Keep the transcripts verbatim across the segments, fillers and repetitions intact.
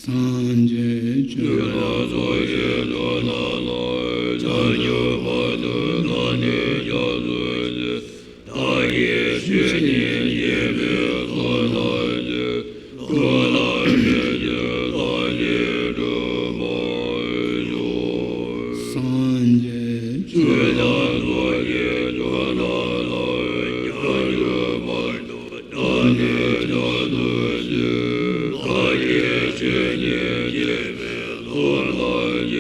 སངས་རྒྱས་ཆོས་ལ་སོགས་ཞིག་ཏུ་ལ་ལ་ལ་ཆ་མྱུར་བར་དུ་ན་ནི་སྐྱབས་སུ་མཆི། བདག་གིས་ཆོས་ཉིད་ཀྱི་མིང་ཐོབ་ན་ཡང་། ཀུན་ལ་ཕན་ཕྱིར་བདག་གིས་སྒྲུབ་པར་ཤོག་སངས་རྒྱས་ཆོས་དང་ཚོགས་ཀྱི་མཆོག་རྣམས་ལ། བྱང་ཆུབ་བར་དུ་བདག་ནི་སྐྱབས་སུ་མཆི། བདག་གིས་ཆོས་ཉིད་ཀྱི་མིང་ཐོབ་ན་ཡང་།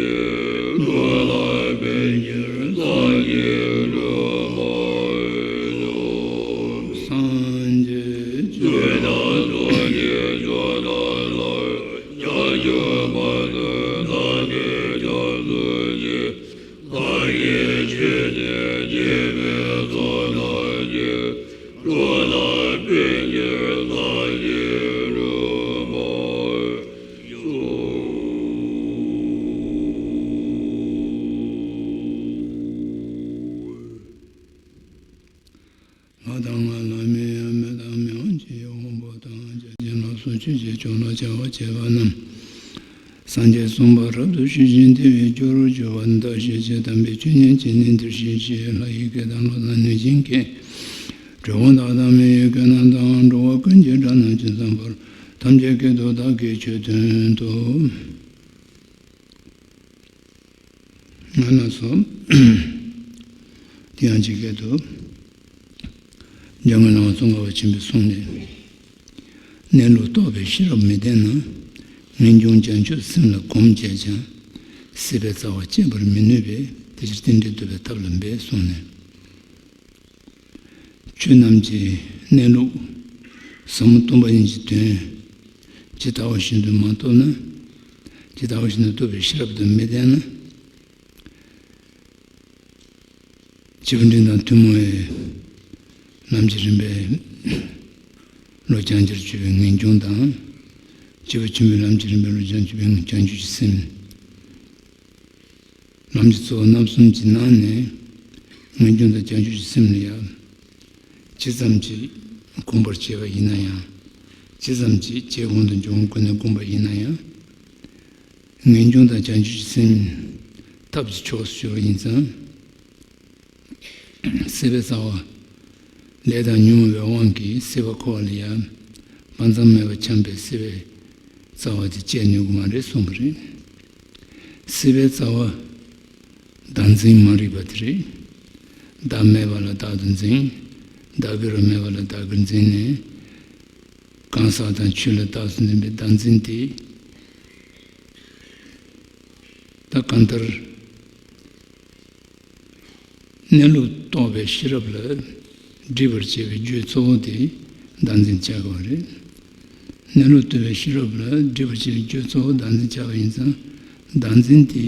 ཀུན་ལ་ཕན་ཕྱིར་བདག་གིས་སྒྲུབ་པར་ཤོག་སངས་རྒྱས་ཆོས་དང་ཚོགས་ཀྱི་མཆོག་རྣམས་ལ། བྱང་ཆུབ་བར་དུ་བདག་ནི་སྐྱབས་སུ་མཆི། བདག་གིས་ཆོས་ཉིད་ཀྱི་མིང་ཐོབ་ན་ཡང་། ཀུན་ལ་ཕན་ཕྱིར་བདག་ནི་སྒྲུབ་པར་ཤོག་ང་དང་ང་ལ་མི་ཡང་མི་དང་མི་དབང་ཆེ་ཡང་དབང་པོ་དང་། བརྒྱ་བྱིན་ལ་སོགས་ཆོས་ཀྱི་མཆོག་ལ་བྱ་བ་བྱེད་པ་རྣམས། སངས་རྒྱས་གསུངས་པ་རབ་ཏུ་ཞི་ཞིང་བདེ་བའི་རྒྱུར་གྱུར་པ་འདི། ཞེས་བྱས་དམ་པའི་ཆོས་ཉིད་ཀྱི་ནི་འདིར་གཤེགས་ཤིང་། ལྷ་ཡི་སྐད་དང་ཀླུ་དང་གནོད་སྦྱིན་སྐད། གྲུལ་བུམ་དག་དང་མི་ཡི་སྐད་རྣམས་དང་། འགྲོ་བ་ཀུན་གྱི་སྒྲ་རྣམས་ཇི་ཙམ་པར། ཐམས་ཅད་སྐད་དུ་བདག་གིས་ཆོས་བསྟན་ཏོ། ང་ལ་སོགས། དེ་ཡང་ཇི་སྐད་དུ། འཇམ་མགོན་བླ་མ་ཙོང་ཁ་པ་ཆེན་པོས་གསུངས་ནས། གནས་ལུགས་རྟོགས་པའི་ཤེས་རབ་མི་ལྡན་ན། ངེས་འབྱུང་བྱང་ཆུབ་སེམས་ལ་གོམས་བྱས་ཀྱང་། སྲིད་པའི་རྩ་བ་བཅད་པར་མི་ནུས་པས། དེ་ཕྱིར་རྟེན་འབྲེལ་བསྟོད་པའི་ཐབས་ལ་འབད་གསུངས་ནས། ཆོས་རྣམས་ཀྱི་གནས་ལུགས་ཟབ་མོ་སྟོང་པ་ཉིད་ཀྱི་དོན་ཇི་ལྟ་བ་བཞིན་དུ་མ་རྟོགས་ན། ཇི་ལྟ་བ་བཞིན་དུ་རྟོགས་པའི་ཤེས་རབ་དང་མི་ལྡན་ན། སྐྱེས་བུ་འབྲིང་དང་ཐུན་མོང་བའི་ལམ་གྱི་རིམ་པའི་བློ་བྱང་ཆུབ་སྤྱོད་པའི་ངེས་འབྱུང་དང་། སྐྱེས་བུ་ཆེན་པོའི་ལམ་གྱི་རིམ་པའི་བློ་བྱང་ཆུབ་པའི་བྱང་ཆུབ་ཀྱི་སེམས། ལམ་གྱི་གཙོ་བོ་རྣམ་གསུམ་གྱི་ནང་ནས་ངེས་འབྱུང་དང་བྱང་ཆུབ་ཀྱི་སེམས་ལ་ཡང་ཇི་ཙམ་གྱིས་གོམས་པར་བྱས་པ་ཡིན་ན་ཡང་། ཇི་ཙམ་གྱིས་བྱས་གོང་དང་འབྱུང་ཁུངས་ཀུན་ནས་བསྒོམས་པ་ཡིན་ན་ཡང་། ངེས་འབྱུང་དང་བྱང་ཆུབ་ཀྱི་སེམས་ཐབས་ཀྱི་ཕྱོགས་སུ་གྱུར་པ་ཡིན་ཙང་། སྲིད་པའི་རྩ་བ། ལས་དང་ཉོན་མོངས་པའི་དབང་གིས་སྲིད་པ་འཁོར་བ་ལ་ཡང་། དཔག་བསམ་མེད་པར་འཁྱམས་པའི་སྲིད་པའི་རྩ་བ་དེ་བཅད་ནུས་ཀྱི་མ་རེད་གསུངས་པ་རེད། སྲིད་པའི་རྩ་བ། བདག་འཛིན་མ་རིག་པ་དེ་རེད། བདག་མེད་པ་ལ་བདག་ཏུ་འཛིན། བདག་གིར་མེད་པ་ལ་བདག་གིར་འཛིན་ནས། གང་ཟག་དང་ཆོས་ལ་བདག་ཏུ་འཛིན་པའི་བདག་འཛིན་དེ། ད་གང་ལྟར། གནས་ལུགས་རྟོགས་པའི་ཤེས་རབ་ལ་སྒྲིབ་པར་བྱེད་པའི་རྒྱུ་གཙོ་བོ་དེ་བདག་འཛིན་ཆགས་པ་རེད། གནས་ལུགས་རྟོགས་པའི་ཤེས་རབ་ལ་སྒྲིབ་པར་བྱེད་པའི་རྒྱུ་གཙོ་བོ་བདག་འཛིན་ཆགས་པ་ཡིན་ཙང་། བདག་འཛིན་དེ་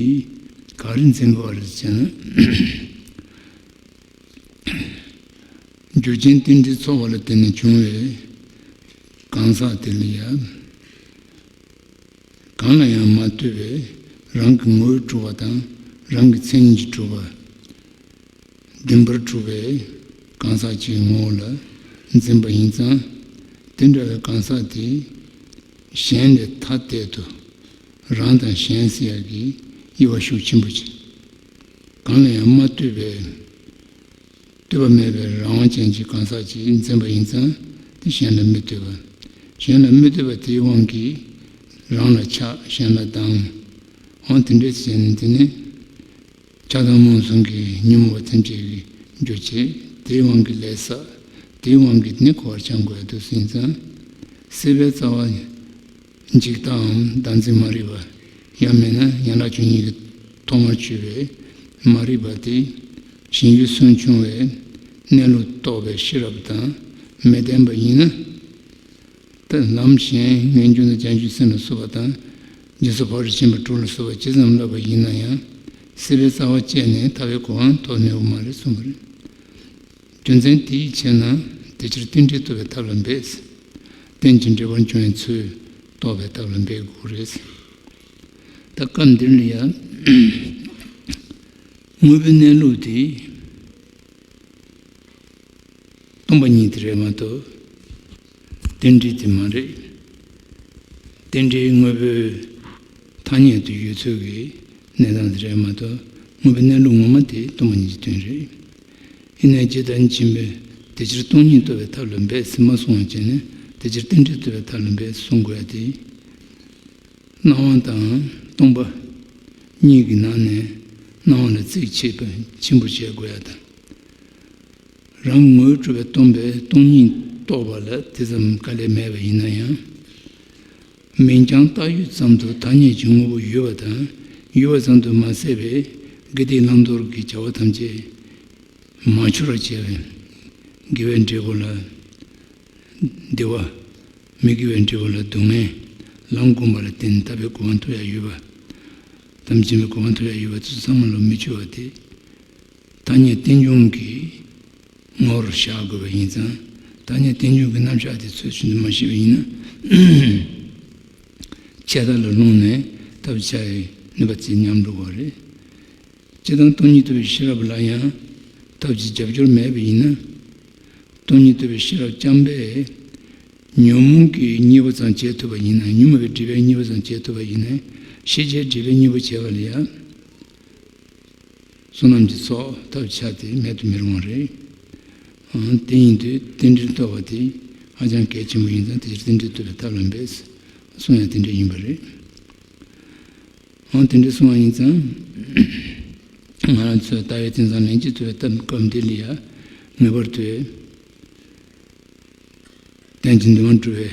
ག་རེ་འཛིན་དགོས་པ་རེད་ཟེར་ན། རྒྱུ་རྐྱེན་རྟེན་འབྲེལ་ཚོགས་པ་ལ་བརྟེན་ནས་བྱུང་བའི་གང་ཟག་དེ་ལ་ཡང་། གང་ལ་ཡང་མ་ལྟོས་པའི་རང་གི་ངོ་བོས་གྲུབ་པ་དང་རང་གི་མཚན་ཉིད་ཀྱིས་གྲུབ་པ། བདེན་པར་གྲུབ་པའི་གང་ཟག་གཅིག་གི་ངོ་བོ་ལ་འཛིན་པ་ཡིན་ཙང་། དེ་འདྲ་བའི་གང་ཟག་དེ་གཞན་ལས་ཐ་དད་དུ་རང་དང་གཞན་ཟེར་ཡག་གི་དབྱེ་བ་ཤུགས་ཆེན་པོ་ཅིག་གང་ལ་ཡང་མ་ལྟོས་པའི། ལྟོས་པ་མེད་པའི་རང་དབང་ཅན་གྱི་གང་ཟག་ཅིག་འཛིན་པ་ཡིན་ཙང་། དེ་གཞན་ལ་མི་ལྟོས་པ། གཞན་ལ་མི་ལྟོས་པ་དེའི་དབང་གིས་རང་ལ་ཆགས། གཞན་ལ་སྡང་། འོ་དེ་འདྲ་བྱས་ནས་དེ་ནི་ཆགས་སྡང་རྨོངས་གསུམ་གྱི་ཉོན་མོངས་པ་ཐམས་ཅད་ཀྱི་ རྒྱུ་བྱེད། དེའི་དབང་གིས་ལས་བསགས། དེའི་དབང་གིས་ནི་འཁོར་བར་སྐྱེ་དགོས་ཡ་དུ་ཟིན་ཙང་། སྲིད་པའི་རྩ་བ་འཇིག་ལྟའམ་བདག་འཛིན་མ་རིག་པ། ཡང་མིན་ན་ཡན་ལག་བཅུ་གཉིས་ཀྱི་ཐོག་མར་གྱུར་པའི་མ་རིག་པ་དེ་གཞན་རྒྱུ་སུན་ཕྱུང་བའི་གནས་ལུགས་རྟོགས་པའི་ཤེས་རབ་དང་མི་ལྡན་པ་ཡིན་ན། ད་ལམ་གཞན་ངེས་འབྱུང་དང་བྱང་ཆུབ་སེམས་ལ་སོགས་པ་དང་། རྗེས་སུ་ཕར་ཕྱིན་པ་དྲུག་ལ་སོགས་པ་ཇི་ཙམ་བསླབ་པ་ཡིན་ན་ཡང་། སྲིད་པའི་རྩ་བ་བཅད་ནས་ཐར་པའི་གོ་འཕང་ཐོབ་ནུས་པ་མ་རེད་གསུངས་པ་རེད། རྒྱུ་མཚན་དེའི་ཕྱིར་ན་དེ་ཕྱིར་རྟེན་འབྲེལ་བསྟོད་པའི་ཐབས་ལ་འབད། རྟེན་ཅིང་འབྲེལ་བར་འབྱུང་བའི་ཚུལ་རྟོགས་པའི་ཐབས་ལ་འབད་དགོས་རེད། ད་སྐབས་འདིར་ལ་ཡང་དངོས་པོའི་གནས་ལུགས་དེ། སྟོང་པ་ཉིད་དེ་རེད་མ་གཏོགས། རྟེན་འབྲེལ་དེ་མ་རེད། རྟེན་འབྲེལ་དངོས་པོའི་ཐ་སྙད་དུ་ཡོད་ཚུལ་གྱི་གནས་སྟངས་དེ་རེད་མ་གཏོགས། དངོས་པོའི་གནས་ལུགས་ངོ་མ་དེ་སྟོང་པ་ཉིད་ཀྱི་དོན་རེད། ཡིན་ནའི་ཇི་ལྟར་འབྱིན་པའི་དེ་ཕྱིར་སྟོང་ཉིད་རྟོགས་པའི་ཐབས་ལ་འབད་ཟེར་མ་གསུངས་པ་བྱས་ནས་དེ་ཕྱིར་རྟེན་འབྲེལ་རྟོགས་པའི་ཐབས་ལ་འབད་གསུང་དགོས་ཡ་དེ། སྣང་བ་དང་སྟོང་པ་གཉིས་ཀྱི་ནང་ནས་སྣང་བ་ལ་རྩིས་ཆེ་བ་ཆེན་པོ་བྱེད་དགོས་ཡ་དང་། རང་ངོས་གྲུབ་པའི་སྟོང་པའི་སྟོང་ཉིད་རྟོགས་པ་ལ་དེ་ཙམ་དཀའ་ལས་མེད་པ་ཡིན་ན་ཡང་། མིང་རྐྱང་བཏགས་ཡུལ་ཙམ་དུ་ཐ་སྙད་ཀྱི་དངོས་པོ་ཡོད་པ་དང་ཡོད་པ་ཙམ་དུ་མ་ཟད་པའི་དགེ་སྡིག་བླང་དོར་གྱི་བྱ་བ་ཐམས་ཅད་མ་འཆོལ་བར་བྱས་པས་དགེ་བའི་འབྲས་བུ་ལ་བདེ་བ། མི་དགེ་བའི་འབྲས་བུ་ལ་སྡུག་བསྔལ། ལམ་བསྒོམས་པ་ལ་བརྟེན་ནས་ཐར་པའི་གོ་འཕང་ཐོབ་ཡ་ཡོད་པ། དམ་ཆེན་པའི་གོ་འཕང་ཐོབ་ཡ་ཡོད་པ་དེ་ཚོ་ཚང་མ་ལ་མི་འཆོལ་བ་དེ། ཐ་སྙད་རྟེན་འབྱུང་གི་ངོ་བོར་བཞག་དགོས་པ་ཡིན་ཙང་། ཐ་སྙད་རྟེན་འབྱུང་གི་རྣམ་གཞག་དེ་ཚོད་ཀྱིས་མ་ཤེས་པ་ཡིན་ན། ཆད་ལྟ་ལ་ལྷུང་ནས་ཐབས་ཆག་ཡའི་ནུས་པ་ཚད་ཉམས་འགྲོ་གི་རེད། སྤྱིར་བཏང་སྟོང་ཉིད་རྟོགས་པའི་ཤེས་རབ་ལ་ཡང་ཐབས་ཀྱི་རྒྱབ་སྐྱོར་མེད་པ་ཡིན་ན། སྟོང་ཉིད་རྟོགས་པའི་ཤེས་རབ་རྐྱང་པས་ཉོན་མོངས་ཀྱི་གཉེན་པོ་ཙམ་བྱེད་ཐུབ་པ་ཡིན་ན། ཉོན་མོངས་པའི་སྒྲིབ་པའི་གཉེན་པོ་ཙམ་བྱེད་ཐུབ་པ་ཡིན་ན། ཤེས་བྱའི་སྒྲིབ་པའི་གཉེན་པོ་བྱེད་པ་ལ་ཡང་བསོད་ནམས་ཀྱི་ཚོགས་ཐབས་ཆག་དེ་མེད་དུ་མི་རུང་བ་རེད། ཨང་། དེ་ཡིན་དུས་རྟེན་འབྲེལ་རྟོགས་པ་དེ་ཧ་ཅང་གལ་ཆེན་པོ་ཡིན་ཙང་དེ་ཕྱིར་རྟེན་འབྲེལ་རྟོགས་པའི་ཐབས་ལ་འབད་གསུང་ཡང་དེ་འདྲ་ཡིན་པ་རེད། འོ་དེ་འདྲ་གསུངས་པ་ཡིན་ཙང་། ང་རང་ཚོས་ལྟ་བའི་དེང་སང་ལན་གཅིག་ཐུབ་པའི་སྟབས་སྐབས་འདི་ལ་ཡང་ངེས་པར་དུ་རྟེན་ཅིང་འབྲེལ་བར་འབྱུང་བའི་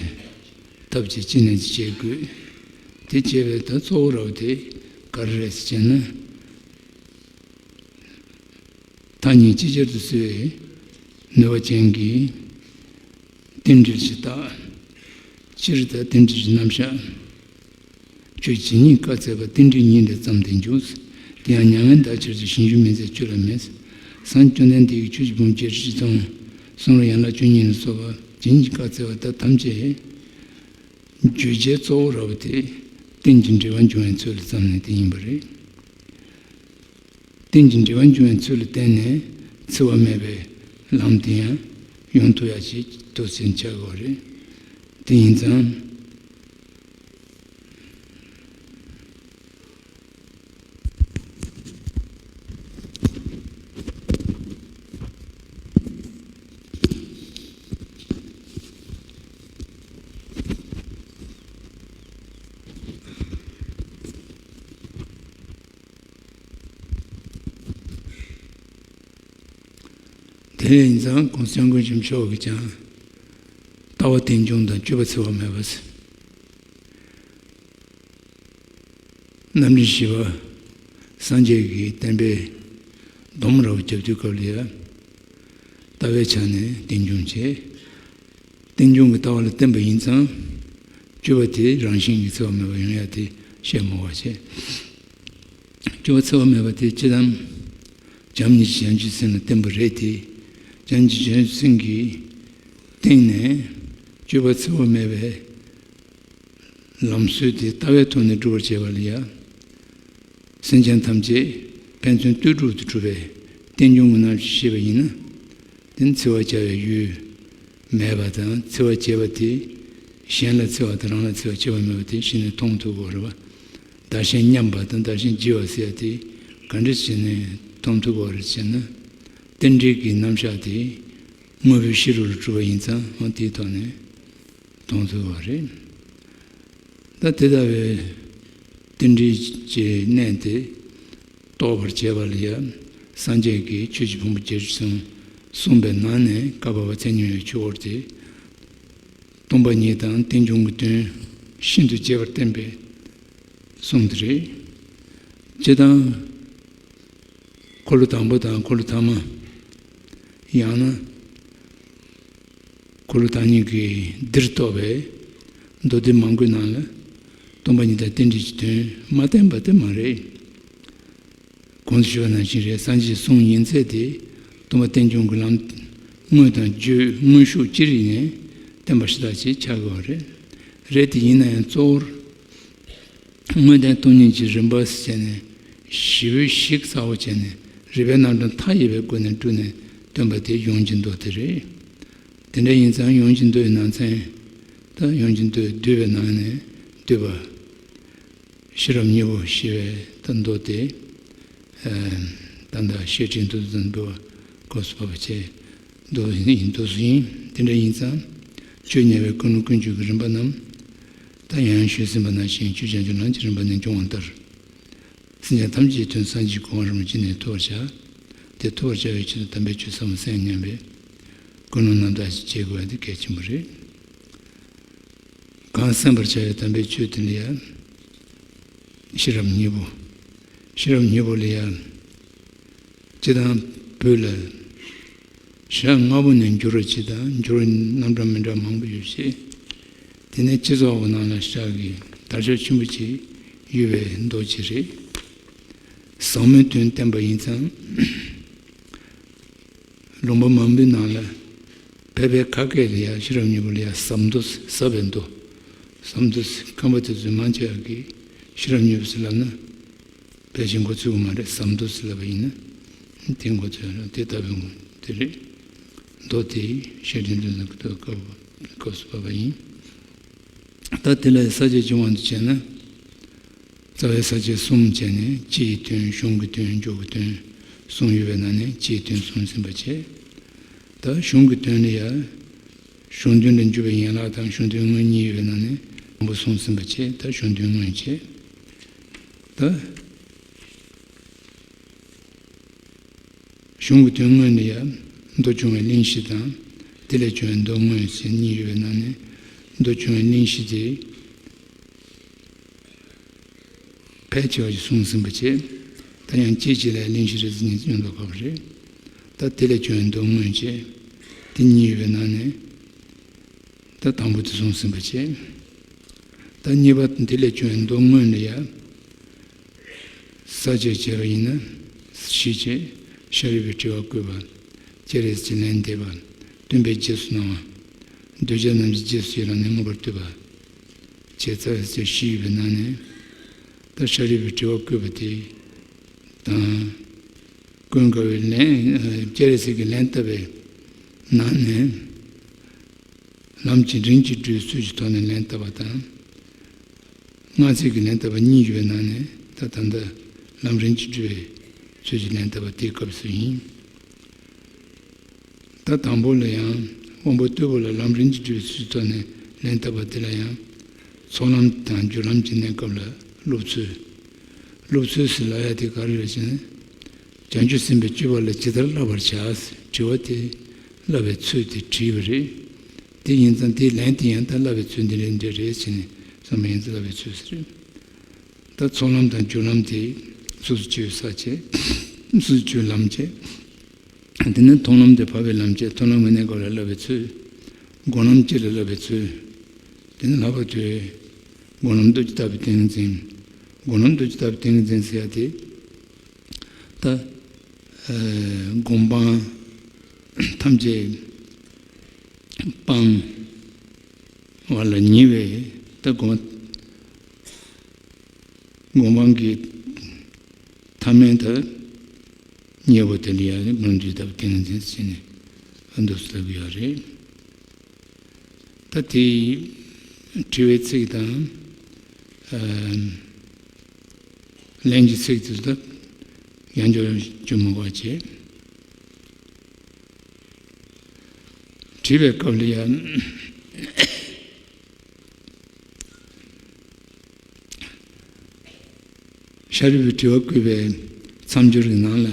ཐབས་ཀྱི་ཅི་ནས་ཅི་བྱེད་དགོས། དེ་བྱེད་པའི་ད་གཙོ་བོ་ར་བ་དེ་ག་རེ་རེད་ཟེར་ན། ཐ་སྙད་ཅིག་ཅར་དུ་གསོ་བའི་ནུས་པ་ཅན་གྱི་རྟེན་འབྲེལ་གྱི་རྟགས། སྤྱིར་ད་རྟེན་འབྲེལ་གྱི་རྣམ་གཞག། ཆོས་ཇི་སྙེད་བཀའ་སྩལ་པ། རྟེན་འབྲེལ་ཉིད་ལས་བརྩམས་ཏེ་འཇུག། དེ་ཡང་མྱ་ངན་འདའ་ཕྱིར་དུ། གཞན་ཞུགས་མི་མཛད་ཆོས་ལ་མེད། སངས་རྒྱས་བཅོམ་ལྡན་འདས་ཀྱིས་ཆོས་ཀྱི་ཕུང་བོ་བརྒྱད་ཁྲི་བཞི་སྟོང་། གསུང་རབ་ཡན་ལག་བཅུ་གཉིས་ལ་སོགས་པ་ཇི་སྙེད་ཀྱི་བཀའ་སྩལ་པ་དག་ཐམས་ཅད་བརྗོད་བྱའི་གཙོ་བོ་ར་བ་དེ་རྟེན་ཅིང་འབྲེལ་བར་འབྱུང་བའི་ཚུལ་ལ་བརྩམས་ནས་དེ་ཡིན་པ་རེད། རྟེན་ཅིང་འབྲེལ་བར་འབྱུང་བའི་ཚུལ་ལ་བརྟེན་ནས་འཚེ་བ་མེད་པའི་ལམ་དེ་ཡང་ཡོང་ཐུབ་ཡ་ཞིག་ཏུ་ཕྱིན་ཆགས་དགོས་རེད། དེ་ཡིན་ཙང་། དེ་ཡིན་ཙང་གོང་ས་སྐྱབས་མགོན་ཆེན་པོ་མཆོག་གིས་ཀྱང་ལྟ་བ་རྟེན་འབྱུང་དང་སྤྱོད་པ་འཚེ་བ་མེད་པ། རྣམ་འདྲེན་བཞི་པ་སངས་རྒྱས་ཀྱི་བསྟན་པའི་སྡོམ་ར་བ་རྒྱབ་དུས་སྐབས་ལ་ཡང་ལྟ་བའི་ཆ་ནས་རྟེན་འབྱུང་བྱེད། རྟེན་འབྱུང་གི་ལྟ་བ་ལ་བརྟེན་པ་ཡིན་ཙང་། སྤྱོད་པ་དེ་རང་བཞིན་གྱིས་འཚེ་བ་མེད་པ་ཡོང་ཡ་དེ་བཤད་མི་དགོས་པ་བྱས། སྤྱོད་པ་འཚེ་བ་མེད་པ་དེ་སྤྱིར་བཏང་བྱམས་སྙིང་རྗེ་བྱང་ཆུབ་སེམས་ལ་བརྟེན་པ་རེད་དེ། བྱམས་སྙིང་རྗེ་བྱང་ཆུབ་སེམས་ཀྱི་སྟེང་ནས་སྤྱོད་པ་འཚེ་བ་མེད་པའི་ལམ་སྲོལ་དེ་ལྟ་བའི་ཐོག་ནས་སྒྲུབ་པར་བྱེད་པ་ལ་ཡང་། སེམས་ཅན་ཐམས་ཅད་ཕན་ཚུན་ལྟོས་གྲུབ་ཏུ་གྲུབ་པའི་རྟེན་འབྱུང་གི་རྣམ་གཞག་ཤེས་པ་ཡིན་ན། དེ་ནི་འཚེ་བ་བྱ་བའི་ཡུལ་མེད་པ་དང་། འཚེ་བ་བྱེད་པ་དེ་གཞན་ལ་འཚེ་བ་དང་རང་ལ་འཚེ་བ་བྱེད་པ་མེད་པ་དེ་གཞི་ནས་མཐོང་ཐུབ་དགོས་རེད་པ། བདག་གཞན་མཉམ་པ་དང་བདག་གཞན་བརྗེ་བ་ཟེར་ཡ་དེ་ག་འདྲ་བྱས་ནས་མཐོང་ཐུབ་དགོས་རེད་ཟེར་ན། རྟེན་འབྲེལ་གྱི་རྣམ་གཞག་དེ་དངོས་པོའི་ཤེས་རབ་ལ་གྲུབ་པ་ཡིན་ཙང་། འོ་དེའི་ཐོག་ནས་མཐོང་ཐུབ་པ་རེད། ད་དེ་ལྟ་བུའི་རྟེན་འབྲེལ་གྱི་གནད་དེ་རྟོགས་པར་བྱེད་པ་ལ་ཡང་ སངས་རྒྱས་ཀྱིས་ཆོས་ཀྱི་ཕུང་པོ་བརྒྱད་ཅུ་གསུངས་པའི་ནང་ནས་བཀའ་བབས་པ་ཚད་མྱོང་བའི་ཆོས་འཁོར་དེ། སྟོང་པ་ཉིད་དང་རྟེན་འབྱུང་གི་དོན་ཤིན་ཏུ་རྒྱས་པར་བསྟན་པའི་གསུང་དེ་རེད། སྤྱིར་བཏང་། འཁོར་ལོ་དང་པོ་དང་འཁོར་ལོ་ཐ་མ། ཡང་ན། འཁོར་ལོ་ཐ་སྙད་ཀྱིས་འདིར་གཏོགས་པའི་མདོ་སྡེ་མང་པོའི་ནང་ལ་སྟོང་པ་ཉིད་དང་རྟེན་འབྲེལ་གྱི་དོན་མ་བསྟན་པ་དེ་མ་རེད། གོང་དུ་ཞུས་པ་ནང་བཞིན་རེད། སངས་རྒྱས་གསུང་ཡིན་ཚད་དེ་སྟོང་པ་རྟེན་འབྱུང་གི་ལམ་དངོས་དང་བརྗོད་དངོས་ཤུགས་ཅི་རིགས་ནས་བསྟན་པ་ཞེ་དྲག་ཅིག་ཆགས་དགོས་པ་རེད། རེད་དེ་ཡིན་ན་ཡང་གཙོ་བོར། དངོས་བསྟན་སྟོང་ཉིད་ཀྱི་རིམ་པ་བྱས་ནས་ཞིབ་ཞིབ་གསལ་བོ་བྱས་ནས་རིགས་པའི་རྣམ་གྲངས་མཐའ་ཡས་པའི་སྒོ་ནས་བསྒྲུབས་ནས་སྟོན་པ་དེ་ཡོངས་ཀྱི་མདོ་དེ་རེད། དེ་འདྲ་ཡིན་ཙང་ཡོངས་ཀྱི་མདོ་ཡི་ནང་ཚན། ད་ཡོངས་ཀྱི་མདོ་བསྡུས་པའི་ནང་ནས་བསྡུས་པ། ཤེས་རབ་སྙིང་པོ་ཞེས་པའི་ད་མདོ་དེ། ད་ལྟ་བཤད་ཁྲིད་མདོ་དང་འདུལ་བ་སྐབས་སུ་བབས་པ་བཅས་མདོ་ཡིན་མདོ་སུ་ཡིན། དེ་འདྲ་ཡིན་ཙང་ཆོས་ཉན་པའི་ཀུན་སློང་ཀུན་སྤྱོད་ཀྱི་རིམ་པ་རྣམས། ད་ཡང་ཡང་ཞུས་ཟིན་པ་ནང་བཞིན་ཆོས་ཀྱང་ཀྱང་ལམ་གྱི་རིམ་པ་ནས་འབྱུང་བ་ལྟར། སེམས་ཅན་ཐམས་ཅད་དོན་བསམ་གྱིས་གོ་བ་རིན་པོ་ཆེ་ནས་ཐོབ་པར་བྱ། དེ་ཐོབ་པར་བྱ་བའི་ཆེད་དུ་དམ་པའི་ཆོས་ཟབ་མོ་གསན་སྙམ་པའི་ཀུན་སློང་རྣམ་དག་ཅིག་བསྐྱེད་དགོས་པ་དེ་གལ་ཆེན་པོ་རེད། གང་གསན་པར་བྱ་བའི་དམ་པའི་ཆོས་དེ་ལ་ཡང་། ཤེས་རབ་སྙིང་པོ། ཤེས་རབ་སྙིང་པོ་ལ་ཡང་། སྤྱིར་བཏང་བོད་ལ། ཞག་ལྔ་པོ་ནས་འགྱུར་བ་ཅིག་དང་འགྱུར་བ་རྣམ་གྲངས་མི་འདྲ་མང་པོ་ཡོད་ཅེས། དེ་ནས་སྤྱི་ཚོགས་ཀྱི་ནང་ལ་ཞག་གི་དར་ཁྱབ་ཆེན་པོ་ཅིག་ཡོད་པའི་མདོ་ཅིག་རེད། ཟབ་མོའི་དོན་བསྟན་པ་ཡིན་ཙང་། ལུང་པ་མང་པོའི་ནང་ལ་ཕལ་པའི་ཁ་སྐད་ལ་ཡང་ཤེས་རབ་སྙིང་པོ་ལ་ཡང་ཟབ་མདོ་ཟབ་པའི་མདོ། ཟབ་མདོ་ཁམས་པ་དེ་ཚོས་མང་ཆེ་བ་གིས་ཤེས་རབ་སྙིང་པོ་ཟེར་ལབ་ན། ཕལ་ཆེར་མགོ་ཚོས་ཀྱི་མ་རེད། ཟབ་མདོ་ཟེར་ལབ་པ་ཡིན་ན། དེ་མགོ་ཚོས་རེད། དེ་ལྟ་བུའི་དེ་རེད། མདོ་དེ་བཤད་ཁྲིད་འདོན་ན་སྐབས་སུ་བབས་པ་ཡིན། ད་དེ་ལ་ས་བཅད་བྱུང་བ་འདི་བྱས་ན། རྩ་བའི་ས་བཅད་གསུམ་བྱས་ནས་སྤྱིའི་དོན་གཞུང་གི་དོན་མཇུག་གི་དོན་གསུམ་ཡོད་པའི་ནང་ནས་སྤྱིའི་དོན་གསུངས་ཟིན་པ་བྱས། ད་གཞུང་གི་དོན་ལ་ཡང་། གཞུང་དོན་ལ་འཇུག་པའི་ཡན་ལག་དང་གཞུང་དོན་དངོས་གཉིས་ཡོད་པའི་ནང་ནས་དང་པོ་གསུངས་ཟིན་པ་བྱས། ད་གཞུང་དོན་དངོས་བྱས། ད། གཞུང་གི་དོན་དངོས་ནི་ཡང་མདོ་སྦྱོང་བའི་གླེང་གཞི་དང་། དེ་ལས་བྱུང་བའི་མདོ་དངོས་ཟེར་གཉིས་ཡོད་པའི་ནང་ནས་མདོ་སྦྱོང་བའི་གླེང་གཞི་དེ་ཕལ་ཆེ་བ་ཞིག་གསུངས་ཟིན་པ་བྱས། ད་ཡང་གཅིག་གཅིག་ལ་གླེང་གཞི་རེ་ཟུང་གཉིས་ཙམ་ཡོང་མདོག་ཁ་པོ་རེད། ད་དེ་ལས་བྱུང་བའི་མདོ་དངོས་བྱས། དེ་གཉིས་ཡོད་པའི་ནང་ནས་ད་དང་པོ་དེ་གསུངས་ཟིན་པ་བྱས། ད་གཉིས་པ་དེ་ལས་བྱུང་བའི་མདོ་དངོས་ལ་ཡང་། ས་བཅད་བྱས་པ་ཡིན་ན་བཞི་བྱས། ཤཱ་རིའི་བུས་དྲི་བ་བཀོད་པ། སྤྱན་རས་གཟིགས་ལན་འདེབས་པ། སྟོན་པས་རྗེས་སུ་གནང་བ། གདུལ་བྱ་རྣམས་ཀྱི་རྗེས་སུ་ཡི་རང་ནས་མངོན་པར་བསྟོད་པ། བྱས་ཙང་ས་བཅད་བཞི་ཡོད་པའི་ནང་ནས་ད་ཤཱ་རིའི་བུས་དྲི་བ་བཀོད་པ་དེ་དང་། ཀུན་དགའ་བོས་ལན་སྤྱན་རས་གཟིགས་ཀྱིས་ལན་བཏབ་པའི་ནང་ནས། ལམ་གྱི་རིམ་གྱིས་བསྒྲུབ་པའི་ཚུལ་གྱི་ཐོག་ནས་ལན་བཏབ་པ་དང་། སྔ་ཚིག་གི་ལན་བཏབ་པ་གཉིས་ཡོད་པའི་ནང་ནས་ད་ད་ལྟ་ལམ་རིམ་གྱིས་བསྒྲུབ་པའི་ཚུལ་གྱི་ལན་བཏབ་པ་དེའི་སྐབས་སུ་ཡིན། ད་དང་པོ་ལ་ཡང་དབང་པོ་རྟུལ་པོ་ལ་ལམ་རིམ་གྱིས་བསྒྲུབ་པའི་ཚུལ་གྱི་ཐོག་ནས་ལན་བཏབ་པ་དེ་ལ་ཡང་ཚོགས་ལམ་དང་སྦྱོར་ལམ་གྱི་གནས་སྐབས་ལ་སློབ་ཚུལ། སློབ་ཚུལ་ཟེར་ལབ་ཡ་དེ་ག་རེ་རེད་ཟེར་ན། བྱང་ཆུབ་སེམས་དཔའི་སྤྱོད་པ་ལ་ཇི་ལྟར་བསླབ་པར་བྱ། དྲི་བ་དེ་བསླབ་པའི་ཚུལ་དེ་དྲིས་པ་རེད། དེ་ཡིན་ཙང་དེའི་ལན་དེ་ཡང་ད་བསླབ་པའི་ཚུལ་འདི་རེད་འདི་རེད་ཟེར་ནས་བསམ་པ་ཡིན་ཙང་བསླབ་པའི་ཚུལ་ཟེར། ད་ཚོགས་ལམ་དང་སྦྱོར་ལམ་དེ་སོ་སོ་སྤྱོད་ས་བྱས། སོ་སོ་སྤྱོད་ལམ་བྱས། དེ་ནས་མཐོང་ལམ་དེ་འཕགས་པའི་ལམ་བྱས། མཐོང་ལམ་གྱི་གནས་སྐབས་ལ་བསླབ་པའི་ཚུལ། སྒོམ་ལམ་སྤྱི་ལ་བསླབ་པའི་ཚུལ། དེ་ནས་ལྷག་པར་དུ་སྒོམ་ལམ་རྡོ་རྗེ་ལྟ་བུའི་ཏིང་ངེ་འཛིན། སྒོམ་ལམ་རྡོ་རྗེ་ལྟ་བུའི་ཏིང་ངེ་འཛིན་ཟེར་ཡ་དེ། ད་ཨ་སྒོམ་སྤང་ཐམས་ཅད་སྤང་བ་ལ་ཉེ་བའི་ད་སྒོམ་སྒོམ་སྤང་གི་ཐ་མལ་དང་ཉེ་བོ་དེ་ལ་ཡང་སྒོམ་ལམ་རྡོ་རྗེ་ལྟ་བུའི་ཏིང་ངེ་འཛིན་ཟེར་ནས་འདུག་སེ་ལབ་ཀྱི་ཡོད་རེད། ད་དེ་དྲི་བའི་ཚིག་དང་། ཨ། ལན་གྱི་ཚིག་དེ་ཚོ་ཡང་བསྐྱར་བཅོས་མ་དགོས་པ་བྱས། དྲིས་པའི་སྐབས་ལ་ཡང་། ཤཱ་རིའི་བུས་དྲི་བ་བཀོད་པའི་མཚམས་སྦྱོར་གྱི་ནང་ལ།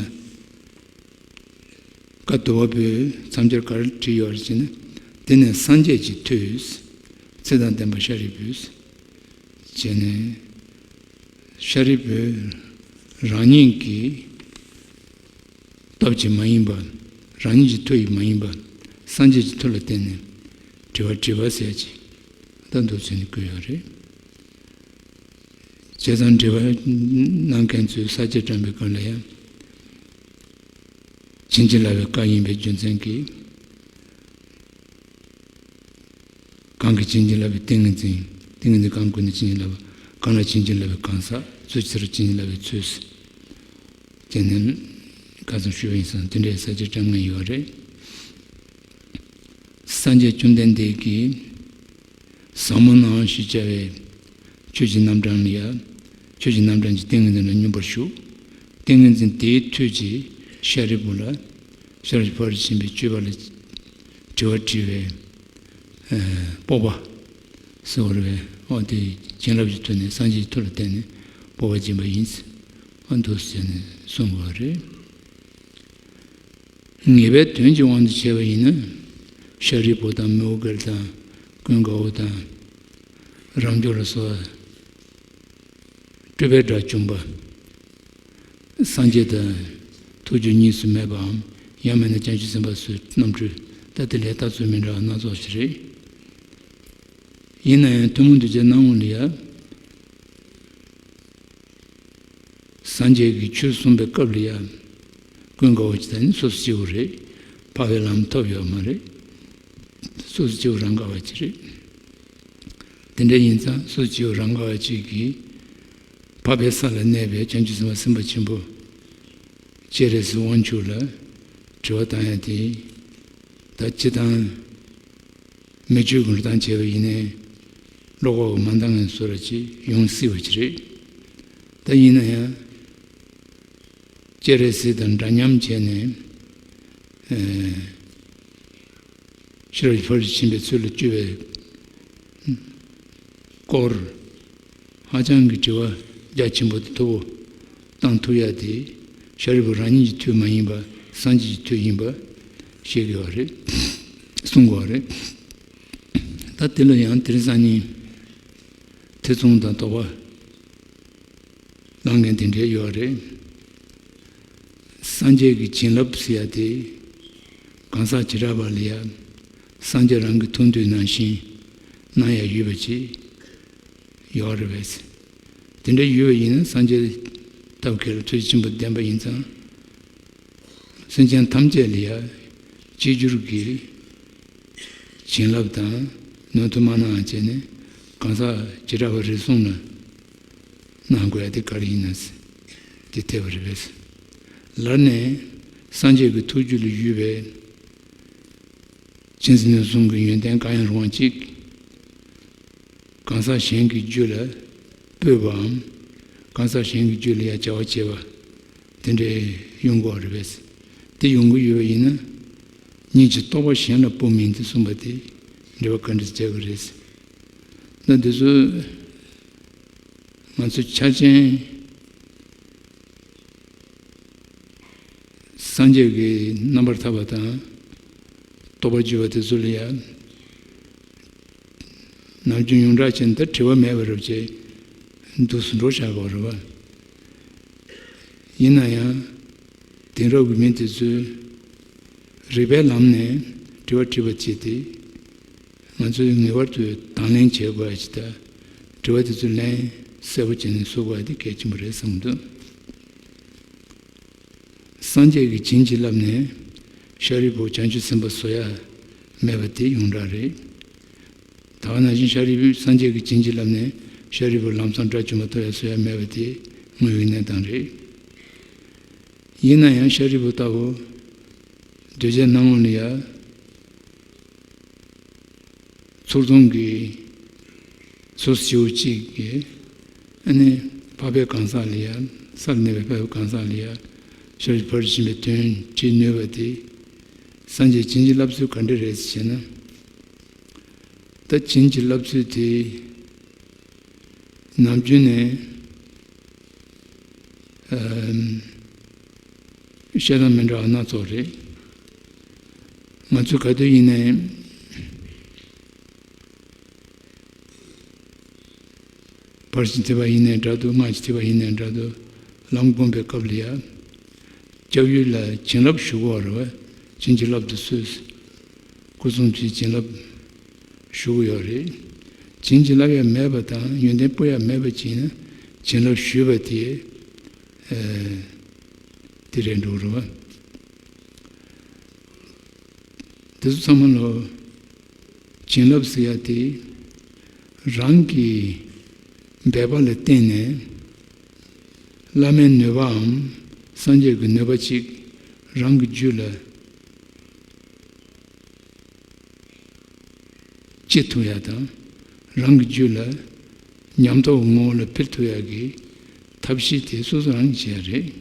བཀའ་བསྡུ་བ་པོས་མཚམས་སྦྱར་ག་རེ་བྲིས་ཡོད་རེད་ཟེར་ན། དེ་ནས་སངས་རྒྱས་ཀྱི་མཐུས། ཚེ་དང་ལྡན་པ་ཤཱ་རིའི་བུས། བྱས་ནས་ཤཱ་རིའི་བུས་རང་ཉིད་ཀྱི་སྟོབས་ཀྱིས་མ་ཡིན་པ། རང་ཉིད་ཀྱི་མཐུ་ཡིས་མ་ཡིན་པ། སངས་རྒྱས་ཀྱི་མཐུ་ལ་བརྟེན་ནས་དྲི་བ་དྲིས་པ་ཟེར་ཅིག་ད་འདུག་ཟེར་ནས་བཀོད་ཡོད་རེད། བྱས་ཙང་དྲི་བ་གནང་མཁན་ཚོས་ས་བཅད་བཀྲམ་པའི་སྐབས་ལ་ཡང་། བྱིན་གྱིས་བརླབས་པའི་བཀའ་ཡིན་པའི་རྒྱུ་མཚན་གྱིས། གང་གིས་བྱིན་གྱིས་བརླབས་པའི་ཏིང་ངེ་འཛིན། ཏིང་ངེ་འཛིན་གང་བཀུག་ནས་བྱིན་གྱིས་བརླབས་པ། གང་ལ་བྱིན་གྱིས་བརླབས་པའི་གང་ཟག། སུ་ཕྱིར་བྱིན་གྱིས་བརླབས་པའི་ཚུལ། དེ་ནི་ཁ་སང་ཞུས་པ་ཡིན་ཙང་དེ་འདྲའི་ས་བཅད་བཀྲམ་མཁན་ཡོད་རེད། སངས་རྒྱས་བཅོམ་ལྡན་འདས་ཀྱིས། ཟབ་མོ་སྣང་ཞེས་བྱ་བའི་ཆོས་ཀྱི་རྣམ་གྲངས་ལ་ཡང་། ཆོས་ཀྱི་རྣམ་གྲངས་ཀྱི་ཏིང་ངེ་འཛིན་ལ་སྙོམས་པར་ཞུགས། ཏིང་ངེ་འཛིན་དེའི་མཐུས་ཀྱིས་ཤཱ་རིའི་བུ་ལ། ཤཱ་ར་ཕར་ཕྱིན་པའི་སྤྱོད་པ་ལ་དྲི་བ་དྲིས་པའི་ཨ་སྤོབས་པ་ཟེར་བ་རེད་པས། འོ་དེ་བྱིན་རླབས་ཀྱི་མཐུ་ནས་སངས་རྒྱས་ཀྱི་མཐུ་ལ་བརྟེན་ནས་སྤོབས་པ་སྦྱིན་པ་ཡིན། འོ་འདུག་ཟེར་ནས་གསུངས་པ་རེད། ངེས་པའི་དོན་གྱི་དབང་དུ་བྱས་པ་ཡིན་ན། ཤཱ་རིའི་བུ་དང་མོའུ་འགལ་དང་ཀུན་དགའ་བོ་དང་། རབ་འབྱོར་ལ་སོགས་སྤྲུལ་པའི་སྒྲ་བྱུང་བ། སངས་རྒྱས་དང་ཐུགས་རྒྱུད་གཉིས་སུ་མེད་པའམ། ཡང་མིན་ན་བྱང་ཆུབ་སེམས་དཔའ་སོགས་རྣམ་འཕྲུལ། ད་དེ་ལས་ལྟ་ཚུལ་མི་འདྲ་བ་སྣ་ཚོགས་ཤིག་རེད། ཡིན་ན་ཡང་ཐུན་མོང་གདུལ་བྱའི་སྣང་ངོ་ལ་ཡང་། སངས་རྒྱས་ཀྱིས་ཆོས་གསུངས་པའི་སྐབས་ལ་ཡང་། ཀུན་དགའ་བོ་ཅིག་དང་ནི་སོ་སོ་སྐྱེ་བོ་རེད། འཕགས་པའི་ལམ་ཐོབ་ཡོད་མ་རེད། སོ་སོ་སྐྱེ་བོ་རང་ག་བ་ཅིག་རེད། དེ་འདྲ་ཡིན་ཙང་སོ་སོ་སྐྱེ་བོ་རང་ག་བ་ཅིག་གིས། འཕགས་པའི་ས་ལ་གནས་པའི་བྱང་ཆུབ་སེམས་དཔའ་སེམས་དཔའ་ཆེན་པོ། སྤྱན་རས་གཟིགས་དབང་ཕྱུག་ལ་དྲི་བ་བཏང་ཡ་དེ། ད་སྤྱིར་བཏང་། མི་ཆོས་ཀྱི་འགྲོ་སྟངས་བྱས་པ་ཡིན་ནའི། ཀློག་པ་པོ་མ་འདང་ངན་བཟོ་འདྲ་ཅིག་ཡོང་སྲིད་པ་ཅིག་རེད། ད་ཡིན་ན་ཡང་། སྤྱན་རས་གཟིགས་དང་འདྲ་མཉམ་བྱས་ནས། ཨེ། ཤཱ་ར་ཕར་ཕྱིན་པའི་ཚུལ་ལ་སྤྱོད་པའི་སྐོར། ཧ་ཅང་གི་དྲི་བ་རྒྱ་ཆེན་པོ་དང་མཐུ་བོ་བཏང་ཐུབ་ཡ་དེ། ཤཱ་རིའི་བུ་རང་ཉིད་ཀྱི་མཐུ་མ་ཡིན་པ། སངས་རྒྱས་ཀྱི་མཐུ་ཡིན་པ་བཤད་དགོས་པ་རེད། གསུང་དགོས་པ་རེད། ད་དེ་ལ་ཡང་དེང་སང་ནི་ཐེ་ཚོམ་དང་དོགས་པ་གནང་མཁན་དེ་འདྲ་ཡོད་རེད། སངས་རྒྱས་ཀྱི་བྱིན་རླབས་ཟེར་ཡ་དེ། གང་ཟག་བྱེ་བྲག་པ་ལ་ཡང་སངས་རྒྱས་རང་གི་ཐུགས་འདོད་ནང་བཞིན་གནང་ཡ་ཡོད་པ་ཅིག་ཡོད་རེད་པས། དེ་འདྲ་ཡོད་པ་ཡིན་ན་སངས་རྒྱས་ཐབས་མཁས་ལ་ཐུགས་རྗེ་ཆེན་པོ་ལྡན་པ་ཡིན་ཙང་། སེམས་ཅན་ཐམས་ཅད་ལ་ཡང་གཅིག་གྱུར་གྱི་བྱིན་རླབས་དང་ནུས་མཐུ་མ་གནང་བ་བྱས་ནས། གང་ཟག་བྱེ་བྲག་པ་རེ་ཟུང་ལ་གནང་དགོས་ཡ་དེ་ག་རེ་ཡིན་ན་ཟེར། དེ་འཐད་པ་རེད་པས། ལར་ནས་སངས་རྒྱས་ཀྱི་ཐུགས་རྒྱུད་ལ་ཡོད་པའི་བྱིན་ཟིན་ནས་བཟུང་གི་ཡོན་ཏན་གང་ཡང་རུང་བ་གཅིག། གང་ཟག་གཞན་གྱི་རྒྱུད་ལ་སྤོས་པའམ། གང་ཟག་གཞན་གྱི་རྒྱུད་ལ་ཡང་བྱ་བ་བྱེད་པ། དེ་འདྲའི་ཡོང་གི་ཡོད་རེད་པས། དེ་ཡོང་གི་ཡོད་པ་ཡིན་ན། ཉིད་ཀྱི་རྟོགས་པ་གཞན་ལ་སྤོ་མིན་ཏེ་གསུངས་པ་དེ་འགྲེལ་པ་ག་འདྲ་བྱ་དགོས་རེད། ད་འདི་ཚོ་ང་ཚོ་ཆ་ཅན་སངས་རྒྱས་ཀྱི་རྣམ་པར་ཐར་པ་དང་རྟོགས་པར་གྱུར་པ་དེ་ཚོ་ལ་ཡང་ནམ་རྒྱུན་ཡོངས་གྲགས་ཅན་ད་དྲི་བ་མེད་པ་རབ་ཅེས་འདུག་སུ་འགྲོ་བཞག་པ་རེད་བ། ཡིན་ན་ཡང་དེང་རབས་ཀྱི་མི་དེ་ཚོས་རིག་པའི་ལམ་ནས་དྲི་བ་དྲིས་པ་བྱས་ཏེ། ང་ཚོས་ངེས་པར་དུ་དང་ལེན་བྱེད་དགོས་ཡ་ཅིག་དང་། དྲི་བ་དེ་ཚོ་ལན་གསལ་པོ་བྱས་ནས་གསུང་དགོས་ཡ་དེ་གལ་ཆེན་པོ་རེད་བསམ་གྱི་འདུག། སངས་རྒྱས་ཀྱིས་བྱིན་གྱིས་བརླབས་ནས་ཤཱ་རིའི་བུ་བྱང་ཆུབ་སེམས་དཔའ་བཟོ་ཡ་མེད་པ་དེ་ཡོངས་གྲགས་རེད། ད་ག་ནང་བཞིན་ཤཱ་རིའི་བུས་སངས་རྒྱས་ཀྱིས་བྱིན་གྱིས་བརླབས་ནས་ཤཱ་རིའི་བུ་ལམ་སང་དགྲ་བཅོམ་པ་ཐོབ་ཡ་བཟོ་ཡ་མེད་པ་དེ་དངོས་ཡོད་གནས་སྟངས་རེད། ཡིན་ན་ཡང་ཤཱ་རིའི་བུ་ལྟ་བུ་གདུལ་བྱའི་སྣང་ངོ་ལ་ཡ། ཚུར་མཐོང་གི་སོ་སོ་སྐྱེ་བོ་གཅིག་གིས་ཨ་ནི་འཕགས་པའི་གང་ཟག་ལ་ཡ། ས་ལ་གནས་པའི་འཕགས་པའི་གང་ཟག་ལ་ཡ། ཤཱ་ར་ཕར་ཕྱིན་པའི་དོན་དྲི་ནུས་པ་དེ། སངས་རྒྱས་བྱིན་གྱིས་བརླབས་ཚུལ་ག་འདྲ་རེད་ཟེར་ན། ད་བྱིན་གྱིས་བརླབས་ཚུལ་དེ་ནམ་རྒྱུན་ནས་ཨམ། བཤད་སྟངས་མི་འདྲ་བ་སྣ་ཚོགས་རེད། ང་ཚོས་ག་དུས་ཡིན་ནའི། བར་གྱི་ཐེག་པ་ཡིན་ནའི་འདྲ་འདུག་སྔགས་ཀྱི་ཐེག་པ་ཡིན་ནའི་འདྲ་འདུག་ལམ་སྒོམ་པའི་སྐབས་ལ་ཡ། སྐྱབས་ཡུལ་ལ་བྱིན་རླབས་ཞུགས་ཡོད་རེད་བ། བྱིན་གྱིས་བརླབ་ཏུ་གསོལ། སྐུ་གསུམ་གྱི་བྱིན་རླབས་ཞུགས་ཡོད་རེད། བྱིན་གྱིས་བརླབ་ཡ་མེད་པ་དང་ཡོན་ཏན་སྤུར་ཡ་མེད་པ་ཅིག་ཡིན་ན་བྱིན་རླབས་ཞུགས་པ་དེ། ཨ། དེ་རེད་འགྲོ་རེད་བ། དེ་ཚོ་ཚང་མ་ལོ། བྱིན་རླབས་ཟེར་ཡ་དེ། རང་གི་འབད་པ་ལ་བརྟེན་ནས། བླ་མའི་ནུས་པའམ་སངས་རྒྱས་ཀྱི་ནུས་པ་ཅིག་རང་གི་རྒྱུད་ལ་སྐྱེ་ཐུབ་ཡ་དང་། རང་གི་རྒྱུད་ལ་ཉམས་རྟོགས་ངོ་བོ་ལ་འཕེལ་ཐུབ་ཡ་གི་ཐབས་ཤེས་དེ་སོ་སོ་རང་གིས་བྱེད་ཡ་རེད།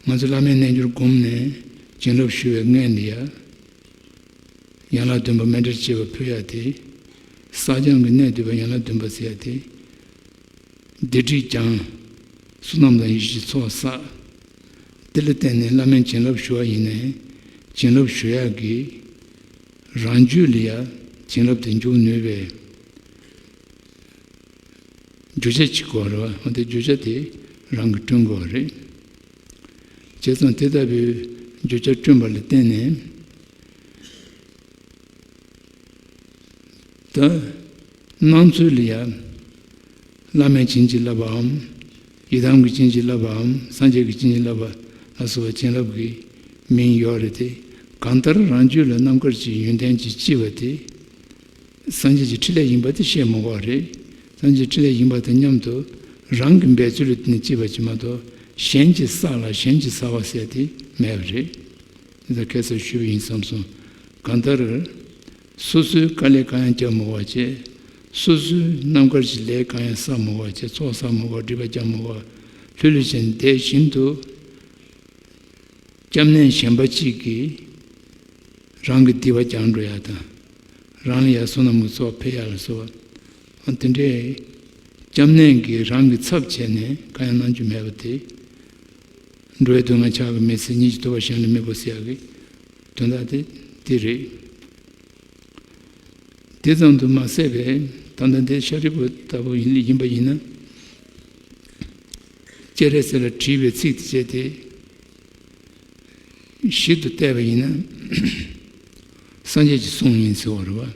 ང་ཚོ་བླ་མའི་རྣལ་འབྱོར་བསྒོམས་ནས་བྱིན་རླབས་ཞུ་བའི་སྔོན་ལ་ཡ། ཡན་ལག་བདུན་པ་མཎྜལ་བཅས་པ་ཕུལ་ཡ་དེ། བསགས་སྦྱང་གི་གནད་བསྡུས་པ་ཡན་ལག་བདུན་པ་ཟེར་ཡ་དེ། སྡིག་སྒྲིབ་སྦྱང་། བསོད་ནམས་དང་ཡེ་ཤེས་ཀྱི་ཚོགས་བསགས། དེ་ལ་བརྟེན་ནས་བླ་མའི་བྱིན་རླབས་ཞུ་བ་ཡིན་ནའི། བྱིན་རླབས་ཞུ་ཡ་གི་རང་རྒྱུད་ལ་ཡ་བྱིན་རླབས་དེ་འཇུག་ནུས་པའི་རྒྱུ་ཆ་གཅིག་དགོས་རེད་བ། འོ་དེ་རྒྱུ་ཆ་དེ་རང་གིས་བསྐྲུན་དགོས་རེད། བྱས་ཙང་དེ་ལྟ་བུའི་རྒྱུ་ཆ་བསྐྲུན་པ་ལ་བརྟེན་ནས། ད་སྣང་ཚུལ་ལ་ཡ། བླ་མས་བྱིན་གྱིས་བརླབས་པའམ། ཡི་དམ་གྱིས་བྱིན་གྱིས་བརླབས་པའམ། སངས་རྒྱས་ཀྱིས་བྱིན་གྱིས་བརླབས་པ་ལ་སོགས་པ་བྱིན་རླབས་ཀྱི་མིང་ཡོད་རེད་དེ། གང་ལྟར་རང་རྒྱུད་ལ་རྣམ་དཀར་གྱི་ཡོན་ཏན་གྱིས་ལྕི་བ་དེ། སངས་རྒྱས་ཀྱི་ཕྲིན་ལས་ཡིན་པ་དེ་བཤད་མི་དགོས་པ་རེད། སངས་རྒྱས་ཕྲིན་ལས་ཡིན་པ་དང་མཉམ་དུ་རང་གི་འབད་རྩོལ་ལ་བརྟེན་ནས་སྐྱེས་པ་ཅིག་མ་གཏོགས་གཞན་གྱིས་བསགས་ལ་གཞན་གྱིས་བསགས་པ་ཟེར་དེ་མེད་པ་རེད། དེ་ལྟར་ཁ་སང་ཞུས་པ་ཡིན་བསམ་སོང་། གང་ལྟར། སོ་སོའི་དཀའ་ལས་གང་ཡང་བརྒྱབ་མི་དགོས་པ་བྱས། སོ་སོའི་རྣམ་དཀར་གྱི་ལས་གང་ཡང་བསགས་མི་དགོས་པ་བྱས། ཚོགས་བསགས་མི་དགོས་པ། སྒྲིབ་པ་རྒྱག་མི་དགོས་པ། ལྷོད་ལྷོད་བྱས་ནས་བསྡད་བཞིན་དུ། སྐྱབས་གནས་གཞན་པ་གཅིག་གིས་རང་གི་སྡིག་པ་སྦྱང་འགྲོ་ཡ་དང་། རང་ལ་ཡ་བསོད་ནམས་ཀྱི་ཚོགས་འཕེལ་ཡ་ལ་སོགས་པ། དེ་འདྲའི་སྐྱབས་གནས་ཀྱིས་རང་གི་ཚབ་བྱས་ནས་གང་ཡང་གནང་རྒྱུ་མེད་པ་དེ། འགྲོ་བའི་སྡུག་བསྔལ་ཕྱག་གིས་མི་སེལ། ཉིད་ཀྱི་ཐུབ་པ་གཞན་ལ་མི་དགོས་ཟེར་ཡ་གི་དོན་དག་དེ་དེ་རེད། དེ་ཙམ་དུ་མ་ཟད་པའི་ད་ལྟ་འདི་ཤཱ་རིའི་བུ་ལྟ་བུ་ཡིན་ཡིན་པ་ཡིན་ན། སྤྱན་རས་གཟིགས་ལ་དྲིས་པའི་ཚིག་དེ་བྱས་ཏེ། ཞིབ་ཏུ་བལྟས་པ་ཡིན་ན། སངས་རྒྱས་ཀྱི་གསུང་ཡིན་ཟེར་བ་རེད་བ།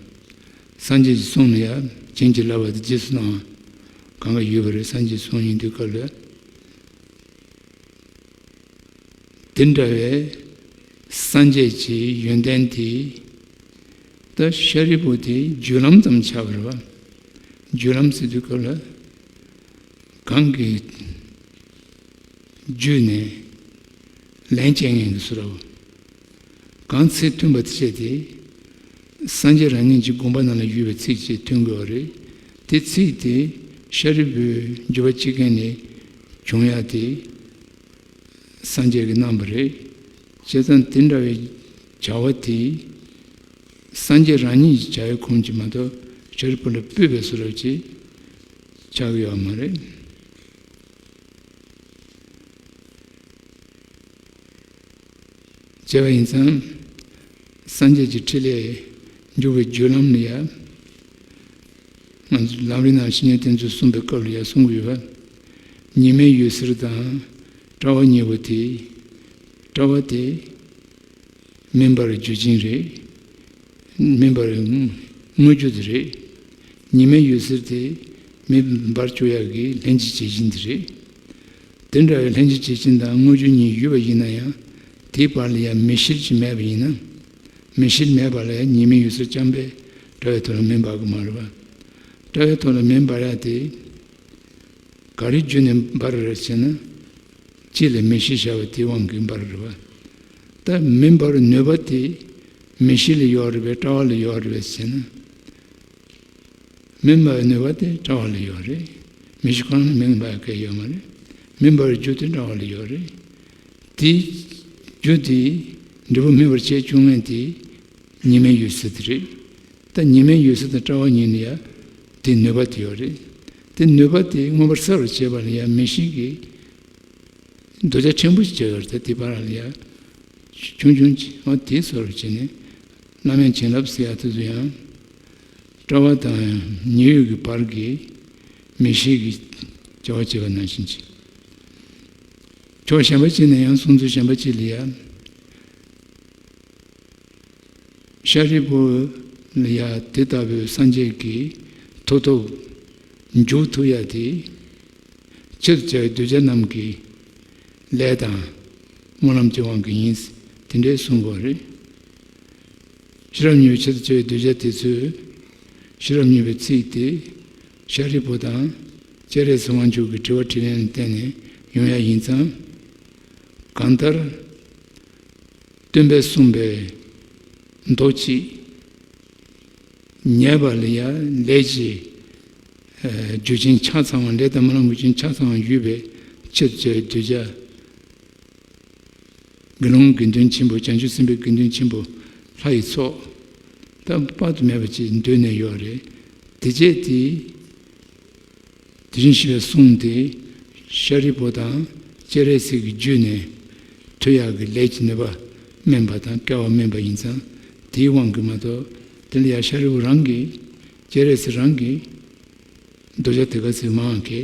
སངས་རྒྱས་ཀྱི་གསུང་ལ་ཡང་བྱིན་གྱིས་བརླབས་པ་དེ་རྗེས་སུ་གནང་བ་གང་ག་ཡོད་པ་རེད། སངས་རྒྱས་ཀྱི་གསུང་ཡིན་དུས་སྐབས་ལ། དེ་འདྲ་བའི་སངས་རྒྱས་ཀྱི་ཡོན་ཏན་དེ། ད་ཤཱ་རིའི་བུ་དེ་རྒྱུད་ལམ་ཙམ་ཆགས་པ་རེད་བ། རྒྱུད་ལམ་ཟེར་དུས་སྐབས་ལ། གང་གི་རྒྱུད་ནས་ལན་བཅད་མཁན་གྱི་བཟོ་འདྲ་བོ། གང་ཚིག་མཐུན་པ་དེ་བྱས་ཏེ། སངས་རྒྱས་རང་ཉིད་ཀྱི་དགོངས་པ་རྣམས་ལ་ཡོད་པའི་ཚིག་ཅིག་མཐུན་དགོས་པ་རེད། དེ་ཚིག་དེ་ཤཱ་རིའི་བུས་འགྱུར་བ་བྱེད་མཁན་ནས་བྱུང་ཡ་དེ་སངས་རྒྱས་ཀྱིས་གནང་བ་རེད། བྱས་ཙང་དེ་འདྲ་བའི་བྱ་བ་དེ་སངས་རྒྱས་རང་ཉིད་ཀྱི་བྱ་བའི་ཁུངས་ཀྱིས་མ་གཏོགས་ཤཱ་རིའི་བུ་ལ་སྤུད་པའི་བཟོ་འདྲ་ཅིག་ཆགས་ཀྱི་ཡོད་མ་རེད། བྱས་པ་ཡིན་ཙང་། སངས་རྒྱས་ཀྱི་ཕྲིན་ལས་འཇུག་པའི་རྒྱུད་ལམ་ལ་ཡ། ང་ཚོ་ལམ་རིམ་ནང་བཤེས་གཉེན་བསྟེན་ཚུལ་གསུངས་པའི་སྐབས་ལ་ཡ་གསུང་གི་ཡོད་པ། ཉི་མའི་འོད་ཟེར་དང་། དཔྲལ་བ་གཉིས་པོ་དེ། དཔྲལ་བ་དེ། མེ་འབར་རྒྱུ་ཅན་རེད། མེ་འབར་དངོས་རྒྱུ་དེ་རེད། ཉི་མའི་འོད་ཟེར་དེ་མེ་འབར་བཅུག་ཡག་གི་ལྷན་ཅིག་བྱེད་བཞིན་དེ་རེད། དེ་འདྲ་བའི་ལྷན་ཅིག་བྱེད་བཞིན་དང་དངོས་རྒྱུ་གཉིས་ཡོད་པ་ཡིན་ན་ཡང་དེའི་བར་ལ་ཡང་མེ་ཤེལ་ཅིག་མེད་པ་ཡིན་ན། མེ་ཤེལ་མེད་པ་ལ་ཡང་ཉི་མའི་འོད་ཟེར་རྐྱང་པས་དཔྲལ་བའི་ཐོག་ལ་མེ་འབར་གི་མ་རེད་པ། དཔྲལ་བའི་ཐོག་ལ་མེ་འབར་ཡག་དེ། ག་རེ་བརྒྱུད་ནས་འབར་རེད་ཟེར་ན། དཀྱིལ་ལ་མེ་ཤེལ་བཞག་པ་དེའི་དབང་གིས་འབར་རེད་བ། ད་མེ་འབར་ནུས་པ་དེ་མེ་ཤེལ་ལ་ཡོད་རེད་པས་དཔྲལ་བ་ལ་ཡོད་རེད་པས་ཟེར་ན། མེ་འབར་ནུས་པ་དེ་དཔྲལ་བ་ལ་ཡོད་རེད། མེ་ཤེལ་ཁོ་རང་ལ་མེ་འབར་ག་ཡོད་མ་རེད། མེ་འབར་རྒྱུ་དེ་དཔྲལ་བ་ལ་ཡོད་རེད། དེ་རྒྱུ་དེ་འབྲས་བུ་མེ་འབར་བྱས་བྱུང་ངེས་དེ། ཉི་མའི་འོད་ཟེར་དེ་རེད། ད་ཉི་མའི་འོད་ཟེར་དང་དཔྲལ་བ་གཉིས་ལ་ཡ་དེ་ནུས་པ་དེ་ཡོད་རེད། དེ་ནུས་པ་དེ་མངོན་པར་གསལ་བར་བྱེད་པ་ལ་ཡ་མེ་ཤེལ་གྱི་རྡོ་རྗེ་ཕྲན་བུ་ཞིག་བྱས་ཡོད་རེད། ད་དེ་བར་ལ་ཡ་ ཆུང་ཆུང་ཅིག་འོ་དེ་བཟོ་འདྲ་བྱས་ནས། བླ་མའི་བྱིན་རླབས་ཟེར་ཡ་དེ་ཚོ་ཡང་། སྐྲ་བ་དང་ཉི་འོད་ཀྱི་བར་གྱི་མིག་ཤེལ་གྱི་བྱ་བ་བྱེད་པ་ནང་བཞིན་ཅིག་ཕྱོགས་གཞན་པ་ཅིག་ནས་ཡང་གསུང་ཚུལ་གཞན་པ་ཅིག་ལ་ཡ། ཤཱ་རིའི་བུ་ལ་ཡ་དེ་ལྟ་བུའི་སངས་རྒྱས་ཀྱི་མཐུ་སྟོབས་འཇུག་ཐུབ་ཡ་དེ། ཆེད་དུ་བྱ་བའི་གདུལ་བྱ་རྣམས་ཀྱི་ལས་དང་སྨོན་ལམ་གྱི་དབང་གིས་ཡིན། དེ་འདྲའི་གསུང་གི་ཡོད་རེད། ཤེས་རབ་གཉིས་པའི་ཆེད་དུ་བྱ་བའི་གདུལ་བྱ་དེ་ཚོས་ཤེས་རབ་གཉིས་པའི་ཚིག་དེ་ཤཱ་རིའི་བུ་དང་སྤྱན་རས་གཟིགས་དབང་ཕྱུག་གི་དྲི་བ་དྲིས་ལན་ལ་བརྟེན་ནས་ཡོང་ཡ་ཡིན་ཙང་། གང་ལྟར། སྟོན་པས་གསུངས་པའི་མདོ་གཅིག་ཉན་པ་ལ་ཡང་ལས་ཀྱི་རྒྱུ་ཅན་ཆ་ཚང་བ། ལས་དང་སྨོན་ལམ་རྒྱུ་ཅན་ཆ་ཚང་བ་ཡོད་པའི་ཕྱིར་བྱ་བའི་གདུལ་བྱ། དགེ་སློང་དགེ་འདུན་ཆེན་པོ། བྱང་ཆུབ་སེམས་དཔའི་དགེ་འདུན་ཆེན་པོ་ལྷ་ཡི་ཚོགས་ད་དཔག་ཏུ་མེད་པ་ཅིག་འདུས་ནས་ཡོད་རེད། དེ་བྱས་ཏེ། དེ་བཞིན་གཤེགས་པའི་གསུང་དེ་ཤཱ་རིའི་བུ་དང་སྤྱན་རས་གཟིགས་ཀྱི་རྒྱུད་ནས་ཐོས་ཡག་གི་ལས་ཀྱི་ནུས་པ་དམན་པ་དང་སྐལ་བ་དམན་པ་ཡིན་ཙང་། དེའི་དབང་གིས་མ་གཏོགས། དེ་ལ་ཡང་ཤཱ་རིའི་བུ་རང་གིས། སྤྱན་རས་གཟིགས་རང་གིས་གདུལ་བྱ་དེ་ག་ཚོད་མང་གི་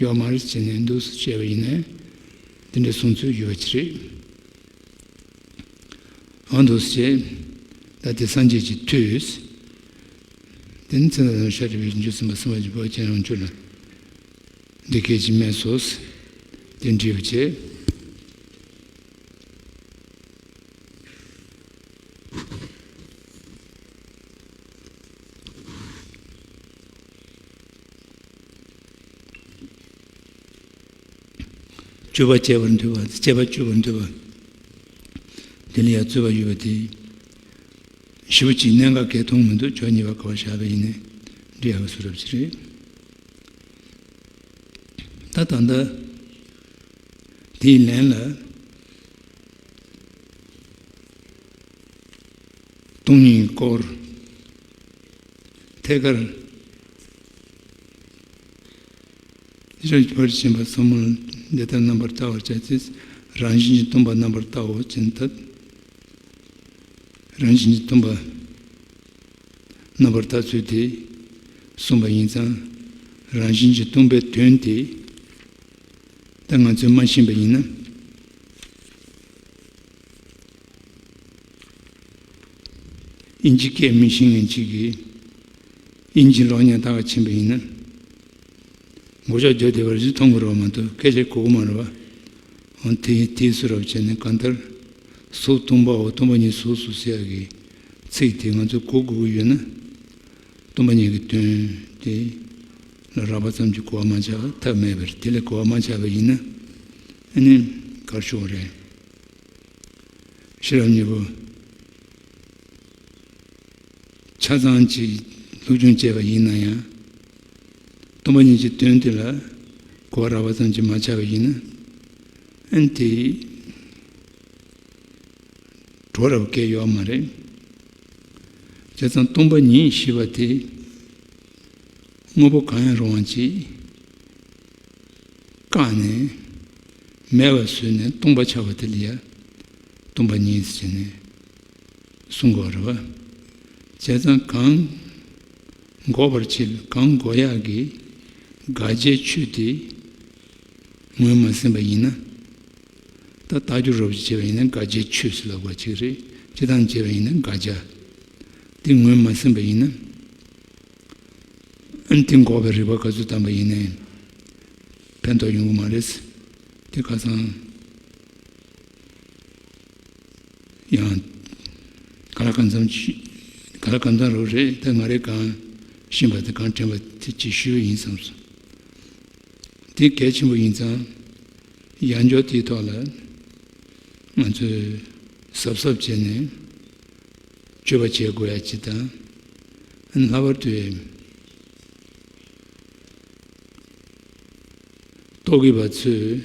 ཡོད་མ་རེད་ཅེས་ནས་འདུག་སེ་བཤད་པ་ཡིན་ན། དེ་འདྲའི་གསུང་ཚུལ་ཡོད་པ་ཅིག་རེད། འོ་འདུག་སེ་བྱས། ད་དེ་སངས་རྒྱས་ཀྱི་མཐུས། དེ་ནི་ཚེ་ན་ཤཱ་རིའི་བུས་རྗེ་བཙུན་པ་སེམས་དཔའ་ཆེན་པོ་ཁྱེད་རང་ཁྱོད་ལ་འདི་སྐད་ཅེས་སྨྲས་སོ། དེ་འདྲ་བྱས། སྤྱོད་པ་སྤྱད་པར་འདོད་པ། སྤྱད་པ་སྤྱོད་པར་འདོད་པ། དེ་ལ་ཡང་རྩོད་པ་ཡོད་པ་དེ། ཞེ་པོ་ཅིག་གནད་འགག་གལ་མཐོང་མི་འདུག་ཕྱོགས་གཉིས་པ་ག་པར་བཞག་པ་ཡིན་ནའི་འགྲིག་ཡག་གི་བཟོ་འདྲ་ཅིག་རེད། ད་ད་ལྟ་དེའི་ལན་ལ། སྟོང་ཉིད་སྐོར། ཐད་ཀར། ཕྱིར་ཕར་ཕྱིན་པ་ཚང་མ་འདི་ལྟར་རྣམ་པར་བལྟ་བར་བྱ་སྟེ། རང་བཞིན་གྱིས་སྟོང་པར་རྣམ་པར་བལྟའོ་ཅེས་ཐད། རང་བཞིན་གྱིས་སྟོང་པར་རྣམ་པར་བལྟ་ཚུལ་དེ་གསུངས་པ་ཡིན་ཙང་། རང་བཞིན་གྱིས་སྟོང་པའི་དོན་དེ་ད་ང་ཚོས་མ་ཤེས་པ་ཡིན་ན། ཨིན་ཇི་སྐད་མི་ཤེས་མཁན་ཅིག་གིས་ཨིན་ཇི་ཀློག་སྙིང་ཐག་ཕྱིན་པ་ཡིན་ན། མགོ་ལྕོག་རྒྱབ་བསྡད་པ་རེད། ཅིག་མཐོང་གི་རེད་པ་མ་གཏོགས་སྐད་ཆ་གོ་གི་མ་རེད་པ། འོ་དེ་དེ་བཟོ་འདྲ་བྱས་ནས། གང་ལྟར་གཟུགས་སྟོང་པའོ། སྟོང་པ་ཉིད་གཟུགས་སོ་ཟེར་ཡག་གི་ཚིག་དེ་ང་ཚོས་གོ་དགོས་ཀྱི་ཡོད་ན། སྟོང་པ་ཉིད་ཀྱི་དོན་དེ་ལ་རགས་པ་ཙམ་གྱིས་གོ་བ་མ་ཆགས་པ་ཐབས་མེད་པ་རེད། དེ་ལས་གོ་བ་མ་ཆགས་པ་ཡིན་ན། ཨ་ནི་གར་ཤོར་བ་རེད། ཤེས་རབ་གཉིས་པོ་ཆ་ཚང་གཅིག་སློབ་སྦྱོང་བྱས་པ་ཡིན་ན་ཡང་། སྟོང་པ་ཉིད་ཀྱི་དོན་དེ་ལ་གོ་བ་རགས་པ་ཙམ་གྱིས་མ་ཆགས་པ་ཡིན་ན། ཨ་ནི་དེ་གྲོགས་རབ་སྐལ་ཡོད་མ་རེད། བྱས་ཙང་སྟོང་པ་ཉིད་ཞེས་པ་དེ། དངོས་པོ་གང་ཡང་རུང་བ་ཅིག་བཀག་ནས་མེད་པ་བཟོས་ནས་སྟོང་པ་ཆགས་པ་དེ་ལ་ཡང་སྟོང་པ་ཉིད་ཟེར་ནས་གསུང་གི་ཡོད་རེད་པ། བྱས་ཙང་གང་འགོག་པར་བྱེད། གང་འགོག་ཡག་གི་དགག་བྱའི་ཆོས་དེ་ངོས་མ་ཟིན་པ་ཡིན་ན། ད་རྟགས་སྦྱོར་རབ་ཅིག་བྱས་པ་ཡིན་ན། དགག་བྱའི་ཆོས་ཟེར་ལབ་པ་ཅིག་རེད། སྤྱིར་བཏང་བྱས་པ་ཡིན་ན་དགག་བྱ་དེ་ངོས་མ་ཟིན་པ་ཡིན་ན། ཨ་ནི་དེ་འགོག་པའི་རིགས་པ་ག་ཚོད་བཏང་པ་ཡིན་ནའི་ཕན་ཐོགས་ཡོང་གི་མ་རེད། དེ་ཁ་སང་ཡང་ག་ལ་གང་འཚམ་ཅིག་ག་ལ་གང་འཚམ་རོགས་རེད། ད་ང་རས་གང་ཤེས་པ་དེ་གང་དྲན་པ་དེ་ཅིག་ཞུས་པ་ཡིན་བསམ་སོང་། དེ་གལ་ཆེན་པོ་ཡིན་ཙང་། ཡང་བསྐྱར་དེའི་ཐོག་ལ་ང་ཚོས་གཟབ་གཟབ་བྱས་ནས་སྤྱོད་པ་བྱེད་དགོས་ཡ་ཅིག་དང་། ལྷག་པར་དུ་རྟོག་གེ་པ་ཚོས་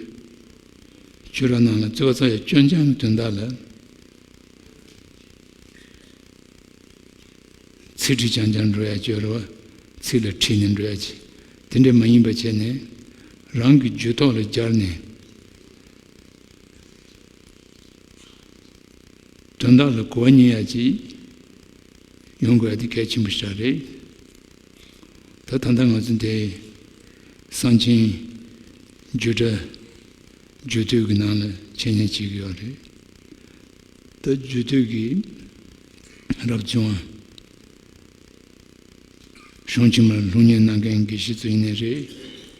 ཆོས་ར་ནང་ལ་རྩོད་པ་རྩོད་ཡ་སྐྱོན་རྐྱང་གི་དོན་དག་ལ། ཚིག་ཁྲི་རྐྱང་རྐྱང་འགྲོ་ཡ་ཅིག་ཡོད་རེད་པ། ཚིག་ལ་ཁྲིད་ནས་འགྲོ་ཡ་ཅིག་དེ་འདྲ་མ་ཡིན་པ་བྱས་ནས། རང་གི་རྒྱུད་ཐོག་ལ་སྦྱར་ནས། དོན་དག་ལ་གོ་བ་རྙེད་ཡ་ཅིག་ཡོང་དགོས་ཡ་དེ་གལ་ཆེན་པོ་ཞིག་རེད། ད་ད་ལྟ་ང་ཚོ་འདི་གསང་ཆེན་རྒྱུད་གྲྭ་རྒྱུད་སྟོད་ཀྱི་ནང་ལ་འཆད་ཉན་བྱེད་ཀྱི་ཡོད་རེད། ད་རྒྱུད་སྟོད་ཀྱི་རབ་བྱུང་བ། གཞུང་ཕྱི་མར་ལྷུག་བསྙེན་གནང་མཁན་དགེ་བཤེས་ཚོ་ཡིན་ནའི་རེད།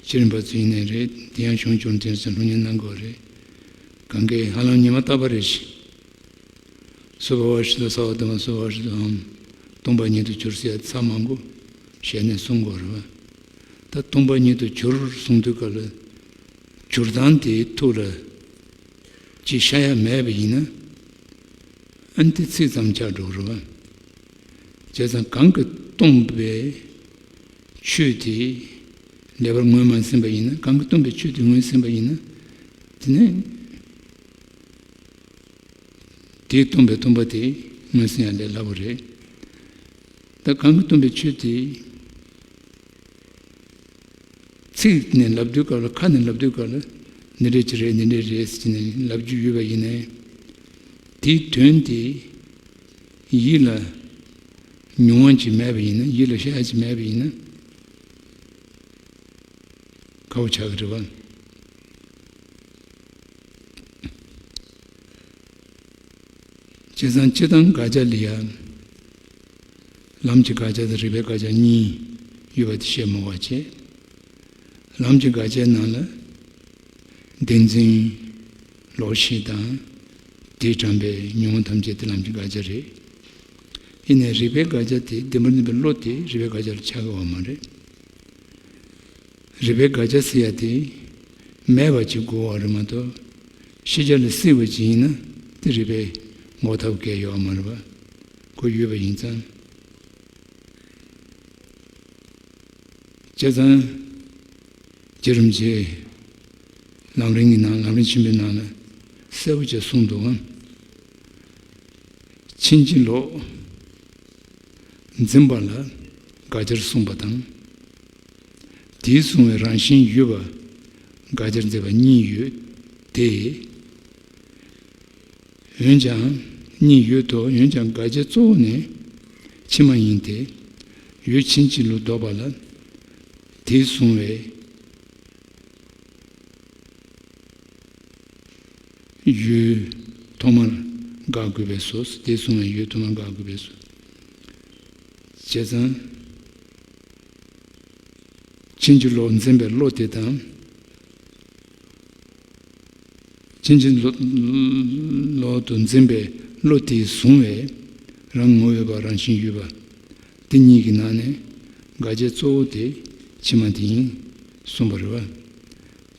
ཆེ་རིམ་པ་ཚོ་ཡིན་ནའི་རེད། དེ་ཡང་གཞུང་སྐྱོང་དེ་ཚོ་ལྷུག་བསྙེན་གནང་དགོས་རེད། གང་གས་ཧ་ལམ་ཉི་མ་རྟག་པ་རེ་བཞིན། སོ་བ་བ་ཤི་ཏོ་ས་བ་དུ་མ་སོ་བ་བ་ཤི་ཏོ་ཧམ། སྟོང་པ་ཉིད་དུ་གྱུར་ཟེར་ཡ་ཚར་མང་པོ་ཞལ་ནས་གསུང་དགོས་རེད་བ། ད་སྟོང་པ་ཉིད་དུ་གྱུར་གསུང་དུས་སྐབས་ལ། གྱུར་སྟངས་དེའི་ཐོག་ལ་ཅིག་ཤ་ཡ་མེད་པ་ཡིན་ན། ཨ་ནི་དེ་ཚིག་ཙམ་ཆགས་འགྲོ་གི་རེད་བ། བྱས་ཙང་གང་གིས་སྟོང་པའི་ཆོས་དེ་ལེགས་པར་ངོས་མ་ཟིན་པ་ཡིན་ན། གང་གིས་སྟོང་པའི་ཆོས་དེ་ངོས་ཟིན་པ་ཡིན་ན། དེ་ནས་དེས་སྟོང་པའི་སྟོང་པ་དེ་ངོས་ཟིན་ཡ་ལས་སླ་པོ་རེད། ད་གང་གིས་སྟོང་པའི་ཆོས་དེ། ཚིག་ནས་ལབ་དུས་སྐབས་ལ། ཁ་ནས་ལབ་དུས་སྐབས་ལ། འདི་འདྲ་ཅིག་རེད། འདི་འདྲ་རེད་ཟེར་ནས་ལབ་རྒྱུ་ཡོད་པ་ཡིན་ནའི། དེའི་དོན་དེ་ཡིད་ལ་མྱོང་བ་ཅིག་མེད་པ་ཡིན་ན། ཡིད་ལ་ཤར་ཡ་ཅིག་མེད་པ་ཡིན་ན། དཀའ་བོ་ཆགས་ཀྱི་རེད་བ། བྱས་ཙང་སྤྱིར་བཏང་དགག་བྱ་ལ་ཡ། ལམ་གྱི་དགག་བྱ་དང་རིགས་པའི་དགག་བྱ་གཉིས་ཡོད་པ་དེ་བཤད་མི་དགོས་པ་བྱས། ལམ་གྱི་དགག་བྱའི་ནང་ལ་བདེན་འཛིན་ལོག་ཤེས་དང་། དེས་དྲངས་པའི་ཉོན་མོངས་ཐམས་ཅད་དེ་ལམ་གྱི་དགག་བྱ་རེད། ཡིན་ནའི་རིགས་པའི་དགག་བྱ་དེ། བདེན་པར་འཛིན་པའི་བློ་དེ་རིགས་པའི་དགག་བྱ་ལ་ཆགས་ཀྱི་ཡོད་མ་རེད། རིགས་པའི་དགག་བྱ་ཟེར་ཡ་དེ་མེད་པ་ཅིག་དགོས་པ་རེད་མ་གཏོགས། ཤེས་བྱ་ལ་སྲིད་པ་ཅིག་ཡིན་ན་དེ་རིགས་པས་འགོག་ཐབས་གང་ཡང་ཡོད་མ་རེད་པ། ཁོ་ཡོད་པ་ཡིན་ཙང་། བྱས་ཙང་རྗེ་རིན་པོ་ཆེས་ལམ་རིམ་གྱི་ནང་། ལམ་རིམ་ཆེན་པོའི་ནང་ལ་གསལ་པོ་བྱས་གསུངས་འདུག་གམ། ཕྱིན་ཅི་ལོག་འཛིན་པ་ལ་དགག་བྱར་གསུངས་པ་དང་། དེས་བཟུང་བའི་རང་བཞིན་ཡོད་པ་དགག་བྱར་མཛད་པ་གཉིས་ཡོད་དེ། འོན་ཀྱང་། གཉིས་ཡོད་དོ། འོན་ཀྱང་དགག་བྱའི་གཙོ་བོ་ནི་ཕྱི་མ་ཡིན་ཏེ། ཡུལ་ཕྱིན་ཅི་ལོག་ལྡོག་པ་ལ་དེས་བཟུང་བའི་ཡུལ་ཐོག་མར་དགག་དགོས་པས་སོ། དེས་བཟུང་བའི་ཡུལ་ཐོག་མར་དགག་དགོས་པས་སོ། བྱས་ཙང་། ཕྱིན་ཅི་ལོག་འཛིན་པའི་བློ་དེ་དང་། ཕྱིན་ཅི་ལོག་ཏུ་འཛིན་པའི་བློ་དེས་བཟུང་བའི་རང་ངོ་བོ་ཡོད་པ། རང་བཞིན་ཡོད་པ། དེ་གཉིས་ཀྱི་ནང་ནས་དགག་བྱའི་གཙོ་བོ་དེ་ཕྱི་མ་དེ་ཡིན་གསུངས་པ་རེད་བ།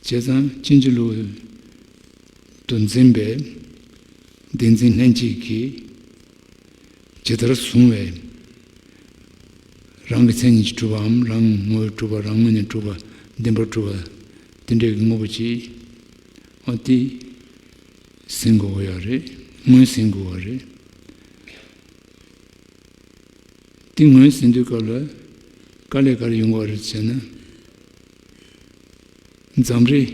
བྱས་ཙང་ཕྱིན་ཅི་ལོག་ཏུ་འཛིན་པའི་བདེན་འཛིན་ལྷན་སྐྱེས་ཀྱིས་ཇི་ལྟར་བཟུང་བའི། རང་གི་མཚན་ཉིད་ཀྱིས་གྲུབ་པའམ། རང་ངོས་གྲུབ་པ། རང་ངོས་ནས་གྲུབ་པ། བདེན་པར་གྲུབ་པ། དེ་འདྲའི་དངོས་པོ་ཅིག། འོ་དེ་ཟིན་དགོས་ཀྱི་ཡོད་རེད། ངོས་ཟིན་དགོས་པ་རེད། དེ་ངོས་ཟིན་དུས་སྐབས་ལ་དཀའ་ལས་ག་རེ་ཡོང་གི་ཡོད་རེད་ཟེར་ན། འཛམ་རིག་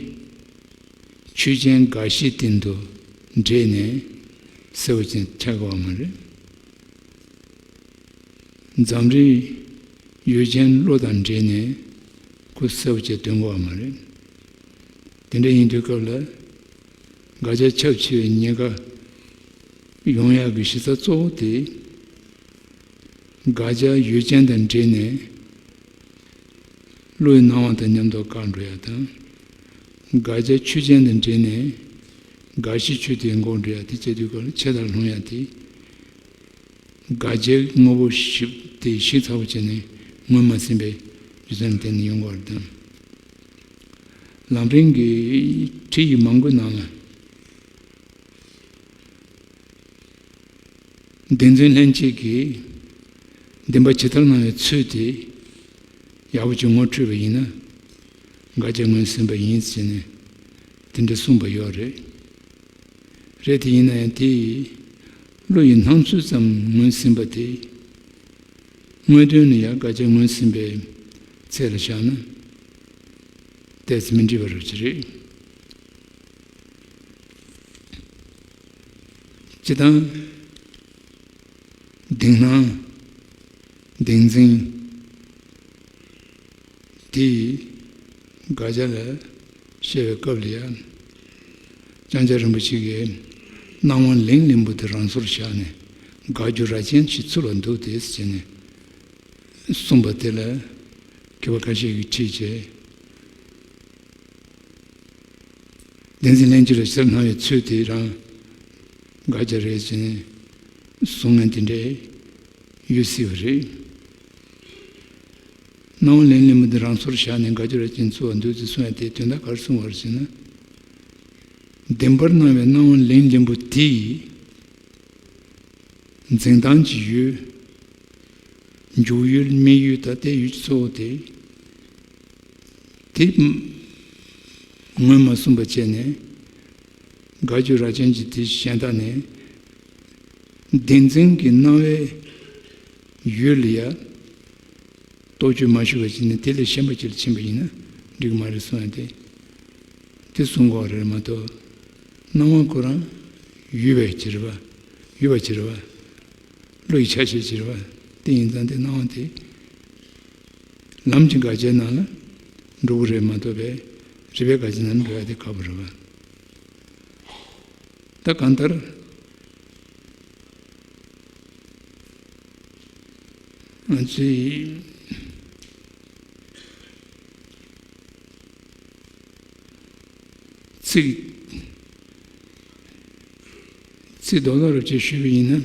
ཆོས་ཅན་དགག་གཞིའི་སྟེང་དུ་འདྲེས་ནས་གསལ་པོ་ཅིག་ཆགས་ཀྱི་ཡོད་མ་རེད། འཛམ་རིག་ཡུལ་ཅན་བློ་དང་འདྲེས་ནས་ཁོ་གསལ་པོ་ཅིག་སྟོན་གྱི་ཡོད་མ་རེད། དེ་འདྲ་ཡིན་དུས་སྐབས་ལ་དགག་བྱ་ཁྱབ་ཆེ་བའི་ཉེན་ཁ་ཡོང་ཡག་གི་གཞི་རྩ་གཙོ་བོ་དེ། དགག་བྱ་ཡུལ་ཅན་དང་འདྲེས་ནས་བློའི་སྣང་བ་དང་མཉམ་དུ་བཀག་འགྲོ་ཡ་དང་། དགག་བྱ་ཆོས་ཅན་དང་འདྲེས་ནས་དགག་གཞི་ཆོས་དེ་འགོག་འགྲོ་ཡ་དེ་བྱེད་དུས་སྐབས་ལ་ཆད་ལྷུང་ཡ་དེ། དགག་བྱའི་དངོས་པོ་ཞིབ་དེ་ཞིབ་ཚགས་པོ་བྱས་ནས་ངོས་མ་ཟིན་པའི་རྒྱུ་མཚན་ལ་བརྟེན་ནས་ཡོང་གི་ཡོད་རེད་དམ། ལམ་རིམ་གྱི་ཁྲིད་ཡིག་མང་པོའི་ནང་ལ། བདེན་འཛིན་ལྷན་སྐྱེས་ཀྱིས་བདེན་པ་ཇི་ལྟར་སྣང་བའི་ཚུལ་དེ་ཡག་པོ་ཅིག་ངོ་འཕྲོད་པ་ཡིན་ན། དགག་བྱ་ངོས་ཟིན་པ་ཡིན་ཟེར་ནས་དེ་འདྲ་གསུངས་པ་ཡོད་རེད། རེད་དེ། ཡིན་ན་ཡང་དེ་བློ་ཡི་སྣང་ཚུལ་ཙམ་ངོས་ཟིན་པ་དེ། དངོས་དོན་ལ་ཡང་དགག་བྱ་ངོས་ཟིན་པའི་ཚད་ལ་བཞག་ན་ཏོག་ཙམ་མི་འགྲིག་པ་རེད་ཅེས་རེད། སྤྱིར་བཏང་ གདེང་སྣང་། གདེང་འཛིན། དེ་ཡིས་དགག་བྱ་ལ་བཤད་པའི་སྐབས་ལ་ཡང་། ལྕང་སྐྱ་རིན་པོ་ཆེ་གིས་སྣང་བ་ལིང་ལིང་པོ་དེ་རང་སོར་བཞག་ནས་དགག་རྒྱུ་ར་ཅན་ཞིག་ཚུར་ལ་འདུག་སྟེ་ཟེར་ནས་གསུངས་པ་དེ་ལ་མཁས་པ་ཁ་ཤས་ཀྱིས་ཁྲིད་བྱས། བདེན་འཛིན་ལྷན་སྐྱེས་ལ་ཕྱིར་སྣང་བའི་ཚུལ་དེ་རང་དགག་བྱ་རེད་ཅེས་གསུང་མཁན་དེ་འདྲ་ཡོད་སྲིད་པ་རེད། སྣང་བ་ལིང་ལིང་པོ་འདི་རང་སོར་བཞག་ནས་དགག་རྒྱུ་ར་ཅན་ཚུར་ལ་འདུག་ཅེས་གསུང་ཡ་དེ་དོན་དག་ག་རེ་གསུང་བ་རེད་ཟེར་ན། བདེན་པར་སྣང་བའི་སྣང་བ་ལིང་ལིང་པོ་དེ་ཡིས། འཛིན་སྟངས་ཀྱི་ཡུལ། འཇུག་ཡུལ་དམིགས་ཡུལ་དང་དེ་ཡུལ་གྱི་གཙོ་བོ་དེ། དེ་ངོས་མ་ཟིན་པ་བྱས་ནས། དགག་རྒྱུ་ར་ཅན་གྱི་དེ་གཞན་དག་ནས། བདེན་འཛིན་གྱི་སྣང་བའི་ཡུལ་ལ་ཡ། རྟོག་དཔྱོད་མ་ཞུགས་པ་ཅིག་ནས་དེ་ལས་གཞན་པ་ཅིག་ལ་ཕྱིན་པ་ཡིན་ན་འགྲིག་གི་མ་རེད་གསུང་ཡ་དེ། དེ་གསུང་དགོས་རེད་མ་གཏོགས། སྣང་བ་ཁོ་རང་ཡུལ་བའི་ཕྱིར་བ། ཡུལ་བ་ཕྱིར་བ། བློ་ཡི་ཆ་ཤས་ཕྱིར་བ། དེ་ཡིན་ཙང་དེ་སྣང་བ་དེ། ལམ་གྱི་དགག་བྱའི་ནང་ལ་འགྲོ་གི་རེད་མ་གཏོགས་པའི་རིགས་པའི་དགག་བྱའི་ནང་ལ་འགྲོ་ཡ་དེ་ཁག་པོ་རེད་བ། ད་གང་ལྟར། ང་ཚོས་ཚིག་ཚིག་རྡོག་རྡོག་རེ་བྱས་ཞུས་པ་ཡིན་ན།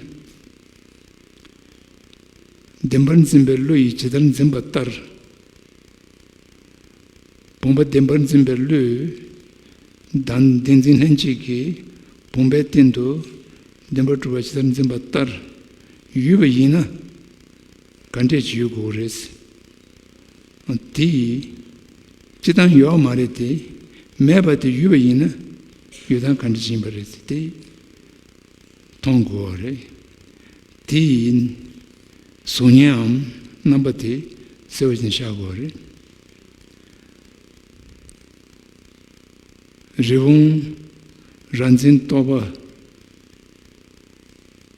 བདེན་པར་འཛིན་པའི་བློ་ཡིས་ཇི་ལྟར་འཛིན་པ་ལྟར། བུམ་པ་བདེན་པར་འཛིན་པའི་བློས། བདེན་བདེན་འཛིན་ལྷན་སྐྱེས་ཀྱིས་བུམ་པའི་སྟེང་དུ་བདེན་པར་གྲུབ་པ་ཇི་ལྟར་འཛིན་པ་ལྟར་ཡོད་པ་ཡིན་ན། ག་འདྲས་ཅིག་ཡོད་དགོས་རེད། དེ་ཡིས་སྤྱིར་བཏང་ཡོད་མ་རེད་དེ། མེད་པ་དེ་ཡོད་པ་ཡིན་ན་ཡོད་སྟངས་ག་འདྲས་ཅིག་ཡིན་པ་རེད་དེ། མཐོང་དགོས་པ་རེད། དེ་ཡིན། གཟུགས་བརྙནའམ་རྣམ་པ་དེ་གསལ་བོ་ཞིག་ཤར་དགོས་པ་རེད། རི་བོང་རྭ་འཛིན་རྟོག་པ་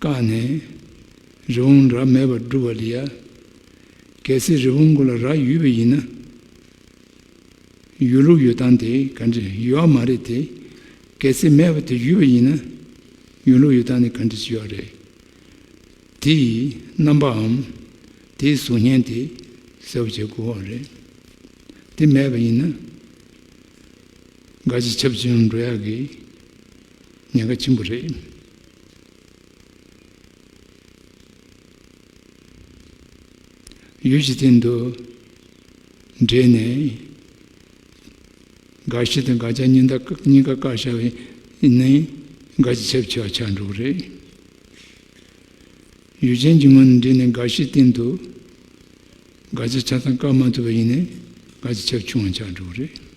བཀག་ནས་རི་བོང་རྭ་མེད་པར་སྒྲུབ་པ་ལ་ཡ། གལ་སྲིད་རི་བོང་ཁོ་ལ་རྭ་ཡོད་པ་ཡིན་ན། ཡོད་ལུགས་ཡོད་སྟངས་དེ་ག་འདྲ་ཡོད་མ་རེད་དེ། གལ་སྲིད་མེད་པ་དེ་ཡོད་པ་ཡིན་ན། ཡོད་ལུགས་ཡོད་སྟངས་དེ་ག་འདྲ་ཞིག་ཡོད་རེད། དེ་ཡི་རྣམ་པའམ། དེའི་གཟུགས་བརྙན་དེ་གསལ་པོ་བྱེད་དགོས་པ་རེད། དེ་མེད་པ་ཡིན་ན། དགག་བྱ་ཁྱབ་ཆེ་རུ་འགྲོ་ཡག་གི་ཉེན་ཁ་ཆེན་པོ་རེད། ཡུལ་གྱི་སྟེང་དུ་འདྲེས་ནས། དགག་གཞི་དང་དགག་བྱ་གཉིས་ཀ་གཉིས་ཀ་བཀག་བཞག་པ་ཡིན་ན། དགག་བྱ་ཁྱབ་ཆེ་བ་ཆགས་འགྲོ་གི་རེད། ཡུལ་ཅན་གྱི་ངོས་ནས་འདྲེས་ནས་དགག་གཞིའི་སྟེང་དུ་དགག་བྱ་ཆ་ཚང་བཀག་མ་ཐུབ་པ་ཡིན་ན་དགག་བྱ་ཁྱབ་ཆུང་བ་ཆགས་འགྲོ་གི་རེད།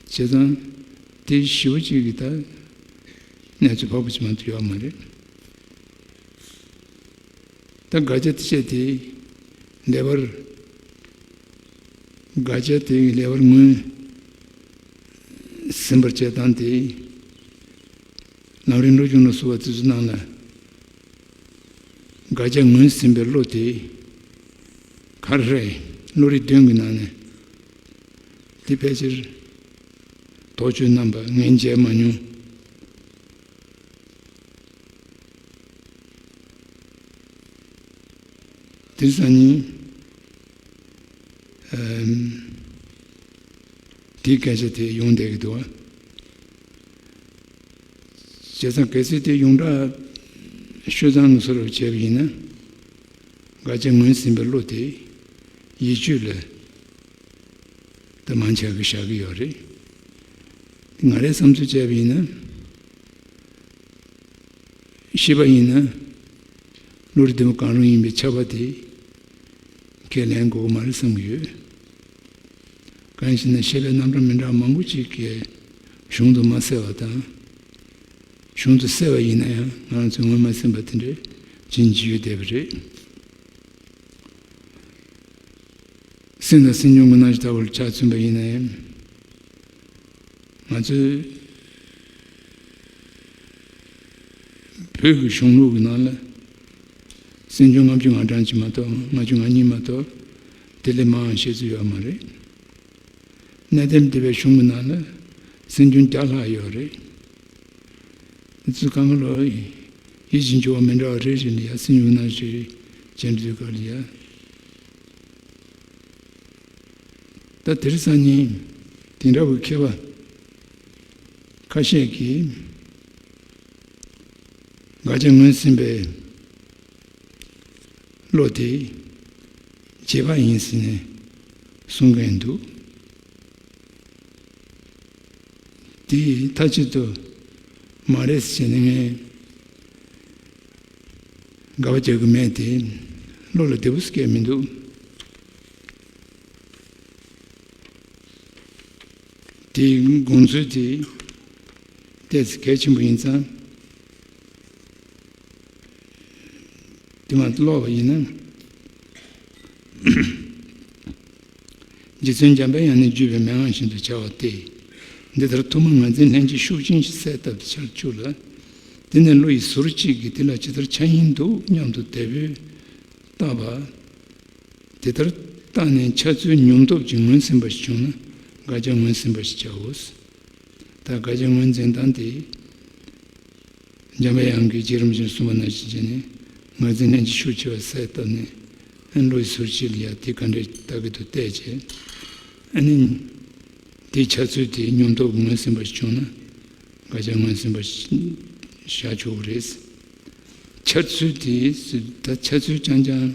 བྱས་ཙང་དེ་ཞེ་པོ་ཅིག་གི་ད་གནས་ཚུལ་ཕལ་པོ་ཅིག་མ་གཏོགས་ཡོད་མ་རེད། ད་དགག་བྱ་དེ་བཤད་དེ་ལེགས་པར། དགག་བྱ་དེ་ལེགས་པར་ངོས་ཟིན་པར་བྱེད་སྟངས་དེ། ལམ་རིམ་བློ་སྦྱོང་ལ་སོགས་པ་དེ་ཚོའི་ནང་ལ། དགག་བྱ་ངོས་ཟིན་པའི་བློ་དེ་ག་རེ་རེད། བློ་རིག་བདུན་གྱི་ནང་ནས་དེ་ཕལ་ཆེར་དོགས་གཅོད་རྣམ་པ་ངས་མཇལ་མ་མྱོང་། དེ་སང་ཉིན། ཨམ། དེའི་སྐད་ཆ་དེ་ཡོང་བསྡད་ཀྱི་འདུག་བ། བྱས་ཙང་གལ་སྲིད་དེ་ཡོངས་གྲགས་ཤོད་སྟངས་ཀྱི་བཟོ་འདྲ་བྱས་པ་ཡིན་ན། དགག་བྱ་ངོས་ཟིན་པའི་བློ་དེ་ཡིད་དཔྱོད་ལ་དུ་མང་ཆེ་བ་བཞག་གི་ཡོད་རེད། ང་རའི་བསམ་ཚུལ་བྱས་པ་ཡིན་ན། ཤེས་པ་ཡིན་ན། བློ་རིག་བདུན་པོ་གང་རུང་ཡིན་པའི་ཁྱབ་པ་དེ་ཁས་ལེན་དགོས་ཀྱི་མ་རེད་བསམ་གྱི་ཡོད། གང་ཡིན་ཟེར་ན་ཤེས་པའི་རྣམ་གྲངས་མི་འདྲ་བ་མང་པོ་ཅིག་གིས་གཞུང་དུ་མ་གསལ་བ་དང་། གཞུང་དུ་གསལ་བ་ཡིན་ན་ཡང་ང་རང་ཚོས་ངོས་མ་ཟིན་པ་དེ་འདྲ་ཅིག་ཡོད་བསྡད་པ་རེད། སེམས་དང་སེམས་བྱུང་གི་སྣང་ཞིག་ལྟ་བུར་ཆ་མཚོན་པ་ཡིན་ན་ཡང་། ང་ཚོའི་བོད་ཀྱི་གཞུང་ལུགས་ཀྱི་ནང་ལ་ སེམས་བྱུང་ལྔ་བཅུ་ང་གྲངས་ཅིག་མ་གཏོགས། ལྔ་བཅུ་ང་གཉིས་མ་གཏོགས་དེ་ལས་མང་བ་བཤད་ཚུལ་ཡོད་མ་རེད། གནས་བརྟན་སྡེ་པའི་གཞུང་གི་ནང་ལ་སེམས་བྱུང་བརྒྱ་ལྷག་ཡོད་རེད། དེ་ཚོ་གང་ག་ལོ་ཡིད་བཞིན་འགྱུར་བ་མི་འདྲ་བ་རེ་རེ་ལ་ཡ་སེམས་བྱུང་རྣམ་བཤད་བྱེད་དུས་སྐབས་ལ་ཡ། ད་དེ་རིང་སང་ཉིན་དེ་འདྲ་བའི་མཁས་པ་ཁ་ཤས་ཀྱིས་དགག་བྱ་ངོས་ཟིན་པའི་བློ་དེ་རྗེས་དཔག་ཡིན་ཟེར་ནས་གསུང་མཁན་འདུག་དེ་མཐའ་གཅིག་ཏུ་མ་རེད་ཟེར་ནས་ངས་དགག་པ་རྒྱག་གི་མེད་དེ། བློ་ལ་བདེ་པོ་སྐྱེ་མི་འདུག་དེའི་དགོངས་ཚུལ་དེ་ཏོག་ཙམ་གལ་ཆེན་པོ་ཡིན་ཙང་། དེ་མ་ཀློག་པ་ཡིན་ན། རྗེ་བཙུན་འཇམ་པའི་དབྱངས་ནི་བརྒྱུད་པའི་མན་ངག་བཞིན་དུ་བྱ་བ་སྟེ། འདི་ལྟར་ཐོག་མར་ངོས་འཛིན་ལྷན་ཅིག་ཤུགས་ཅན་ཞིག་གསལ་བཏབ་སྟེ་འཆར་བཅུག་ལ། དེ་ནས་བློ་ཡི་ཟུར་གཅིག་གིས་དེ་ལ་ཇི་ལྟར་འཆར་ཡིན་འདུག་སྙམ་དུ་དལ་བུས་བལྟ་བ། དེ་ལྟར་བལྟས་ནས་འཆར་ཚུལ་སྙོམས་སྟོབས་ཀྱིས་ངོས་ཟིན་པ་ཞིག་བྱུང་ན་དགག་བྱ་ངོས་ཟིན་པ་ཞེས་བྱའོ། ད་དགག་བྱ་ངོས་འཛིན་སྟངས་དེ། འཇམ་པའི་དབྱངས་ཀྱིས་རྗེ་རིན་པོ་ཆེས་གསུངས་པ་ནང་བཞིན་བྱས་ནས་ངོས་འཛིན་ལྷན་ཅིག་ཤུགས་ཆེ་བ་གསལ་བཏབ་ནས། ཨ་ནི་བློ་ཡི་ཟུར་གཅིག་ལ་ཡ་དེ་ག་འདྲས་ལྟ་གི་འདུག་བལྟས་བྱས། ཨ་ནི་དེའི་འཆར་ཚུལ་དེ་སྙོམས་སྟོབས་ཀྱིས་ངོས་ཟིན་པ་ཞིག་བྱུང་ན་དགག་བྱ་ངོས་ཟིན་པ་ཞིག་བཞག་ཆོག་གི་རེད། འཆར་ཚུལ་དེ། ད་འཆར་ཚུལ་རྐྱང་རྐྱང་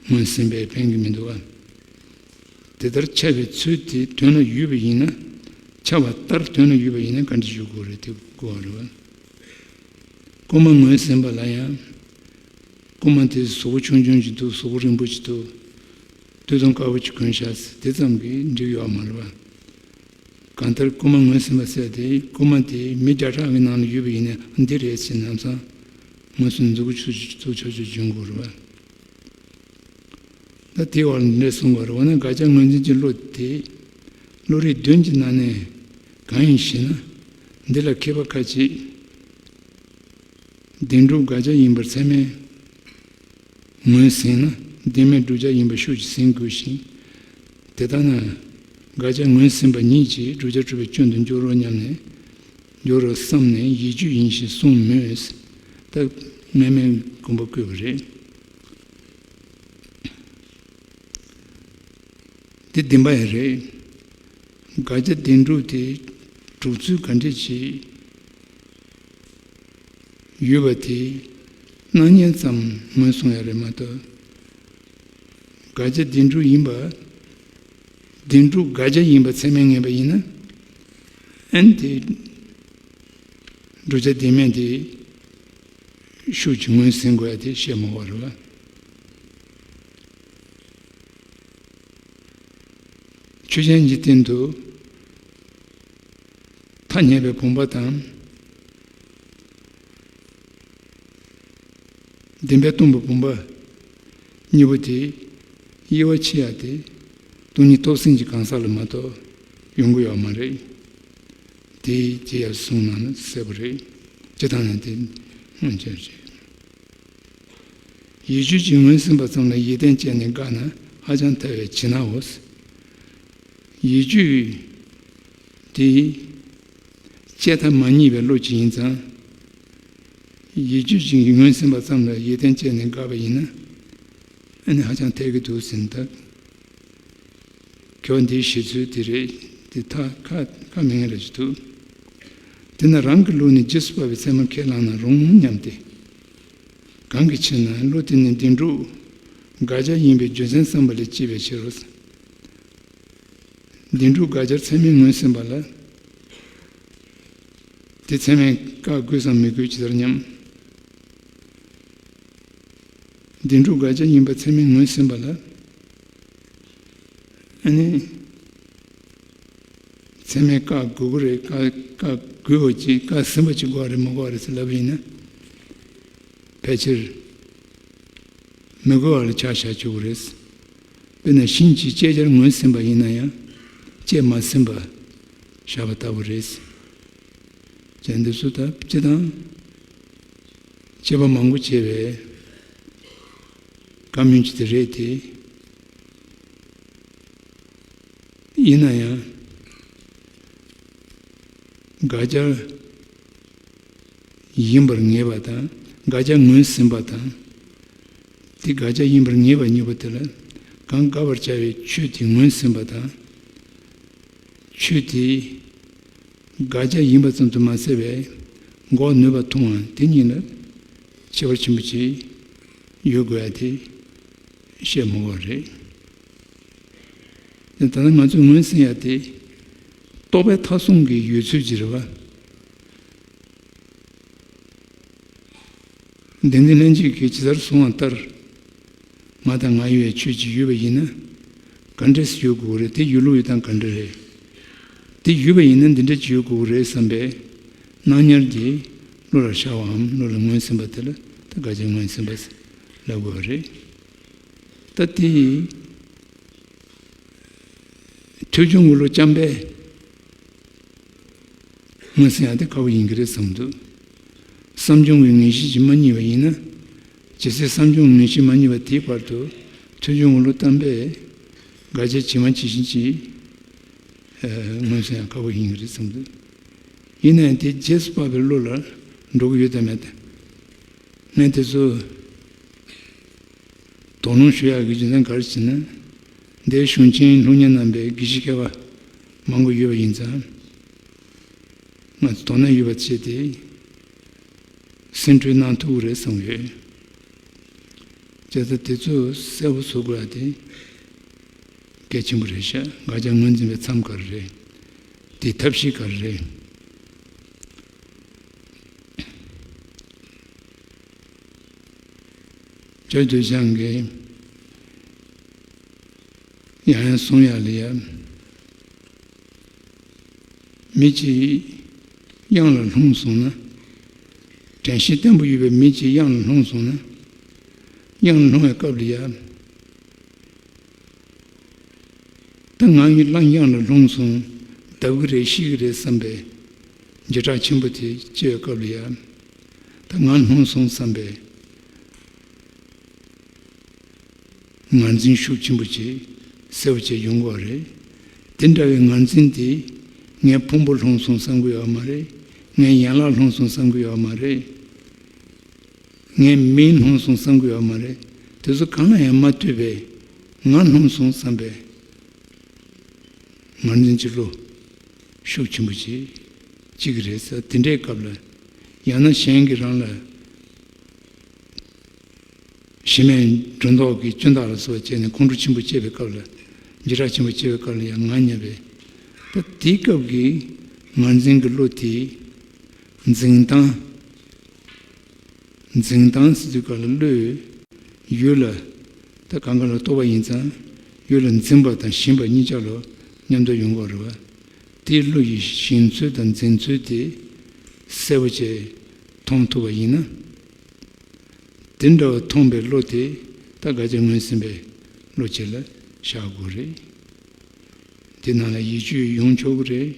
ངོས་ཟིན་པས་ཕན་གྱི་མི་འདུག་ག་དེ་ལྟར་འཆར་བའི་ཚུལ་དེ་དོན་ལ་ཡོད་པ་ཡིན་ན། འཆར་བ་ལྟར་དོན་ལ་ཡོད་པ་ཡིན་ན་ག་འདྲ་ཞིག་དགོས་རེད། དེ་དགོས་པ་རེད་བ། རྐུན་མ་ངོས་ཟིན་པ་ལ་ཡང་། རྐུན་མ་དེ་གཟུགས་པོ་ཆུང་ཆུང་ཞིག་འདུག་གཟུགས་པོ་རིང་པོ་ཞིག་འདུག་སྟོད་ཐུང་དཀར་པོ་ཅིག་གོན་ཤག་ཟེར་དེ་ཙམ་གྱིས་འགྲིག་ཡོད་མ་རེད་བ། གང་ལྟར་རྐུན་མ་ངོས་ཟིན་པ་ཟེར་དེ། རྐུན་མ་དེ་མི་བརྒྱ་ཕྲག་གི་ནང་ལ་ཡོད་པ་ཡིན་ན་འདི་རེད་ཟེར་ནམ་སང་ངོས་ཟིན་འཛུགས་ཆོག་ཆོག་ཆོག་ཆོག་འཇོན་དགོས་རེད་བ། ད་དེའི་འོག་ལ་འདི་འདྲ་གསུང་དགོས་རེད། འོ་ན་དགག་བྱ་ངོས་འཛིན་གྱི་བློ་དེ་བློ་རིག་བདུན་གྱི་ནང་ནས་གང་ཡིན་ཞེ་ན། འདི་ལ་མཁས་པ་ཁ་ཅིག་བདེན་གྲུབ་དགག་བྱ་ཡིན་པར་ཚད་མས་ངོས་ཟིན་ན་བདེན་མེད་བསྒྲུབ་བྱ་ཡིན་པ་ཤུགས་ཀྱིས་ཟིན་དགོས་ཤིང་། དེ་ལྟ་ན་དགག་བྱ་ངོས་ཟིན་པ་ཉིད་ཀྱིས་བསྒྲུབ་བྱ་གྲུབ་པའི་སྐྱོན་དུ་འགྱུར་རོ་སྙམ་ནས། འགྱུར་རོ་བསམ་ནས་ཡིད་དཔྱོད་ཡིན་ཞེས་གསུངས་མོད། ད་སྔ་མའི་དགོངས་པ་བཀོད་པ་རེད། འདི་བདེན་པ་ཡང་རེད། དགག་བྱ་བདེན་གྲུབ་དེ་གྲུབ་ཚུལ་ག་འདྲས་ཅིག་ཡོད་པ་དེ་སྣང་བརྙན་ཙམ་ངོས་བཟུང་ཡ་རེད་མ་གཏོགས། དགག་བྱ་བདེན་གྲུབ་ཡིན་པ། བདེན་གྲུབ་དགག་བྱ་ཡིན་པ་ཚད་མས་ངེས་པ་ཡིན་ན། ཨ་ནི་དེ་བསྒྲུབ་བྱ་བདེན་མེད་དེ་ཤུགས་ཀྱིས་ངོས་ཟིན་དགོས་ཡ་དེ་བཤད་མ་དགོས་རེད་བ། ཆོས་ཅན་གྱི་སྟེང་དུ་ཐ་སྙད་པའི་བུམ་པ་དང་། བདེན་པས་སྟོང་པའི་བུམ་པ་གཉིས་པོ་དེ་དབྱེ་བ་ཕྱེ་ཡ་དེ་སྟོང་ཉིད་སྟོབས་ཟིན་གྱི་གང་ཟག་ལ་མ་གཏོགས་ཡོང་གི་ཡོད་མ་རེད། དེ་རྗེ་ཡབ་གསུང་ནང་ན་གསལ་པོ་རེད། སྤྱིར་བཏང་ནས་དེ་མངོན་གྱུར་རེད། ཡིད་དཔྱོད་ཀྱིས་ངོས་ཟིན་པ་ཙམ་ལ་ཡིད་བརྟན་བཅས་ནས་དགག་ན་ཧ་ཅང་ཐལ་བས་ཇི་ལྟ་བ། ཡིད་དཔྱོད་དེ་བཅད་ཐབས་མ་རྙེད་པའི་བློ་ཅིག་ཡིན་ཙང་། ཡིད་དཔྱོད་ཀྱིས་ངོས་ཟིན་པ་ཙམ་ལ་ཡིད་བརྟན་བཅས་ནས་དགག་པ་ཡིན་ན། ཨ་ནི་ཧ་ཅང་ཐལ་གྱི་འདུག་ཟེར་ན་ད། ཁྱོད་འདིའི་བཤད་ཚུལ་དེ་རེད། དེ་ཐག་ཁ་ཁ་མི་ཉན་ར་ཅིག་འདུག་དེས་ན་རང་གི་བློ་ནི་རྗེས་སུ་དཔག་པའི་ཚད་མར་ཁས་བླངས་ན་རུང་སྙམ་སྟེ། གང་གི་ཕྱིར་ན་བློ་དེ་ནི་བདེན་གྲུབ་དགག་བྱ་ཡིན་པའི་རྒྱུ་མཚན་བསམ་པ་ལས་སྐྱེས་པའི་ཕྱིར་རོ། བདེན་གྲུབ་དགག་བྱར་ཚད་མས་ངོས་ཟིན་པ་ལ། དེ་ཚད་མས་བཀག་དགོས་སམ་མི་དགོས་ཇི་ལྟར་སྙམ། བདེན་གྲུབ་དགག་བྱ་ཡིན་པ་ཚད་མས་ངོས་ཟིན་པ་ལ། ཨ་ནི། ཚད་མས་བཀག་དགོས་ཀྱི་རེད། བཀག་བཀག་དགོས་པ་ཅིག་བཀག་ཟིན་པ་ཅིག་དགོས་པ་རེད་མ་དགོས་པ་རེད་ཟེར་ལབ་པ་ཡིན་ན། ཕལ་ཆེར་མི་དགོས་པ་ལ་ཆ་བཞག་ཆོག་གི་རེད། དཔེར་ན་ཤིང་གཅིག་བཅད་རྒྱར་ངོས་ཟིན་པ་ཡིན་ན་ཡང་བཅད་མ་ཟིན་པ་བཞག་པ་ལྟ་བུ་རེད། བྱས་འདི་ཚོ་ད་སྤྱིར་བཏང་དཔྱད་པ་མང་པོ་བྱས་པས་ བཀའ་མོལ་གྱི་དེ་རེད་དེ། ཡིན་ན་ཡང་དགག་བྱ་ཡིན་པར་ངེས་པ་དང་དགག་བྱ་ངོས་ཟིན་པ་དང་། དེ་དགག་བྱ་ཡིན་པར་ངེས་པ་གཉིས་པོ་དེ་ལ་གང་དགག་པར་བྱ་བའི་ཆོས་དེ་ངོས་ཟིན་པ་དང་། ཆོས་དེ་དགག་བྱ་ཡིན་པ་ཙམ་དུ་མ་ཟད་པའི་འགོག་ནུས་པ་མཐོང་བ་དེ་གཉིས་ལ་ཁྱད་པར་ཆེན་པོ་ཅིག་ཡོད་དགོས་ཡ་དེ་བཤད་མི་དགོས་རེད། ད་ལྟ་ང་ཚོས་ངོས་ཟིན་ཡ་དེ་རྟོག་པའི་མཐའ་བཟུང་གི་ཡོད་ཚུལ་གྱི་རེད་བ། བདེན་འཛིན་ལྷན་སྐྱེས་ཀྱིས་ཇི་ལྟར་གསུངས་པ་ལྟར། ང་དང་ང་ཡོད་པའི་ཆོས་ཅིག་ཡོད་པ་ཡིན་ན། ག་འདྲས་ཡོད་དགོས་རེད། དེ་ཡོད་ལུགས་ཡོད་སྟངས་ག་འདྲ་རེད། དེ་ཡོད་པ་ཡིན་ན་འདི་འདྲས་ཅིག་ཡོད་དགོས་རེད་བསམ་པའི་སྣང་ཉར་གྱིས་བློ་ལ་ཤར་བའམ་བློ་ལ་ངོས་ཟིན་པ་དེ་ལ་ད་དགག་བྱ་ངོས་ཟིན་པ་ལབ་དགོས་པ་རེད། ད་དེ་ཐོས་བྱུང་གི་བློ་རྐྱང་པས་ངོས་ཟིན་ཡ་དེ་ཁག་པོ་ཡིན་གྱི་རེད་བསམ་འདུག་བསམ་བྱུང་གི་ངེས་ཤེས་ཀྱིས་མ་རྙེད་པ་ཡིན་ན། ཇི་སྲིད་བསམ་བྱུང་གི་ངེས་ཤེས་མ་རྙེད་པ་དེའི་བར་དུ་ཐོས་བྱུང་གི་བློ་གཏན་པས་དགག་བྱ་ཇི་མ་ཇི་བཞིན་གྱིས་ངོས་ཟིན་ཡ་ཁག་པོ་ཡིན་གྱི་རེད་བསམ་འདུག་ཡིན་ན་ཡང་དེ་རྗེས་སུ་དཔག་པའི་བློ་ལ་འགྲོ་གི་ཡོད་དམ་མེད་དམ། ངས་དེ་ཚོ་དོ་སྣང་ཞུ་ཡག་གི་རྒྱུ་མཚན་ག་རེ་ཟེར་ན། འདིར་གཞུང་ཆེན་སློབ་གཉེར་གནང་པའི་དགེ་བཤེས་མཁས་པ་མང་པོ་ཡོད་པ་ཡིན་ཙང་། ང་ཚོ་དོ་སྣང་ཡོད་པ་བྱས་ཏེ་སེམས་ཁྲལ་གནང་ཐུབ་ཀྱི་རེད་བསམ་ཡོད། བྱས་ཙང་དེ་ཚོ་གསལ་པོ་བཟོ་དགོས་ཡ་དེ་གལ་ཆེན་པོ་རེད་ཤག་དགག་བྱ་ངོས་འཛིན་པའི་མཚམས་ག་རེ་རེད། དེའི་ཐབས་ཤེས་ག་རེ་རེད། ཇོ་རྡོ་རྗེ་གིས་ཡང་ཡང་གསུང་ཡག་ལ་ཡ། མི་གཅིག་གཡང་ལ་ལྷུང་སོང་ན། དྲན་ཤེས་བརྟན་པོ་ཡོད་པའི་མི་གཅིག་གཡང་ལ་ལྷུང་སོང་ན། གཡང་ལ་ལྷུང་བའི་སྐབས་ལ་ཡ། ད་ང་ཡི་གླང་གཡང་ལ་ལྷུང་སོང་། བརྡབ་གི་རེད་ཤི་གི་རེད་བསམ་པའི་འཇིགས་སྐྲག་ཆེན་པོ་དེ་སྐྱེ་བའི་སྐབས་ལ་ཡ། ད་ང་ལྷུང་སོང་བསམ་པའི་ངར་འཛིན་ཤུགས་ཆེན་པོ་ཅིག་གསལ་པོ་བྱས་ཡོང་གི་ཡོད་རེད། དེ་འདྲ་བའི་ངར་འཛིན་དེ་ངའི་ཕུང་པོ་ལྷུང་སོང་བསམ་གི་ཡོད་མ་རེད། ངའི་ཡན་ལག་ལྷུང་སོང་བསམ་གི་ཡོད་མ་རེད། ངའི་མིག་ལྷུང་སོང་བསམ་གི་ཡོད་མ་རེད། དེ་ཚོ་གང་ལ་ཡང་མ་ལྟོས་པའི་ང་ལྷུང་སོང་བསམ་པའི་ངར་འཛིན་གྱི་བློ་ཤུགས་ཆེན་པོ་ཅིག་སྐྱེ་གི་རེད་ཟེར། དེ་འདྲའི་སྐབས་ལ་ཡང་ན་གཞན་གྱིས་རང་ལ་གཞི་མེད་སྒྲོ་འདོགས་ཀྱི་སྐྱོན་དག་ལ་སོགས་བྱས་ནས་ཁོང་ཁྲོ་ཆེན་པོ་སྐྱེས་པའི་སྐབས་ལ་འཇིགས་སྐྲག་ཆེན་པོ་སྐྱེས་པའི་སྐབས་ལ་ཡང་ངར་རྙེད་པས། ད་དེའི་སྐབས་ཀྱི་ངར་འཛིན་གྱི་བློ་དེ་འཛིན་སྟངས། འཛིན་སྟངས་ཟེར་དུས་སྐབས་ལ་བློས་ཡུལ་ལ་ད་གང་ག་ལ་རྟོག་པ་ཡིན་ཙང་ཡུལ་ལ་འཛིན་པ་དང་ཞེན་པ་གཉིས་ཆ་ལ་མཉམ་དུ་ཡོང་གི་ཡོད་རེད་བ། དེའི་བློ་ཡི་ཞེན་ཚུལ་དང་འཛིན་ཚུལ་དེ་གསལ་པོ་བྱས་མཐོང་ཐུབ་པ་ཡིན་ན། དེ་འདྲ་བ་མཐོང་པའི་བློ་དེ་ད་དགག་བྱ་ངོས་ཟིན་པའི་བློ་ཅིག་ལ་བཞག་དགོས་རེད། དེ་ནང་ལ་ཡིད་དཔྱོད་ཡོང་ཆོག་གི་རེད།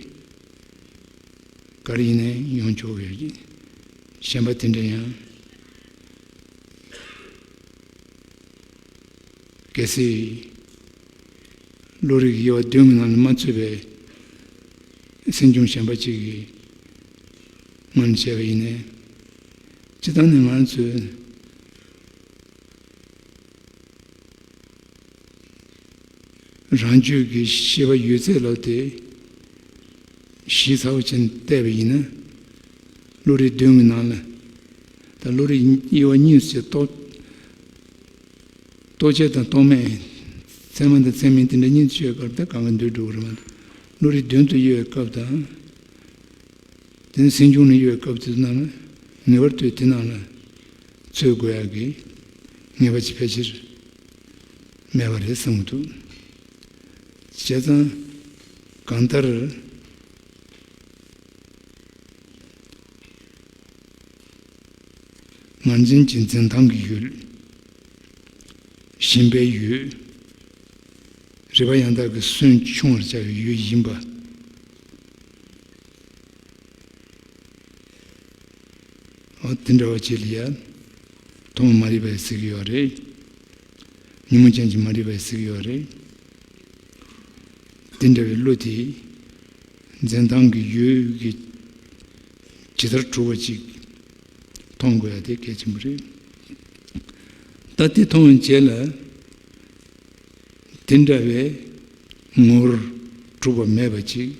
ག་རེ་ཡིན་ནའི་ཡོང་ཆོག་གི་རེད། གཞན་པ་དེ་འདྲ་ཡང་། གལ་སྲིད་བློ་རིག་དབྱེ་བ་བདུན་གྱི་ནང་ལ་མ་ཚུད་པའི་སེམས་བྱུང་གཞན་པ་གཅིག་གི་ངོས་ནས་བྱས་པ་ཡིན་ནའི། སྤྱིར་བཏང་ནས་ང་ཚོས་རང་རྒྱུད་ཀྱི་ཤེས་པ་ཡོད་ཚད་ལ་དེ་ཞིབ་ཚགས་པོ་ཅན་བལྟས་པ་ཡིན་ན། བློ་རིག་བདུན་གྱི་ནང་ལ་ད་བློ་རིག་དབྱེ་བ་གཉིས་སུ་ཕྱེ། རྟོག་རྟོག་བཅས་དང་རྟོག་མེད། ཚད་མ་དང་ཚད་མིན་དེ་འདྲ་གཉིས་སུ་ཕྱེ་བའི་སྐབས་དེ་གང་ག་འདུས་འགྲོ་གི་རེད་མ་གཏོགས། བློ་རིག་བདུན་དུ་དབྱེ་བའི་སྐབས་དང་། དེ་ནི་སེམས་བྱུང་ནས་དབྱེ་བའི་སྐབས་དེ་ནང་ལ་ངེས་པར་དུ་དེ་ནང་ལ་ཚུད་དགོས་ཡག་གི་ངེས་པ་ཅིག་ཕལ་ཆེར་མེད་པ་རེད་བསམ་གྱི་འདུག་བྱས་ཙང་གང་ལྟར། ངར་འཛིན་གྱི་འཛིན་སྟངས་ཀྱི་ཡུལ། ཞེན་པའི་ཡུལ། རིག་པ་ཡང་དག་གི་སུན་ཕྱུང་བར་བྱ་བའི་ཡུལ་ཡིན་པ། འོ་དེ་འདྲ་བ་ཅིག་ལ་ཡ་ཐོག་མ་མ་རིག་པ་ཟེར་གྱི་ཡོད་རེད། ཉོན་མོངས་ཅན་གྱི་མ་རིག་པ་ཟེར་གྱི་ཡོད་རེད། དེ་འདྲ་བའི་བློ་དེ་འཛིན་སྟངས་ཀྱི་ཡུལ་གྱི་ཇི་ལྟར་གྲུབ་པ་ཅིག་མཐོང་དགོས་ཡ་དེ་གལ་ཆེན་པོ་རེད། ད་དེ་མཐོང་བའི་རྗེས་ལ་དེ་འདྲ་བའི་ངོ་བོར་གྲུབ་པ་མེད་པ་ཅིག་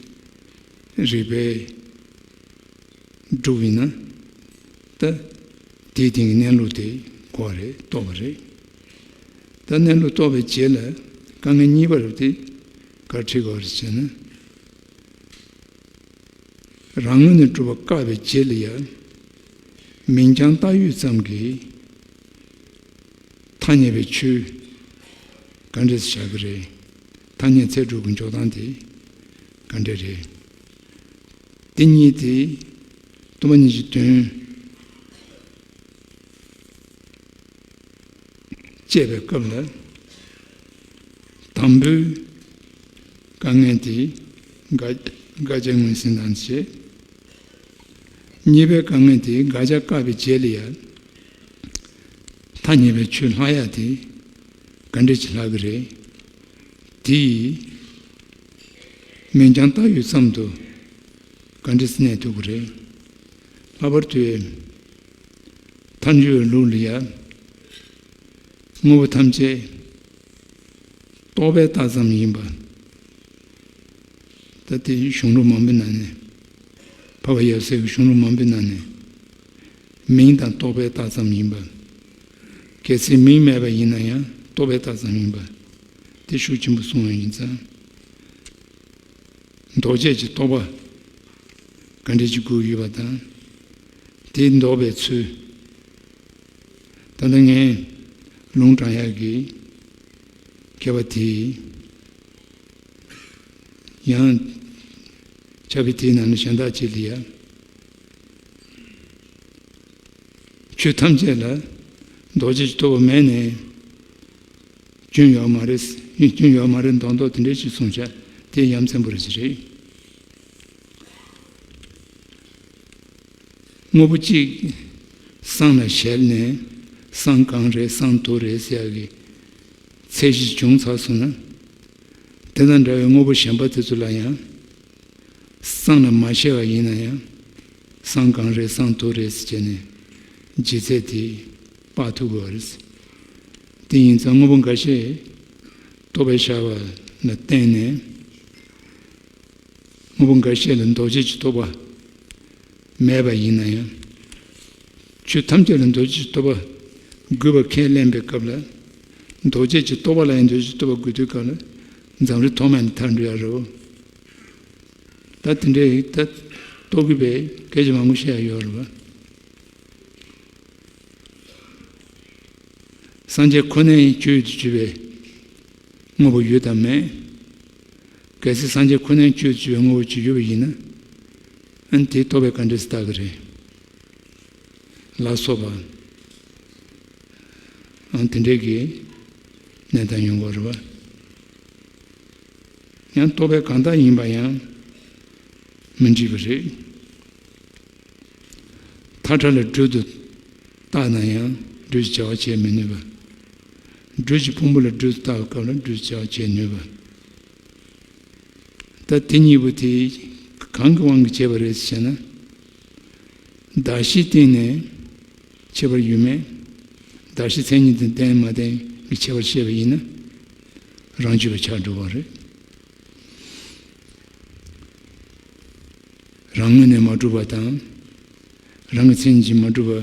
རིགས་པས་སྒྲུབ་ཡིན་ན། ད་དེའི་སྟེང་གི་གནས་ལུགས་དེ་གོ་བ་རེད། རྟོགས་པ་རེད། ད་གནས་ལུགས་རྟོགས་པའི་རྗེས་ལ་དཀའ་ངལ་གཉིས་པ་རེད། དེ་ག་རེ་འཕྲད་དགོས་རེད་ཟེར་ན། རང་ངོས་ནས་གྲུབ་པ་བཀག་པའི་རྗེས་ལ་ཡང་མིང་རྐྱང་བཏགས་ཡུལ་ཙམ་གྱིས་ཐ་སྙད་པའི་ཆོས་ག་འདྲས་བཞག་གི་རེད། ཐ་སྙད་ཚད་གྲུབ་ཀྱི་འཇོག་སྟངས་དེ་ག་འདྲས་རེད། དེ་གཉིས་དེ་སྟོང་པ་ཉིད་ཀྱི་དོན་དཔྱད་པའི་སྐབས་ལ། དང་པོའི་དཀའ་ངལ་དེ་དགག་དགག་བྱ་ངོས་ཟིན་དང་བྱས། གཉིས་པའི་དཀའ་ངལ་དེ་དགག་བྱ་བཀག་པའི་རྗེས་ལ་ཡང་ཐ་སྙད་པའི་ཆོས་ལྷག་ཡ་དེ་ག་འདྲས་ཅིག་ལྷག་གི་རེད། དེ་ཡིས་མིང་རྐྱང་བཏགས་ཡུལ་ཙམ་དུ་ག་འདྲས་གནས་ཐུབ་ཀྱི་རེད། ལྷག་པར་དུ་མཐར་འཇུག་པའི་ལུགས་ལ་ཡང་དངོས་པོ་ཐམས་ཅད་རྟོག་པས་བཏགས་ཙམ་ཡིན་པ། ད་དེ་གཞུང་ལུགས་མང་པོའི་ནང་ནས། འཕགས་པ་ཡབ་སྲས་ཀྱི་གཞུང་ལུགས་མང་པོའི་ནང་ནས། མིང་དང་རྟོག་པས་བཏགས་ཙམ་ཡིན་པ། གལ་སྲིད་མིང་མེད་པ་ཡིན་ན་ཡང་རྟོག་པས་བཏགས་ཙམ་ཡིན་པ། དེ་ཤུགས་ཆེན་པོ་གསུངས་པ་ཡིན་ཙང་། ལྡོག་བཅས་ཀྱི་རྟོག་པ་ག་འདྲས་ཅིག་དགོས་ཡོད་པ་དང་། དེ་ལྡོག་པའི་ཚུལ། ད་ལྟ་ངས་ལུང་དྲངས་ཡག་གི་མཁས་པ་དེས་ཡང་ཕྱག་དཔེ་དེའི་ནང་ནས་གཞན་དག་ཅིག་ལ་ཡ། ཆོས་ཐམས་ཅད་ལ་ལྡོག་བཅས་ཀྱི་རྟོག་པ་མེད་ནས་སྐྱོན་ཡོད་མ་རེད། སྐྱོན་ཡོད་མ་རེད་མདོག་མདོག་དེ་འདྲས་ཅིག་གསུངས་བྱ་དེ་ཡ་མཚན་པོ་རེད་ཅི་རེད། དངོས་པོ་གཅིག་སྲང་ལ་བཞག་ནས་སྲང་གང་རེད་སྲང་དུ་རེད་ཟེར་ཡག་གི་ཚད་གཞི་བྱུང་ཚར་སོང་ན། དེ་དང་འདྲ་བའི་དངོས་པོ་གཞན་པ་དེ་ཚོ་ལ་ཡང་སྲང་ལ་མ་བཞག་པ་ཡིན་ན་ཡང་སྲང་གང་རེད་སྲང་དུ་རེད་ཟེར་བྱས་ནས་ལྗིད་ཚད་དེ་དཔག་ཐུབ་དགོས་པ་རེད། དེ་ཡིན་ཙང་དངོས་པོ་འགའ་ཤས་རྟོག་པས་བཞག་པ་ལ་བརྟེན་ནས། དངོས་པོ་འགའ་ཤས་ལ་ལྡོག་བཅས་ཀྱི་རྟོག་པ་མེད་པ་ཡིན་ན་ཡང་། ཆོས་ཐམས་ཅད་ལ་ལྡོག་བཅས་ཀྱི་རྟོག་པ་དགོས་པ་ཁས་ལེན་པའི་སྐབས་ལ། ལྡོག་བཅས་ཀྱི་རྟོག་པ་ལ་ཡང་ལྡོག་བཅས་ཀྱི་རྟོག་པ་དགོས་དུས་སྐབས་ལ་འཛམ་རིག་ཐོག་མ་ནས་ཐར་འགྲོ་ཡ་རེད། ད་དེ་འདྲའི་ད་རྟོག་གི་པའི་སྐད་ཆ་མང་པོ་བཤད་ཡ་ཡོད་རེད་པ། སངས་རྒྱས་ཁོ་ནའི་སྤྱོད་དུ་གྱུར་པའི་དངོས་པོ་ཡོད་དམ་མེད། གལ་སྲིད་སངས་རྒྱས་ཁོ་ནའི་སྤྱོད་དུ་གྱུར་པའི་དངོས་པོ་ཅིག་ཡོད་པ་ཡིན་ན། ཨ་ནི་དེའི་རྟོག་པས་ག་འདྲས་སེ་བཏགས་ཀྱི་རེད། ལ་སོགས་པ། ཨ་ནི་དེ་འདྲའི་གི་གནས་སྟངས་ཡོང་གི་རེད་པ། ཡང་རྟོག་པས་གང་དག་ཡིན་པ་ཡང་མི་འགྲིག་པ་རེད། མཐའ་བྲལ་ལ་སྦྲུལ་དུ་བཏགས་ན་ཡང་སྦྲུལ་གྱི་བྱ་བ་བྱེད་མི་ནུས་པ། སྦྲུལ་གྱི་ཕུང་པོ་ལ་སྦྲུལ་དུ་བཏགས་པའི་སྐབས་ལ་སྦྲུལ་གྱི་བྱ་བ་བྱེད་ནུས་པ། ད་དེ་གཉིས་པོ་དེ་གང་གི་དབང་གིས་བྱས་པ་རེད་ཟེར་ན། གདགས་གཞིའི་སྟེང་ནས་ཁྱད་པར་ཡོད་མེད། གདགས་གཞི་མཚན་ཉིད་དང་ལྡན་མ་ལྡན་གྱི་ཁྱད་པར་བཤད་པ་ཡིན་ན། རང་རྒྱུད་པ་ཆགས་འགྲོ་བ་རེད། རང་ངོས་ནས་མ་གྲུབ་པ་དང་། རང་གི་མཚན་ཉིད་ཀྱིས་མ་གྲུབ་པ།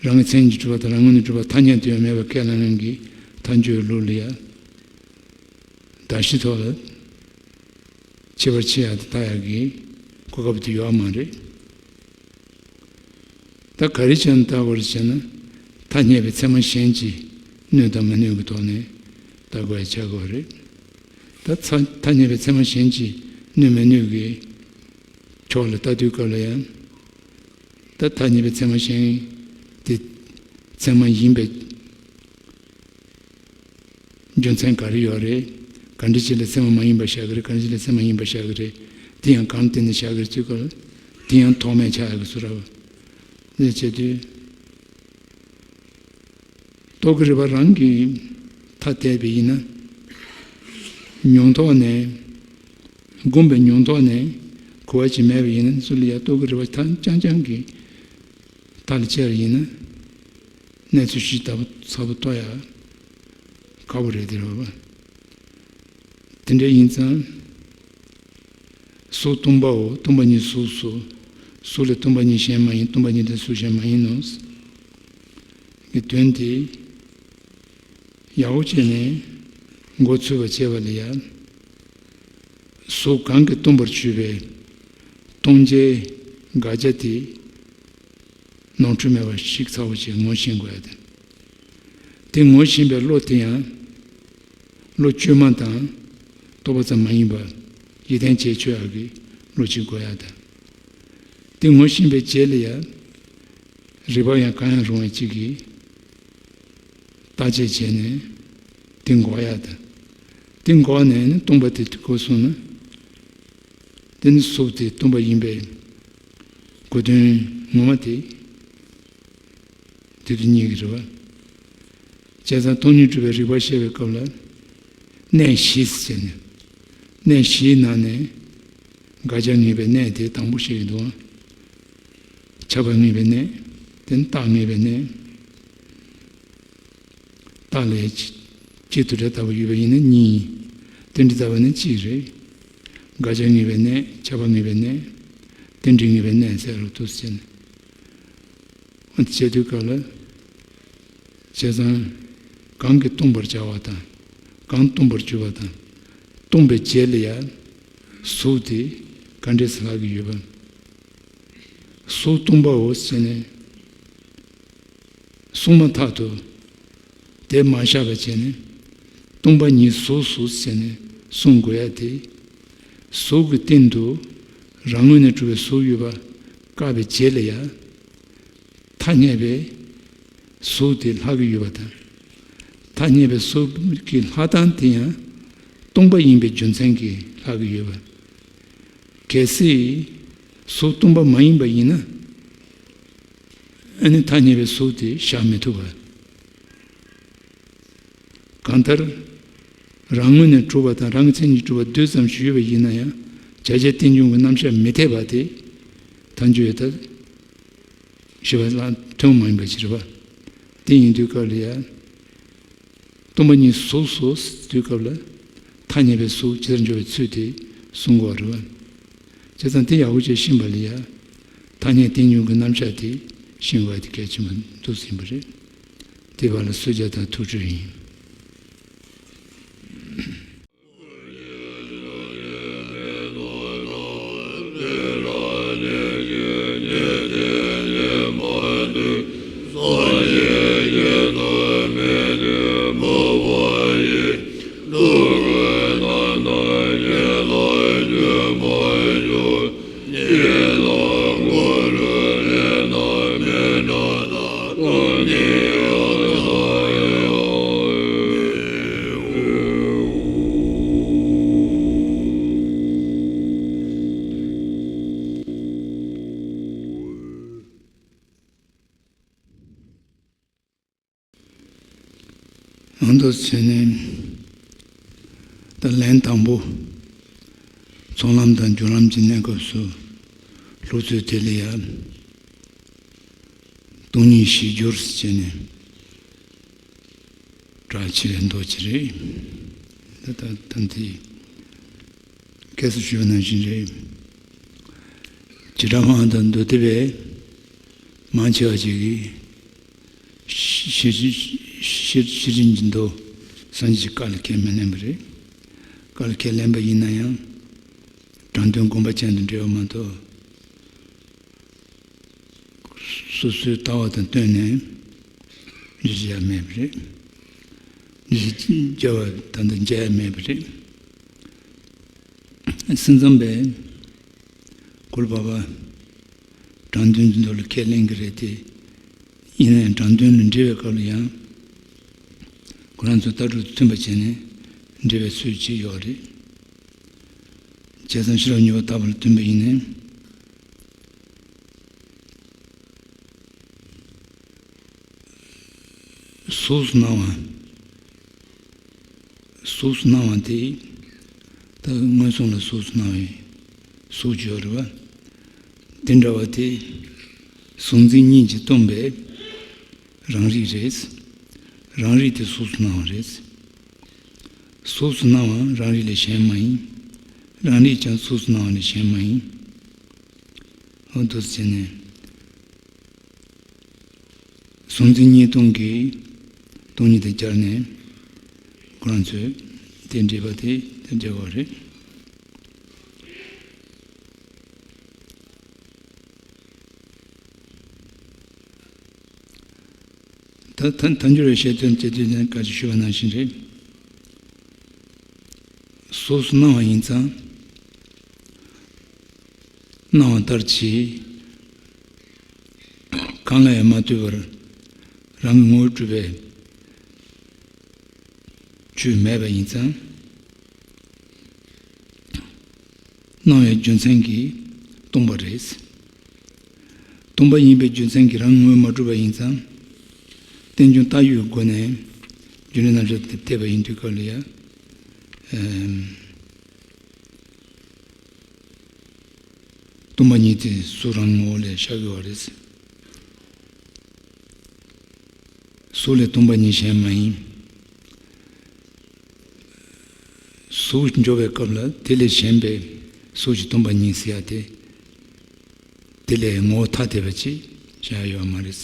རང་གི་མཚན་ཉིད་ཀྱིས་གྲུབ་པ་དང་རང་ངོས་ནས་གྲུབ་པ་ཐ་སྙད་དུ་ཡང་མེད་པ་ཁས་ལེན་མཁན་གྱི་ཐལ་འགྱུར་ལུགས་ལ་ཡང་། གདགས་གཞི་ཐོག་ལ་ཁྱད་པར་ཕྱེ་ཡག་དང་བལྟ་ཡག་གི་གོ་སྐབས་དེ་ཡོད་མ་རེད། ད་ག་རེ་བྱས་ནས་བལྟ་དགོས་རེད་ཟེར་ན། ཐ་སྙད་པའི་ཚད་མ་གཞན་གྱིས་གནོད་དང་མི་གནོད་ཀྱི་ཐོག་ནས་བལྟ་དགོས་ཡ་ཆགས་དགོས་རེད། ད་ཚ་ཐ་སྙད་པའི་ཚད་མ་གཞན་གྱིས་གནོད་མི་གནོད་ཀྱི་ཕྱོགས་ལ་ལྟ་དུས་སྐབས་ལ་ཡང་། ད་ཐ་སྙད་པའི་ཚད་མ་གཞན་དེ་ཚད་མ་ཡིན་པའི་རྒྱུ་མཚན་ག་རེ་ཡོད་རེད། ག་འདྲ་ཅིག་ལ་ཚད་མ་མ་ཡིན་པ་བཞག་གི་རེད། ག་འདྲ་ཅིག་ལ་ཚད་མ་ཡིན་པ་བཞག་གི་རེད། དེ་ཡང་གང་བརྟེན་ནས་བཞག་གི་རེད་ཅེས་སྐོར་དེ་ཡང་ཐོགས་མེད་ཆགས་ཡག་གི་ཚུལ་རེད་པ། འདི་བྱེད་དུས། རྟོག་གེ་རིག་པ་རང་གིས་ཐ་དད་པ་ཡིན་ན། མྱོང་ཐོག་ནས། སྒོམ་པའི་མྱོང་ཐོག་ནས་གོ་བ་ཅིག་མེད་པ་ཡིན་ན། སུ་ལ་ཡང་རྟོག་གེ་རིག་པ་ཐ་རྐྱང་རྐྱང་གིས་ཐག་ལ་བཅད་པ་ཡིན་ན། གནས་ཚུལ་ཞིབ་ཚགས་པོ་རྟོགས་ཡ་ཁག་པོ་རེད། དེ་རེད་པ། དེ་འདྲ་ཡིན་ཙང་། གཟུགས་སྟོང་པའོ། སྟོང་པ་ཉིད་གཟུགས་སོ། གཟུགས་ལས་སྟོང་པ་ཉིད་གཞན་མ་ཡིན། སྟོང་པ་ཉིད་ལས་གཟུགས་གཞན་མ་ཡིན་ནོ། གི་དོན་དེ་ཡག་པོ་བྱས་ནས་མགོ་ཚོད་པ་བྱས་པ་ལ་ཡང་། གཟུགས་གང་གིས་སྟོང་པར་གྱུར་པའི་སྟོང་ཆའི་དགག་བྱ་དེ་ནོར་འཁྲུལ་མེད་པར་ཞིབ་ཚགས་པོ་ཞིག་ངོ་ཤེས་དགོས་ཡ་དང་། དེ་ངོ་ཤེས་པའི་བློ་དེ་ཡང་བློ་བཅོས་མ་དང་རྟོག་པ་ཙམ་མ་ཡིན་པར་ཡིད་བརྟན་བྱས་ཆོད་ཡག་གི་བློ་ཅིག་དགོས་ཡ་དང་། དེ་ངོ་ཤེས་པའི་རྗེས་ལ་ཡང་རིགས་པ་ཡང་གང་ཡང་རུང་བ་ཅིག་གིས་བརྟག་དཔྱད་བྱས་ནས་དེ་འགོག་ཡ་དང་། དེ་འགོག་ནས་ནི་སྟོང་པ་དེ་གོ་སོང་ན། དེ་ནི་གཟུགས་དེ་སྟོང་པ་ཡིན་པའི་གོ་དོན་ངོ་མ་དེ་དེ་དུ་རྙེད་ཀྱི་རེད་པ། བྱས་ཙང་སྟོང་ཉིད་སྒྲུབ་པའི་རིགས་པ་བཤད་པའི་སྐབས་ལ། གནས་བཞི་ཟེར་ནས། གནས་བཞིའི་ནང་ནས་དགག་བྱ་ངེས་པའི་གནས་དེ་དང་པོ་བཤད་ཀྱི་འདུག། ཁྱབ་པ་ངེས་པའི་གནས། དེ་ནི་རྟགས་ངེས་པའི་གནས། རྟགས་ལས་གཅིག་དུ་འབྲེལ་ལྟ་བུ་ཡོད་པ་ཡིན་ན་གཉིས། རྟེན་འབྲེལ་ལྟ་བུ་ནི་གཅིག་རེད། དགག་བྱ་ངེས་པའི་གནས། ཁྱབ་པ་ངེས་པའི་གནས། རྟེན་འབྲེལ་ངེས་པའི་གནས་ཟེར་རུ་འདུག་ཟེར་ནས། འོ་དེ་བྱེད་དུས་སྐབས་ལ། བྱས་ཙང་། གང་གིས་སྟོང་པར་བྱ་བ་དང་། གང་སྟོང་པར་གྱུར་པ་དང་། སྟོང་པའི་རྗེས་ལ་ཡང་གཟུགས་དེ་ག་འདྲས་སུ་ལྷག་གི་ཡོད་པ། གཟུགས་སྟོང་པའོ་ཟེར་ནས་གསུངས་མ་ཐག་ཏུ། དེ་མ་བཞག་པ་བྱས་ནས་སྟོང་པ་ཉིད་གཟུགས་སོ་ཟེར་ནས་གསུང་དགོས་ཡ་དེ། གཟུགས་ཀྱི་སྟེང་དུ་རང་ངོས་ནས་གྲུབ་པའི་གཟུགས་ཡོད་པ་བཀག་པའི་རྗེས་ལ་ཡང་། ཐ་སྙད་པའི་གཟུགས་དེ་ལྷག་གི་ཡོད་པ་དང་། ཐ་སྙད་པའི་གཟུགས་ཀྱི་ལྷག་སྟངས་དེ་ཡང་སྟོང་པ་ཡིན་པའི་རྒྱུ་མཚན་གྱིས་ལྷག་གི་ཡོད་པ། གལ་སྲིད་གཟུགས་སྟོང་པ་མ་ཡིན་པ་ཡིན་ན། ཨ་ནི་ཐ་སྙད་པའི་གཟུགས་དེ་བཞག་མི་ཐུབ་པ། གང་ལྟར། རང་ངོས་ནས་གྲུབ་པ་དང་རང་གི་མཚན་ཉིད་གྲུབ་པ་རྡུལ་ཙམ་ཞིག་ཡོད་པ་ཡིན་ན་ཡང་། བྱ་བྱེད་རྟེན་འབྱུང་གི་རྣམ་གཞག་མི་འཐད་པ་དེ་མཐའ་འཇུག་ཡོད་ལྟར་ཞེས་པ་ལ་ཐུན་མོང་མ་ཡིན་པ་ཞིག་རེད་པ། དེ་ཡིན་དུས་སྐབས་ལ་ཡང་། སྟོང་པ་ཉིད་གཟུགས་སོ་ཟེར་དུས་སྐབས་ལ། ཐ་སྙད་པའི་གཟུགས་ཇི་ལྟར་འཇོག་པའི་ཚུལ་དེ་གསུང་དགོས་པ་རེད་པ། བྱས་ཙང་དེ་ཡག་པོ་བྱས་ཤེས་པ་ལ་ཡང་། ཐ་སྙད་རྟེན་འབྱུང་གི་རྣམ་གཞག་དེ་ཤེས་དགོས་པ་དེ་གལ་ཆེན་པོ་འདུག་ཟིན་པ་རེད། དེ་བར་ལ་གསོལ་ཇ་དང་ཐུགས་སྤྲོ་ཡིན། ང་ཚོ་ཚོས་ནས་ད་ལན་དང་པོ་ཚོགས་ལམ་དང་སྦྱོར་ལམ་གྱི་གནས་སྐབས་སུ་ལྷུག་ཚོས་དེ་ལ་ཡང་སྟོང་ཉིད་གཞིར་གྱུར་ཟེར་ནས་གྲགས་ཆེ་བའི་མདོ་ཅིག་རེད། ད་ད་ད་འདི་སྐད་སུ་ཞུས་པ་ནང་བཞིན་རེད། བྱེ་བྲག་སྨྲ་བ་དང་མདོ་སྡེ་པའི་མང་ཆེ་བ་ཅིག་གིས། ཤེར་ཕྱིན་གྱི་མདོ་སངས་རྒྱས་ཀྱི་བཀའ་ལ་ཁས་མི་ལེན་པ་རེད། བཀའ་ལ་ཁས་ལེན་པ་ཡིན་ན་ཡང་། དྲང་དོན་དགོངས་པ་ཅན་དུ་འགྲེལ་བ་མ་གཏོགས། སོ་སོའི་ལྟ་བ་དང་བསྟུན་ནས་འགྲེལ་བྱེད་ཡ་མེད་པ་རེད། འགྲེལ་བྱེད་བྱ་བ་ད་ལྟ་མཇལ་ཡ་མེད་པ་རེད། སེམས་ཙམ་པས་གུ་རུ་པ་པ་དྲང་དོན་གྱི་མདོ་ལ་ཁས་ལེན་གྱི་རེད་དེ། ཡིན་ན་ཡང་དྲང་དོན་ལ་འགྲེལ་བའི་སྐབས་ལ་ཡང་། ཁོ་རང་ཚོའི་ལྟ་གྲུབ་མཐུན་པ་བྱས་ནས་འགྲེལ་བའི་ཚུལ་ཅིག་ཡོད་རེད། བྱས་ཙང་ཕྱི་རབས་ཉེ་བར་བརྟག་པ་ལ་བསྟུན་པ་ཡིན་ནའི། གཟུགས་སུ་སྣང་བ། གཟུགས་སུ་སྣང་བ་དེ། ད་མངོན་སུམ་ལ་གཟུགས་སུ་སྣང་བའི་གཟུགས་ཡོད་རེད་བ། དེ་འདྲ་བ་དེ། གཟུགས་འཛིན་གཉིས་ཀྱིས་སྟོང་པའི་རང་རིག་རེད། རང་རིག་དེ་གཟུགས་སུ་སྣང་བ་རེད། གཟུགས་སུ་སྣང་བ་རང་རིག་ལས་གཞན་མ་ཡིན། རང་རིག་ཀྱང་གཟུགས་སུ་སྣང་བ་ལས་གཞན་མ་ཡིན། འོ་འདུག་སེ་བྱས་ནས། གཟུགས་འཛིན་གཉིས་སྟོང་གི་སྟོང་ཉིད་དེ་སྦྱར་ནས། ཁོ་རང་ཚོས་དེ་འགྲེལ་པ་དེ་དེ་འགྲེལ་བ་རེད། ད་ཐ་ཐལ་འགྱུར་བའི་བཤད་དོན་དེ་དུས་ནས་བཀའ་ཅི་ཞུས་པ་ནང་བཞིན་རེད། གཟུགས་སུ་སྣང་བ་ཡིན་ཙང་། སྣང་བ་ལྟར་གྱིས། གང་ལ་ཡང་མ་ལྟོས་པར་རང་གི་ངོ་བོས་གྲུབ་པའི་ཆོས་མེད་པ་ཡིན་ཙང་། སྣང་བའི་རྒྱུ་མཚན་གྱིས་སྟོང་པ་རེད། སྟོང་པ་ཡིན་པའི་རྒྱུ་མཚན་གྱིས་རང་ངོ་བོས་མ་གྲུབ་པ་ཡིན་ཙང་། རྟེན་འབྱུང་ལྟ་བའི་སྒོ་ནས་རྒྱུ་འབྲས་རྣམ་གཞག་དེ་འཐད་པ་ཡིན་དུས་སྐབས་ལ་ཡང་། སྟོང་པ་ཉིད་དེ་གཟུགས་རང་ངོ་བོ་ལས་ཤར་གྱི་བ་རེད། གཟུགས་ལས་སྟོང་པ་ཉིད་གཞན་མ་ཡིན། གཟུགས་འཇོག་པའི་སྐབས་ལ་དེ་ལས་གཞན་པའི་གཟུགས་ཀྱི་སྟོང་པ་ཉིད་ཟེར་ཡ་དེ། དེ་ལས་ངོ་བོ་ཐ་དད་པ་ཅིག་བཞག་ཡོད་མ་རེད།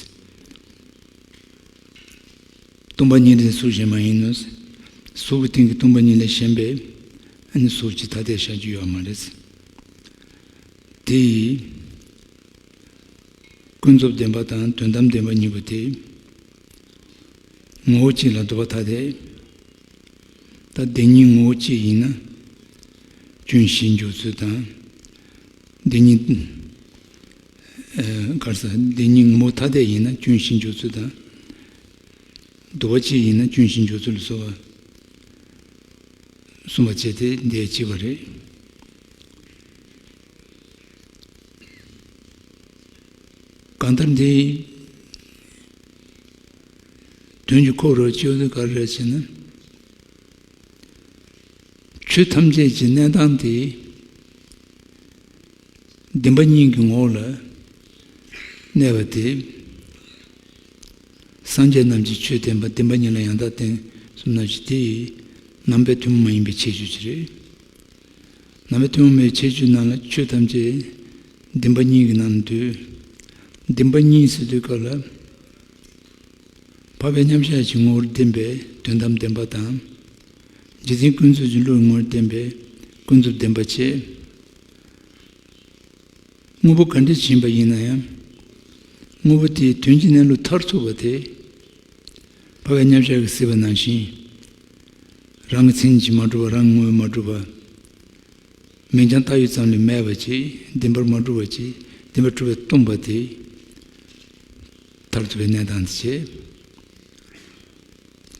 སྟོང་པ་ཉིད་ལས་གཟུགས་གཞན་མ་ཡིན་ནོ། གཟུགས་ཀྱི་སྟེང་གི་སྟོང་པ་ཉིད་ལས་གཞན་པའི་ཨ་ནི་གཟུགས་ཀྱི་ཐ་དད་བཞག་རྒྱུ་ཡོད་མ་རེད། དེ་ཡིས། ཀུན་རྫོབ་བདེན་པ་དང་དོན་དམ་བདེན་པ་གཉིས་པོ་དེ། ངོ་བོ་གཅིག་ལ་འདུ་བ་ཐ་དད། ད་བདེན་གཉིས་ངོ་བོ་གཅིག་ཡིན་ན། སྐྱོན་བཞི་འཇོག་ཚུལ་དང་། བདེན་གཉིས། ཨ། ག་རེ་ཟེར། བདེན་གཉིས་ངོ་བོ་ཐ་དད་ཡིན་ན་སྐྱོན་བཞི་འཇོག་ཚུལ་དང་། འདུ་བ་གཅིག་ཡིན་ན་སྐྱོན་བཞི་འཇོག་ཚུལ་ལ་སོགས་པ། གསུམ་པ་བྱས་ཏེ་འདི་གཅིག་པ་རེད། གང་ལྟར་འདི་དོན་གྱི་ཁོག་རུ་ཅི་ཡོད་ག་རེ་རེད་ཟེར་ན། ཆོས་ཐམས་ཅད་ཀྱི་གནས་སྟངས་དེ། བདེན་པ་གཉིས་ཀྱི་ངོ་བོ་ལ་གནས་པ་དེ། སངས་རྒྱས་རྣམས་ཀྱིས་ཆོས་བསྟན་པ་བདེན་པ་གཉིས་ལ་ཡང་དག་བརྟེན་གསུངས་ནང་བཞིན་དེ་ཡི་རྣམ་པའི་ཐུན་མོང་མ་ཡིན་པའི་ཁྱད་ཆོས་ཅིག་རེད། རྣམ་པའི་ཐུན་མོང་མའི་ཁྱད་ཆོས་ནང་ལ་ཆོས་ཐམས་ཅད་བདེན་པ་གཉིས་ཀྱི་ནང་ལ་འདུས། བདེན་པ་གཉིས་ཟེར་དུས་སྐབས་ལ། འཕགས་པའི་མཉམ་གཞག་གི་ངོ་བོར་བསྟན་པའི་དོན་དམ་བདེན་པ་དང་། རྗེ་བཙུན་ཀུན་རྫོབ་ཀྱི་བློའི་ངོ་བོར་བསྟན་པའི་ཀུན་རྫོབ་བདེན་པ་བཅས། དངོས་པོ་ག་འདྲ་ཞིག་ཡིན་པ་ཡིན་ན་ཡང་། དངོས་པོ་དེའི་དོན་གྱི་གནས་ལུགས་མཐར་ཐུག་པ་དེ། འཕགས་པའི་མཉམ་གཞག་གིས་གཟིགས་པ་ནང་བཞིན། རང་གི་མཚན་ཉིད་ཀྱིས་མ་གྲུབ་པ། རང་གི་ངོ་བོས་མ་གྲུབ་པ། མིང་རྐྱང་བཏགས་ཡུལ་ཙམ་ལས་མེད་པ་ཅིག་བདེན་པར་མ་གྲུབ་པ་ཅིག་བདེན་པར་གྲུབ་པས་སྟོང་པ་དེ། མཐར་ཐུག་པའི་གནས་སྟངས་དེ་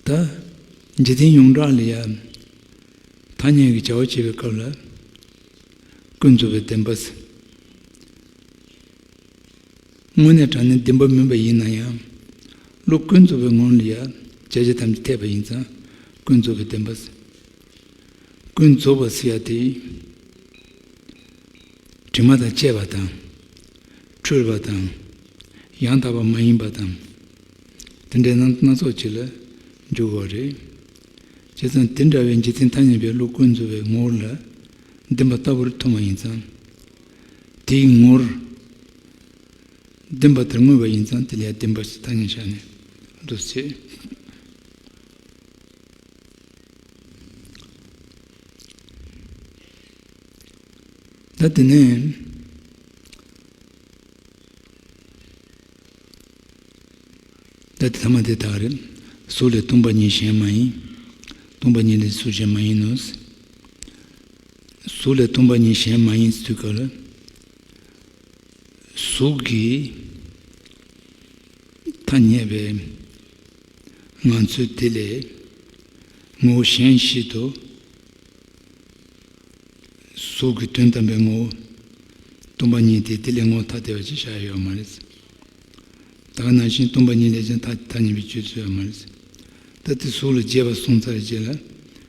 བྱེད། ད། འཇིག་རྟེན་ཡོངས་གྲགས་ལ་ཡང་། ཐ་སྙད་ཀྱི་བྱ་བ་བྱེད་པའི་སྐབས་ལ། ཀུན་རྫོབ་པའི་བདེན་པ་ཟེར། དངོས་གནས་དྲང་གནས་བདེན་པ་མིན་པ་ཡིན་ན་ཡང་། བློ་ཀུན་རྫོབ་པའི་ངང་ལ་ཡང་བྱ་བྱེད་ཐམས་ཅད་འཐད་པ་ཡིན་ཙང་། ཀུན་རྫོབ་པའི་བདེན་པ་ཟེར། ཀུན་རྫོབ་པ་ཟེར་ཡ་དེ། དྲི་མ་དང་བཅས་པ་དང་། འཁྲུལ་བ་དང་། ཡང་དག་པ་མ་ཡིན་པ་དང་། དེ་འདྲའི་རྣམ་སྣ་ཚོགས་ཅིག་ལ་འཇུག་དགོས་པ་རེད། བྱས་ཙང་དེ་འདྲ་བའི་འཇིག་རྟེན་ཐ་སྙད་པའི་བློ་ཀུན་རྫོབ་པའི་ངོ་བོ་ལ་བདེན་པ་ལྟ་བུར་མཐོང་བ་ཡིན་ཙང་། དེའི་ངོར་བདེན་པ་དེར་བསྔོས་པ་ཡིན་ཙང་དེ་ལ་ཡང་བདེན་པ་ཞེས་ཐ་སྙད་བཞག་ནས་འདུ་བྱེད། ད་དེ་ནས། ད་དེ་ཐ་མ་དེ་དག་རེད། གཟུགས་ལས་སྟོང་པ་ཉིད་གཞན་མ་ཡིན། སྟོང་པ་ཉིད་ལས་གཟུགས་གཞན་མ་ཡིན་ནོ། གཟུགས་ལས་སྟོང་པ་ཉིད་གཞན་མ་ཡིན་ཟེར་དུས་སྐབས་ལ། གཟུགས་ཀྱི་ཐ་སྙད་པའི་ངང་ཚུལ་དེ་ལས་ངོ་བོ་གཞན་ཞིག་ཏུ། གཟུགས་ཀྱི་དོན་དམ་པའི་ངོ་བོ། སྟོང་པ་ཉིད་དེ་དེ་ལས་ངོ་བོ་ཐ་དད་པ་ཅིག་བཞག་ཡོད་མ་རེད། ད་ག་ནང་བཞིན་སྟོང་པ་ཉིད་ལས་ཀྱང་ཐ་ཐ་སྙད་པའི་སྤྱོད་ཚུལ་ཡོད་མ་རེད། ད་དེ་གཟུགས་ལ་རྒྱས་པར་གསུངས་ཚར་རྗེས་ལ།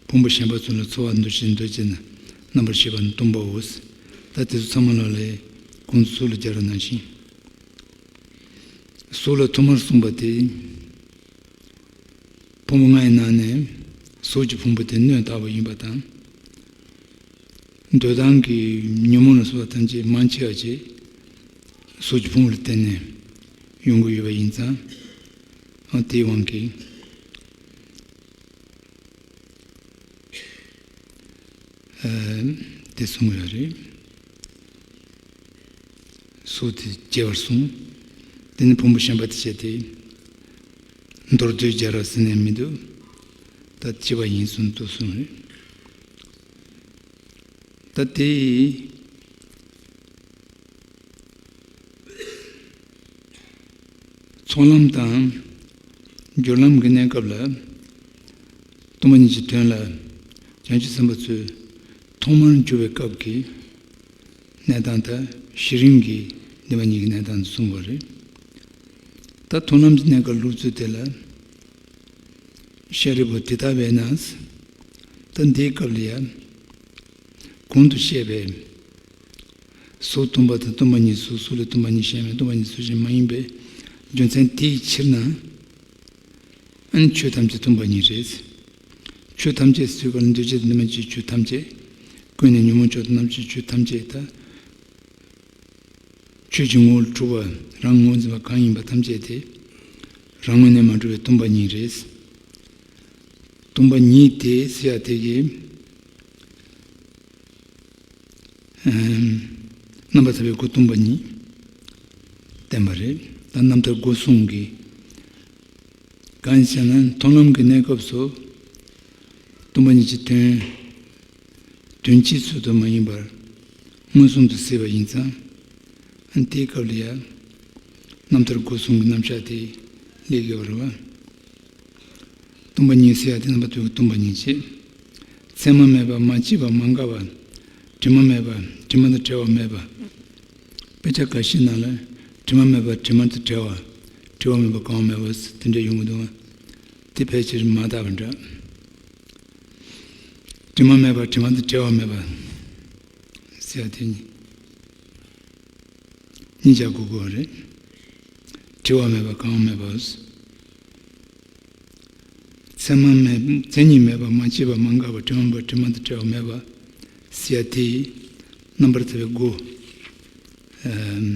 ཕུང་པོ་གཞན་པ་ཚོ་ལ་ཚོར་བ་འདུ་ཤེས་འདོད་ཆགས་ནི་རྣམ་པར་ཤེས་པ་ནི་སྟོང་པའོ། ད་དེ་ཚོ་ཚང་མ་ལ་ལས་ཁོང་ཚོ་གཟུགས་ལ་སྦྱར་བ་ནང་བཞིན། གཟུགས་ལ་ཐོག་མར་གསུངས་པ་དེ། ཕུང་པོ་ལྔའི་ནང་ནས་གཟུགས་ཀྱི་ཕུང་པོ་དེ་སྣོད་དག་པ་ཡིན་པ་དང་། འདོད་དང་གི་ཉོན་མོངས་ལ་སོགས་པ་ཐམས་ཅད་མང་ཆེ་བ་ཅིག་གཟུགས་ཀྱི་ཕུང་པོ་ལ་བརྟེན་ནས་ཡོང་གི་ཡོད་པ་ཡིན་ཙང་། ཨ་དེའི་དབང་གིས། ཨ་དེ་གསུངས་ཡོད་རེད། གཟུགས་དེ་སྐྱེ་བར་གསུངས། དེ་ནི་ཕུང་པོ་གཞན་པ་དེ་བྱས་ཏེ། མདོར་བསྡུས་སྦྱར་བ་ཟེར་ནས་མི་འདུག་ད་སྐྱེ་བ་ཡིན་གསུངས་འདུག་གསུངས་རེད། ད་དེ། ཚོགས་ལམ་དང་སྦྱོར་ལམ་གྱི་གནས་སྐབས་ལ། སྟོང་པ་ཉིད་ཀྱི་དོན་ལ་བྱང་ཆུབ་སེམས་དཔའ་ཚོས་ཐོག་མར་འཇུག་པའི་སྐབས་ཀྱི་གནས་སྟངས་དང་། གཞི་རིམ་གྱི་སྡོམ་པ་གཉིས་ཀྱི་གནས་སྟངས་གསུངས་པ་རེད། ད་མཐོང་ལམ་གྱི་གནས་སྐབས་སློབ་ཚུལ་དེ་ལ། ཤཱ་རིའི་བུ། དེ་ལྟ་བས་ན། ད་འདིའི་སྐབས་ལ་ཡང་། གོང་དུ་བཤད་པའི་གཟུགས་སྟོང་པ་དང་སྟོང་པ་ཉིད་གཟུགས། གཟུགས་ལས་སྟོང་པ་ཉིད་གཞན་མེད། སྟོང་པ་ཉིད་གཟུགས་གཞན་མ་ཡིན་པའི་རྒྱུ་མཚན་དེའི་ཕྱིར་ན། ཨ་ནི་ཆོས་ཐམས་ཅད་སྟོང་པ་ཉིད་རེད། ཆོས་ཐམས་ཅད་ཟེར་བ་ལ་འདུས་བྱས་དང་འདུས་མ་བྱས་ཆོས་ཐམས་ཅད། ཀུན་ནས་ཉོན་མོངས་ཕྱོགས་དང་རྣམ་ཤེས་ཆོས་ཐམས་ཅད་དང་། ཆོས་ཀྱི་ངོ་བོ་གྲུབ་པ་རང་ངོས་འཛིན་པ་གང་ཡིན་པ་ཐམས་ཅད་དེ་རང་ངོས་ནས་མ་གྲུབ་པའི་སྟོང་པ་ཉིད་རེད། སྟོང་པ་ཉིད་དེ་ཟེར་ཡ་དེ་གི་རྣམ་པར་ཐར་པའི་སྒོ་སྟོང་པ་ཉིད་བསྟན་པ་རེད། ད་རྣམ་ཐར་སྒོ་གསུམ་གྱི། གང་ཞེ་ན། མཐོང་ལམ་གྱི་གནས་སྐབས་སུ་སྟོང་པ་ཉིད་ཀྱི་དོན། དོན་སྤྱིའི་ཚུལ་དུ་མ་ཡིན་པར་མངོན་སུམ་དུ་གཟིགས་པ་ཡིན་ཙང་། དེའི་སྐབས་ལ་ཡང་རྣམ་ཐར་སྒོ་གསུམ་གྱི་རྣམ་གཞག་དེ་ལས་དགོས་པ་རེད་བ། སྟོང་པ་ཉིད་ཟེར་ཡ་དེ་རྣམ་པར་དོན་གྱི་སྟོང་པ་ཉིད་བྱས། མཚན་མ་མེད་པ། མ་སྐྱེས་པ། མ་འགགས་པ། དྲི་མ་མེད་པ། དྲི་མ་དང་བྲལ་བ་མེད་པ། དཔེ་ཆ་འགའ་ཤས་ནང་ལ་དྲི་མ་མེད་པ། དྲི་མ་དང་བྲལ་བ། བྲི་བ་མེད་པ། གང་བ་མེད་པ་དེ་འདྲ་ཡོང་གི་འདུག་བ། དེ་ཕལ་ཆེར་མ་དག་པ་འདྲ། དྲི་མ་མེད་པ། དྲི་མ་དང་བྲལ་བ་མེད་པ་ཟེར་ཡ་དེ་གཉིས་གཉིས་ཆ་དགོས་དགོས་རེད། བྲི་བ་མེད་པ། གང་བ་མེད་པ། མཚན་མ་མེད། མཚན་ཉིད་མེད་པ། མ་སྐྱེས་པ། མ་འགགས་པ། དྲི་མ་མེད་པ། དྲི་མ་དང་བྲལ་བ་མེད་པ་ཟེར་ཡ་དེ་རྣམ་པར་ཐར་པའི་སྒོ། ཨམ།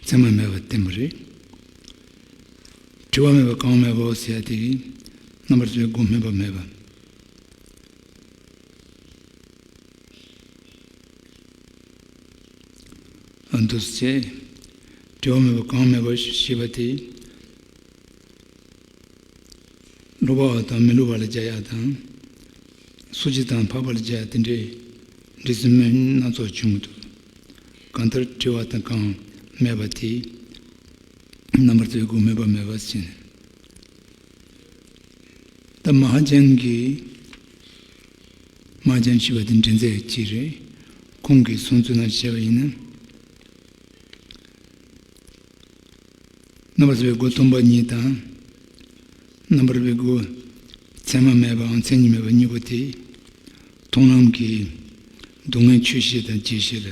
མཚན་མ་མེད་པ་བསྟན་པ་རེད། བྲི་བ་མེད་པ། གང་བ་མེད་པའོ་ཟེར་ཡ་དེ་གིས་རྣམ་པར་ཐར་པའི་སྒོ་སྨོས་པ་མེད་པ། ཨ་འདུག་སེ་བྱས། བྲི་བ་མེད་པ་གང་བ་མེད་པ་ཞེས་པ་དེ། སློབ་པ་དང་མི་སློབ་པ་ལ་སྦྱར་ཡག་དང་། སོ་སྐྱེ་དང་འཕགས་པ་ལ་སྦྱར་ཡག་དེ་འདྲའི་འགྲེལ་ཚུལ་སྣ་ཚོགས་བྱུང་གི་འདུག་གང་ལྟར་བྲི་བ་དང་གང་མེད་པ་དེ་རྣམ་པར་ཐར་པའི་སྒོ་སྨོས་པ་མེད་པ་ཟེར། ད་མ་ཧཱ་ཙྱན་གྱི། མ་ཧཱ་ཙྱན་ཞེས་པ་དེ་འདྲེན་མཛད་ཅིག་རེད། ཁོང་གིས་གསུངས་ཚུལ་ནང་བཤད་པ་ཡིན་ན། རྣམ་པར་ཐར་པའི་སྒོ་སྟོང་པ་ཉིད་དང་། རྣམ་པར་ཐར་པའི་སྒོ་མཚན་མ་མེད་པའམ་མཚན་ཉིད་མེད་པ་གཉིས་པོ་དེ། མཐོང་ལམ་གྱི་སྡུག་བསྔལ་ཆོས་ཤེས་དང་བརྗོད་ཤེས་ལ་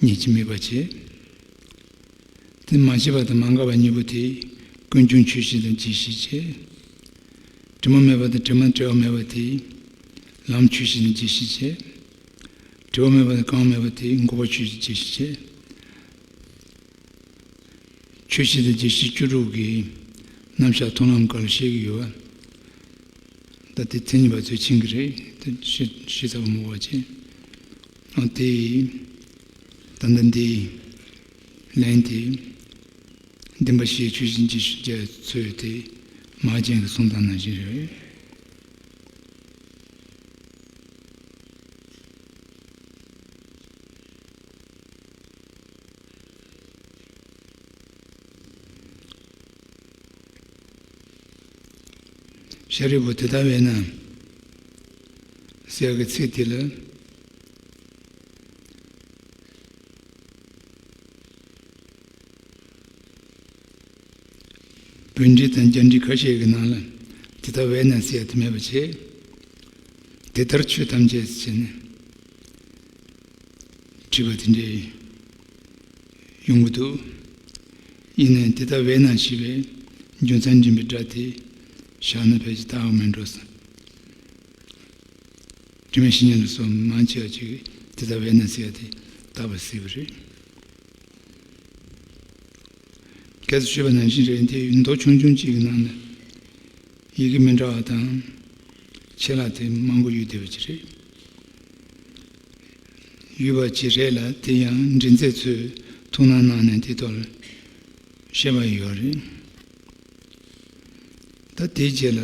ངེས་ཀྱི་དམིགས་པ་བྱེད། དེ་མ་སྐྱེས་པ་དང་མ་འགགས་པ་གཉིས་པོ་དེ་ཀུན་འབྱུང་ཆོས་ཤེས་དང་བརྗོད་ཤེས་བྱེད། དྲི་མ་མེད་པ་དང་དྲི་མ་བྲལ་བ་མེད་པ་དེ་ལམ་ཆོས་ཤེས་དང་བརྗོད་ཤེས་བྱེད། བྲི་བ་མེད་པ་དང་གང་བ་མེད་པ་དེ་འགོག་པ་ཆོས་ཤེས་བརྗོད་ཤེས་བྱེད། ཆོས་ཤེས་དང་བརྗོད་ཤེས་བཅུ་དྲུག་གི་རྣམ་གཞག་མཐོང་ལམ་སྐོར་ལ་བཤད་ཀྱི་ཡོད་པ། ད་དེ་མཚན་ཉིད་པ་ཚོས་མཁྱེན་གྱི་རེད། དེ་ཤེས་ཤེས་ཚར་བ་མོ་བ་ཆེ། ཨ་དེ་ད་ལྟ་འདི་ལན་དེ་བདེན་པ་བཞིའི་ཆོས་ཅན་གྱི་ཤེས་བྱ་ཚོས་དེ་མ་ཅན་གྱི་གསུང་སྟངས་ནང་བཞིན་རེད། ཤཱ་རིའི་བུ་དེ་ལྟ་བས་ན་ཟེར་གྱི་ཚིག་དེ་ལ། བོད་འགྲེལ་དང་རྒྱ་འགྲེལ་ཁ་ཤས་ཀྱི་ནང་ལ་དེ་ལྟ་བས་ན་ཟེར་ཡ་དེ་མེད་པ་བྱས། དེ་ལྟར་ཆོས་ཐམས་ཅད་ཟེར་ནས་བྲིས་པ་དེ་འདྲའི་ཡོང་གི་འདུག་ཡིན་ནའི་དེ་ལྟ་བས་ན་ཞེས་པའི་རྒྱུ་མཚན་འདྲེན་པའི་སྒྲ་དེ་བཞག་ན་ཕལ་ཆེར་དག་པ་མེད་འགྲོ་ཟེར། དྲི་མེད་བཤེས་གཉེན་ལ་སོགས་མང་ཆེ་བ་ཅིག་གིས་དེ་ལྟ་བས་ན་ཟེར་ཡ་དེ་དག་པ་ཟེར་བ་རེད། སྐད་དུ་བཤད་པ་ནང་བཞིན་རེད། དེ་མདོ་ཆུང་ཆུང་གཅིག་གི་ནང་ནས་ཡི་གེ་མི་འདྲ་བ་དང་ཆད་ལྷག་དེ་མང་པོ་ཡོད་བསྡད་པ་ཅིག་རེད། ཡོད་པ་ཅིག་རེད་ལ། དེ་ཡང་འབྲི་མཛད་ཚོས་ཐུགས་སྣང་གནང་ནས་དེ་ཐོག་ལ་བཤད་པ་ཡོད་རེད། ད་དེའི་རྗེས་ལ་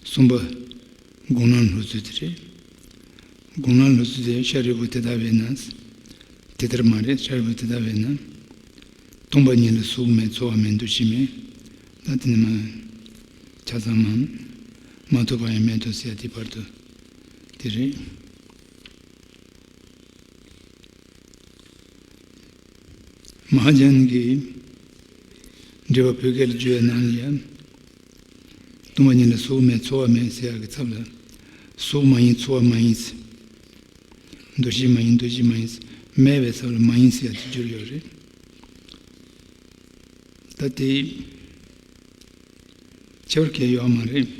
གསུམ་པ། དགུང་ལམ་ལྷུག་རྩོད་དེ་རེད། དགུང་ལམ་ལྷུག་རྩོད་དེ་ཤཱ་རིའི་བུ་དེ་ལྟ་བས་ན། དེ་ལྟར་མ་རེད། ཤཱ་རིའི་བུ་དེ་ལྟ་བས་ན། སྟོང་པ་ཉིད་ལ་གཟུགས་མེད་ཚོར་བ་མེད་འདུ་ཤེས་མེད། ད་དེ་ནི་མ། ཆ་ཚང་མ་མ་ཐོབ་པ་ཡང་མེད་དོ་ཟེར་ཡ་དེ་བར་དུ་དེ་རེད། མ་ཧཱ་ཛྙཱ་ན་གི་འགྲེལ་པ་བོད་སྐད་ལ་བསྒྱུར་བའི་ནང་ལ་ཡང་། སྟོང་པ་ཉིད་ལ་གཟུགས་མེད་ཚོར་བ་མེད་ཟེར་ཡག་གི་ཚབ་ལ། གཟུགས་མ་ཡིན་ཚོར་བ་མ་ཡིན། འདུ་ཤེས་མ་ཡིན་འདུ་བྱེད་མ་ཡིན། མེད་པའི་ཚབ་ལ་མ་ཡིན་ཟེར་ཡག་དེ་བསྒྱུར་ཡོད་རེད། ད་དེ་ཁྱད་པར་གང་ཡང་ཡོད་མ་རེད།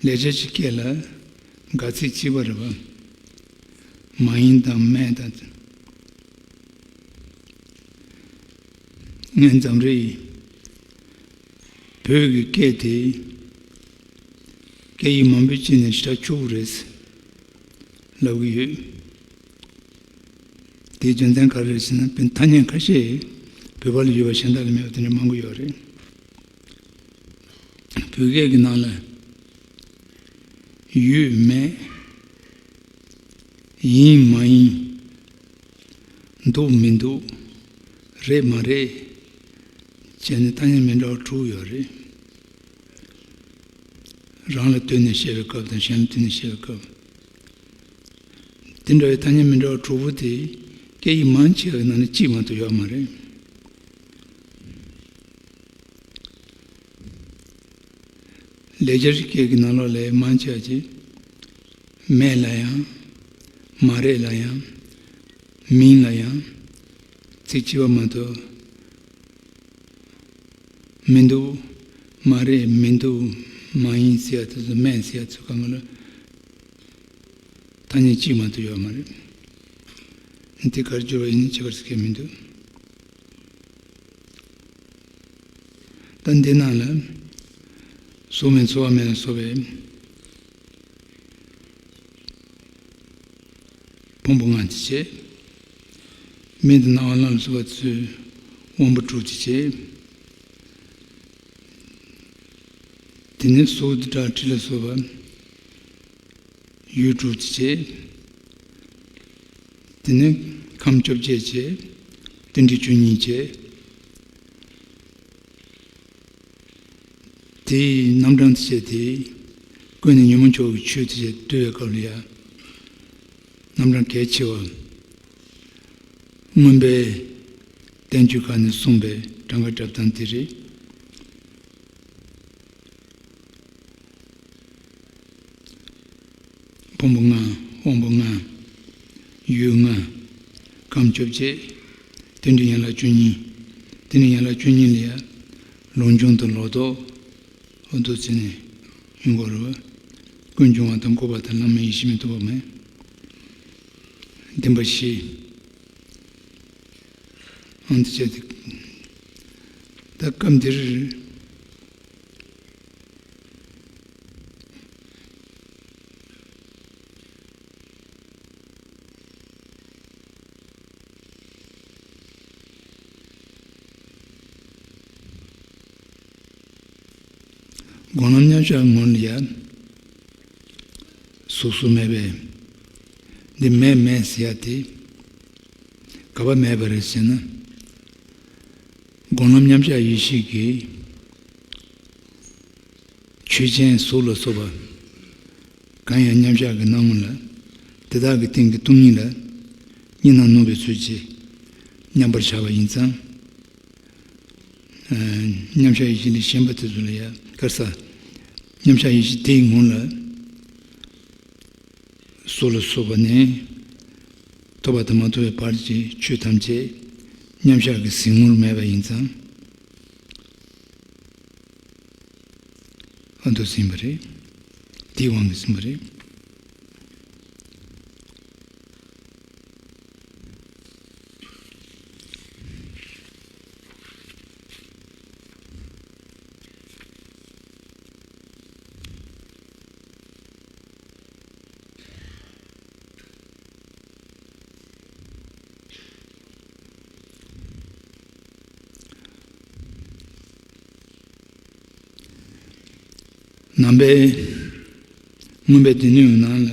ལེགས་སྦྱར་གྱི་སྐད་ལ་དགག་ཚིག་གཅིག་པ་རེད་པ། མ་ཡིན་དང་མེད་དང་། ངས་འཛམ་རེ་ཡི་བོད་ཀྱི་སྐད་དེ་སྐད་ཡིག་མང་པོའི་དཀྱིལ་ནས་ཞེ་དྲག་ཕྱུག་པོ་རེད་ལབ་ཀྱི་ཡོད། དེའི་རྒྱུ་མཚན་ག་རེ་རེད་ཟེར་ན། བོད་ཐ་སྙད་ཁ་ཤས་བོད་པ་ལ་ཡོད་པ་གཞན་དག་ལ་མེད་པ་དེ་འདྲ་མང་པོ་ཡོད་རེད། བོད་སྐད་ཀྱི་ནང་ལ་ཡོད་མེད། ཡིན་མ་ཡིན། འདུག་མི་འདུག་རེད་མ་རེད། བྱས་ནས་ཐ་སྙད་མི་འདྲ་བ་དྲུག་ཡོད་རེད། རང་ལ་ལྟོས་ནས་བཤད་པའི་སྐབས་དང་། གཞན་ལ་ལྟོས་ནས་བཤད་པའི་སྐབས། དེ་འདྲ་བའི་ཐ་སྙད་མི་འདྲ་བ་དྲུག་པོ་དེ་སྐད་ཡིག་མང་ཆེ་བའི་ནང་ནས་གཅིག་མ་གཏོགས་ཡོད་མ་རེད། ལེགས་སྦྱར་གྱི་སྐད་ཀྱི་ནང་ལོགས་ལ་མང་ཆེ་བ་ཅིག་མེད་ལ་ཡང་། མ་རེད་ལ་ཡང་། མིན་ལ་ཡང་། ཚིག་གཅིག་པ་མ་གཏོགས། མི་འདུག་མ་རེད། མི་འདུག་མ་ཡིན་ཟེར་ཡ་དེ་ཚོ། མེད་ཟེར་ཡ་ཚོ་གང་ག་ལ་ཐ་སྙད་གཅིག་མ་གཏོགས་ཡོད་མ་རེད། དེ་གར་སྦྱོར་བ་ཡིན་ན་ཁྱད་པར་ཟེར་མཁན་མི་འདུག་ད་འདི་ནང་ལ་གཟུགས་མེད་ཚོར་བ་མེད་ལ་སོགས་པའི་ཕུང་པོ་ལྔ་དེ་བྱས། མིག་དང་རྣ་བ་སྣ་ལ་སོགས་པ་ཚོའི་དབང་པོ་དྲུག་དེ་བྱས། དེ་ནས་གཟུགས་དང་སྒྲ་དྲི་ལ་སོགས་པ་ཡུལ་དྲུག་དེ་བྱས། དེ་ནས་ཁམས་བཅོ་བརྒྱད་བྱས། རྟེན་འབྲེལ་བཅུ་གཉིས་བྱས། དེའི་རྣམ་གྲངས་དེ་བྱས་ཏེ། ཀུན་ནས་ཉོན་མོངས་ཕྱོགས་ཀྱི་ཆོས་དེ་བྱས་བསྡུ་བའི་སྐབས་ལ་ཡང་རྣམ་གྲངས་གལ་ཆེ་བ། མངོན་པའི་བསྟན་བཅོས་ཁག་ནས་གསུངས་པའི་གྲངས་ཀ་འཁྲབ་སྟངས་དེ་རེད། ཕུང་པོ་ལྔ། དབང་པོ་ལྔ། ཡུལ་ལྔ། ཁམས་བཅོ་བརྒྱད། རྟེན་འབྲེལ་ཡན་ལག་བཅུ་གཉིས། རྟེན་འབྲེལ་ཡན་ལག་བཅུ་གཉིས་ལ་ཡང་ལུགས་འབྱུང་དང་ལོག་རྟོག་འོ་འདུག་ཟེར་ནས་ཡོང་གི་རེད་པ། ཀུན་འབྱུང་བ་དང་འགོག་པ་དང་། ལམ་མེད་ཡེ་ཤེས་མེད་རྟོགས་པ་མེད། བདེན་པ་བཞི། ཨང་དེ་བྱས་ཏེ། ད་སྐབས་འདིར། སྒོམ་ལམ་མཉམ་གཞག་ངོས་ལ་ཡ། གཟུགས་གཟུགས་མེད་པས། འདི་མེད་མེད་ཟེར་ཡ་དེ་ག་པར་མེད་པ་རེད་ཟེར་ན། སྒོམ་ལམ་མཉམ་གཞག་ཡེ་ཤེས་ཀྱི་ཆོས་ཅན་གཟུགས་ལ་སོགས་པ་གང་ཡང་མཉམ་གཞག་གི་སྣང་ངོ་ལ། དེ་དག་གི་སྟེང་གི་སྟོང་ཉིད་ལ་གཉིས་སྣང་ནོར་བའི་ཚུལ་གྱིས་མཉམ་པར་བཞག་པ་ཡིན་ཙང་། མཉམ་བཞག་ཡེ་ཤེས་ལས་གཞན་པ་དེ་ཚོ་ལ་ཡང་དཀར་ས། མཉམ་བཞག་ཡེ་ཤེས་དེའི་ངང་ལ་སོ་ལ་སོགས་པ་ནས་ཐོབ་པ་དང་མ་ཐོབ་པའི་བར་གྱི་ཆོས་ཐམས་ཅད་མཉམ་བཞག་གི་གཟིགས་ངོར་མེད་པ་ཡིན་ཙང་། ཨ་འདུག་ཟིན་པ་རེད། དེའི་དབང་གིས་ཟིན་པ་རེད། ནང་པའི་མངོན་པའི་སྡེ་སྣོད་ནང་ལ་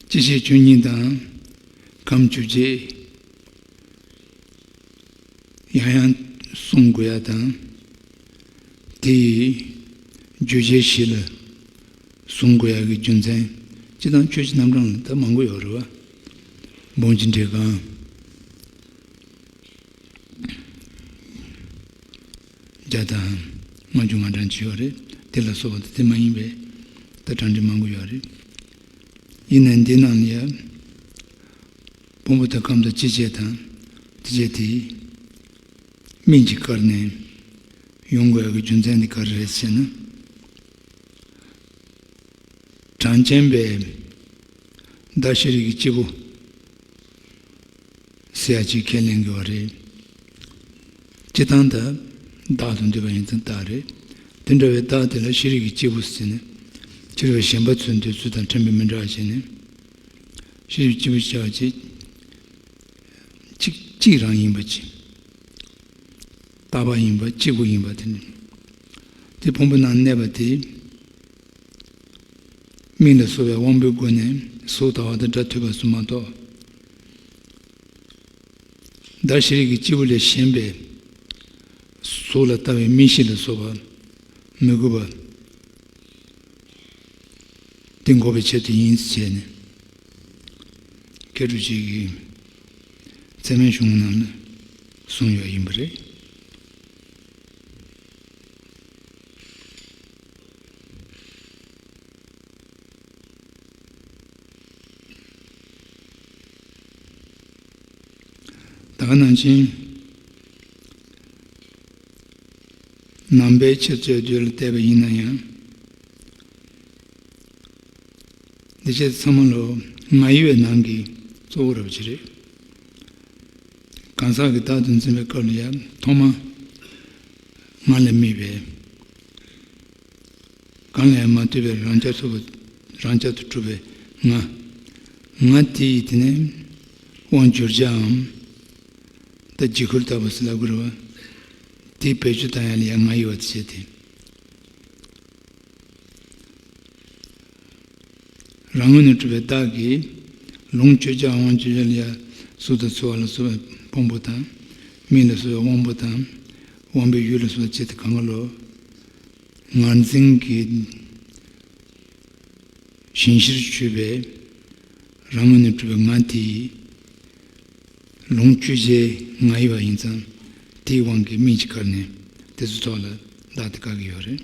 སྤྱི་བཤད་ཆོས་ཉིད་དང་ཁམས་བཅོ་བརྒྱད། ཡང་ཡང་གསུང་དགོས་ཡ་དང་། དེ་ཡི་བརྗོད་བྱའི་གཞི་ལ་གསུང་དགོས་ཡ་གི་རྒྱུ་མཚན། སྤྱིར་བཏང་ཆོས་ཀྱི་རྣམ་གྲངས་ལ་ད་མང་པོ་ཡོད་རེད་བ། འབུམ་གྱི་འགྲེལ་གང་བརྒྱ་དང་ལྔ་བཅུ་ང་གྲངས་ཅིག་ཡོད་རེད། དེ་ལ་སོགས་པ་དང་དེ་མ་ཡིན་པའི་ད་གྲངས་འདྲི་མང་པོ་ཡོད་རེད། ཡིན་ནའི་འདི་ནང་ལ་ཡ། ཕུང་པོ་དང་ཁམས་དང་སྤྱི་བྱེ་དང་དེ་བྱེད་དེ། སྨན་གྱི་བཀར་ནས་ཡོང་དགོས་ཡག་གི་རྒྱུ་མཚན་དེ་ག་རེ་རེད་ཟེར་ན། གྲངས་ཅན་པས་བདག་ཤེས་རིག་གི་སྐྱེས་བུ་ཟེར་ཡ་ཅིག་ཁས་ལེན་དགོས་པ་རེད། སྤྱི་བཏང་ད་བདག་ཏུ་འདུས་པ་ཡིན་ཙང་བདག་རེད། དེ་འདྲ་བའི་བདག་དེ་ལ་ཤེས་རིག་གི་སྐྱེས་བུ་ཟེར་ནས། ཕྱི་རོལ་པའི་གཞན་པ་ཚོའི་འདོད་ཚུལ་དང་ཁྲིམས་པས་མི་འདྲ་བ་བྱས་ནས། ཤེས་རིག་གི་སྐྱེས་བུ་ཟེར་བ་ཅིག་གཅིག་གཅིག་རང་ཡིན་པ་ཅིག་རྟག་པ་ཡིན་པ་གཅིག་པུ་ཡིན་པ་དེ་ནི། དེ་ཕུང་པོའི་ནང་གནས་པ་དེ། མིག་ལ་སོགས་པའི་དབང་པོའི་སྒོ་ནས་གཟུགས་ལྟ་བ་དང་སྒྲ་ཐོས་པ་སོགས་མ་གཏོགས། བདག་ཤེས་རིག་གི་སྐྱེས་བུ་ལས་གཞན་པའི་གཟུགས་ལ་ལྟ་བའི་མིག་ཤེས་ལ་སོགས་པ་མི་དགོས་པ། དེ་འགོག་པའི་ཆེད་དུ་ཡིན་ཟེར་ནས། མཁས་གྲུབ་རྗེ་གིས་ཚད་མའི་གཞུང་རྣམས་ལ་གསུངས་ཡོད་ཡིན་པ་རེད། ད་ག་ནང་བཞིན་ནང་པའི་འཆད་རྩོད་དེ་ལ་བལྟས་པ་ཡིན་ན་ཡང་། འདི་བྱས་ཚང་མ་ལོ་ང་ཡི་བའི་ནང་གི་གཙོ་བོ་རབ་ཅི་རེད། གང་ཟག་གི་བདག་ཏུ་འཛིན་པའི་སྐབས་ལ་ཡང་ཐོག་མ་ང་ལས་དམིགས་པའི། གང་ལ་ཡང་མ་ལྟོས་པའི་རང་རྐྱ་ཐུབ་པ། རང་རྐྱ་ཐུབ་གྲུབ་པའི་ང་། ང་དེ་ཡི་དེ་ནས་དབང་བསྒྱུར་བྱའམ། ད་འཇིགས་སྐུལ་ལྟ་བུ་ཟེར་ལབ་དགོས་རེད་བ། དེའི་བེད་སྤྱོད་བཏང་ཡ་ལ་ཡང་ང་ཡི་བ་དེ་བྱས་ཏེ། རང་ངོས་ནས་གྲུབ་པའི་བདག་གིས་ལོངས་སྤྱོད་བྱ་དབང་སྤྱོད་བྱ་ལ་ཡང་གཟུགས་དང་ཚོར་བ་ལ་སོགས་པའི་ཕུང་པོ་དང་། མིག་ལ་སོགས་པའི་དབང་པོ་དང་། དབང་པོའི་ཡུལ་ལ་སོགས་པ་བཅས་ཏེ་གང་ག་ལོ། ངར་འཛིན་གྱི་ཞེན་གཞིར་གྱུར་པའི་རང་ངོས་ནས་གྲུབ་པའི་ང་དེ་ཡིས། ལོངས་སྤྱོད་བྱེད་ང་ཡི་བ་ཡིན་ཙང་། དེའི་དབང་གིས་མིག་གི་བཀར་ནས་དེ་ཚོའི་ཐོག་ལ་བདག་དེ་བཀག་གི་ཡོད་རེད།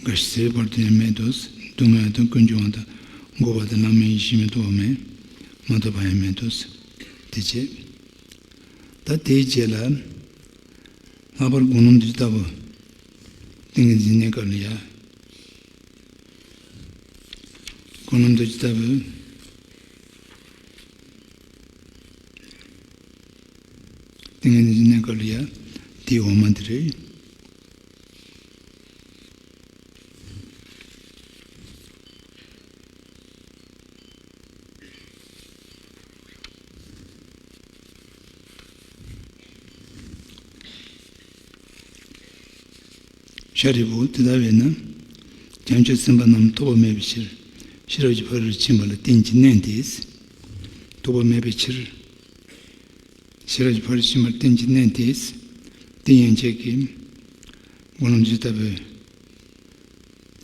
འགའ་ཞིག་ཟད་པར་དུ་ཡང་མེད་དོ། སྡུག་བསྔལ་དང་ཀུན་འབྱུང་བ་དང་། འགོག་པ་དང་བླ་མེད་ཡེ་ཤེས་མེད། ཐོབ་པ་མེད། མ་ཐོབ་པ་ཡང་མེད་དོ། དེ་བྱས། ད་དེའི་རྗེས་ལ། ལྷག་པར་དགུང་ལོ་འདི་ལྟ་བུ། ཏིང་ངེ་འཛིན་གནས་སྐབས་ལ་ཡ། དགུང་ལོ་འདི་ལྟ་བུ། ཏིང་ངེ་འཛིན་གནས་སྐབས་ལ་ཡ། དེའི་འོག་མ་འདི་རེད། ཤཱ་རིའི་བུ། དེ་ལྟ་བས་ན། བྱང་ཆུབ་སེམས་དཔའ་རྣམས་ཐོགས་པ་མེད་པའི་ཕྱིར། ཤེས་རབ་ཀྱི་ཕ་རོལ་ཕྱིན་པ་ལ་བརྟེན་ཅིང་གནས་ཏེ། ཐོགས་པ་མེད་པའི་ཕྱིར། ཤེས་རབ་ཀྱི་ཕ་རོལ་ཕྱིན་པར་བསྟན་གྱི་གནད་དེ། དེ་ཡན་ཆད་ཀྱི་མགོ་ལམ་ཇི་ལྟ་བུའི་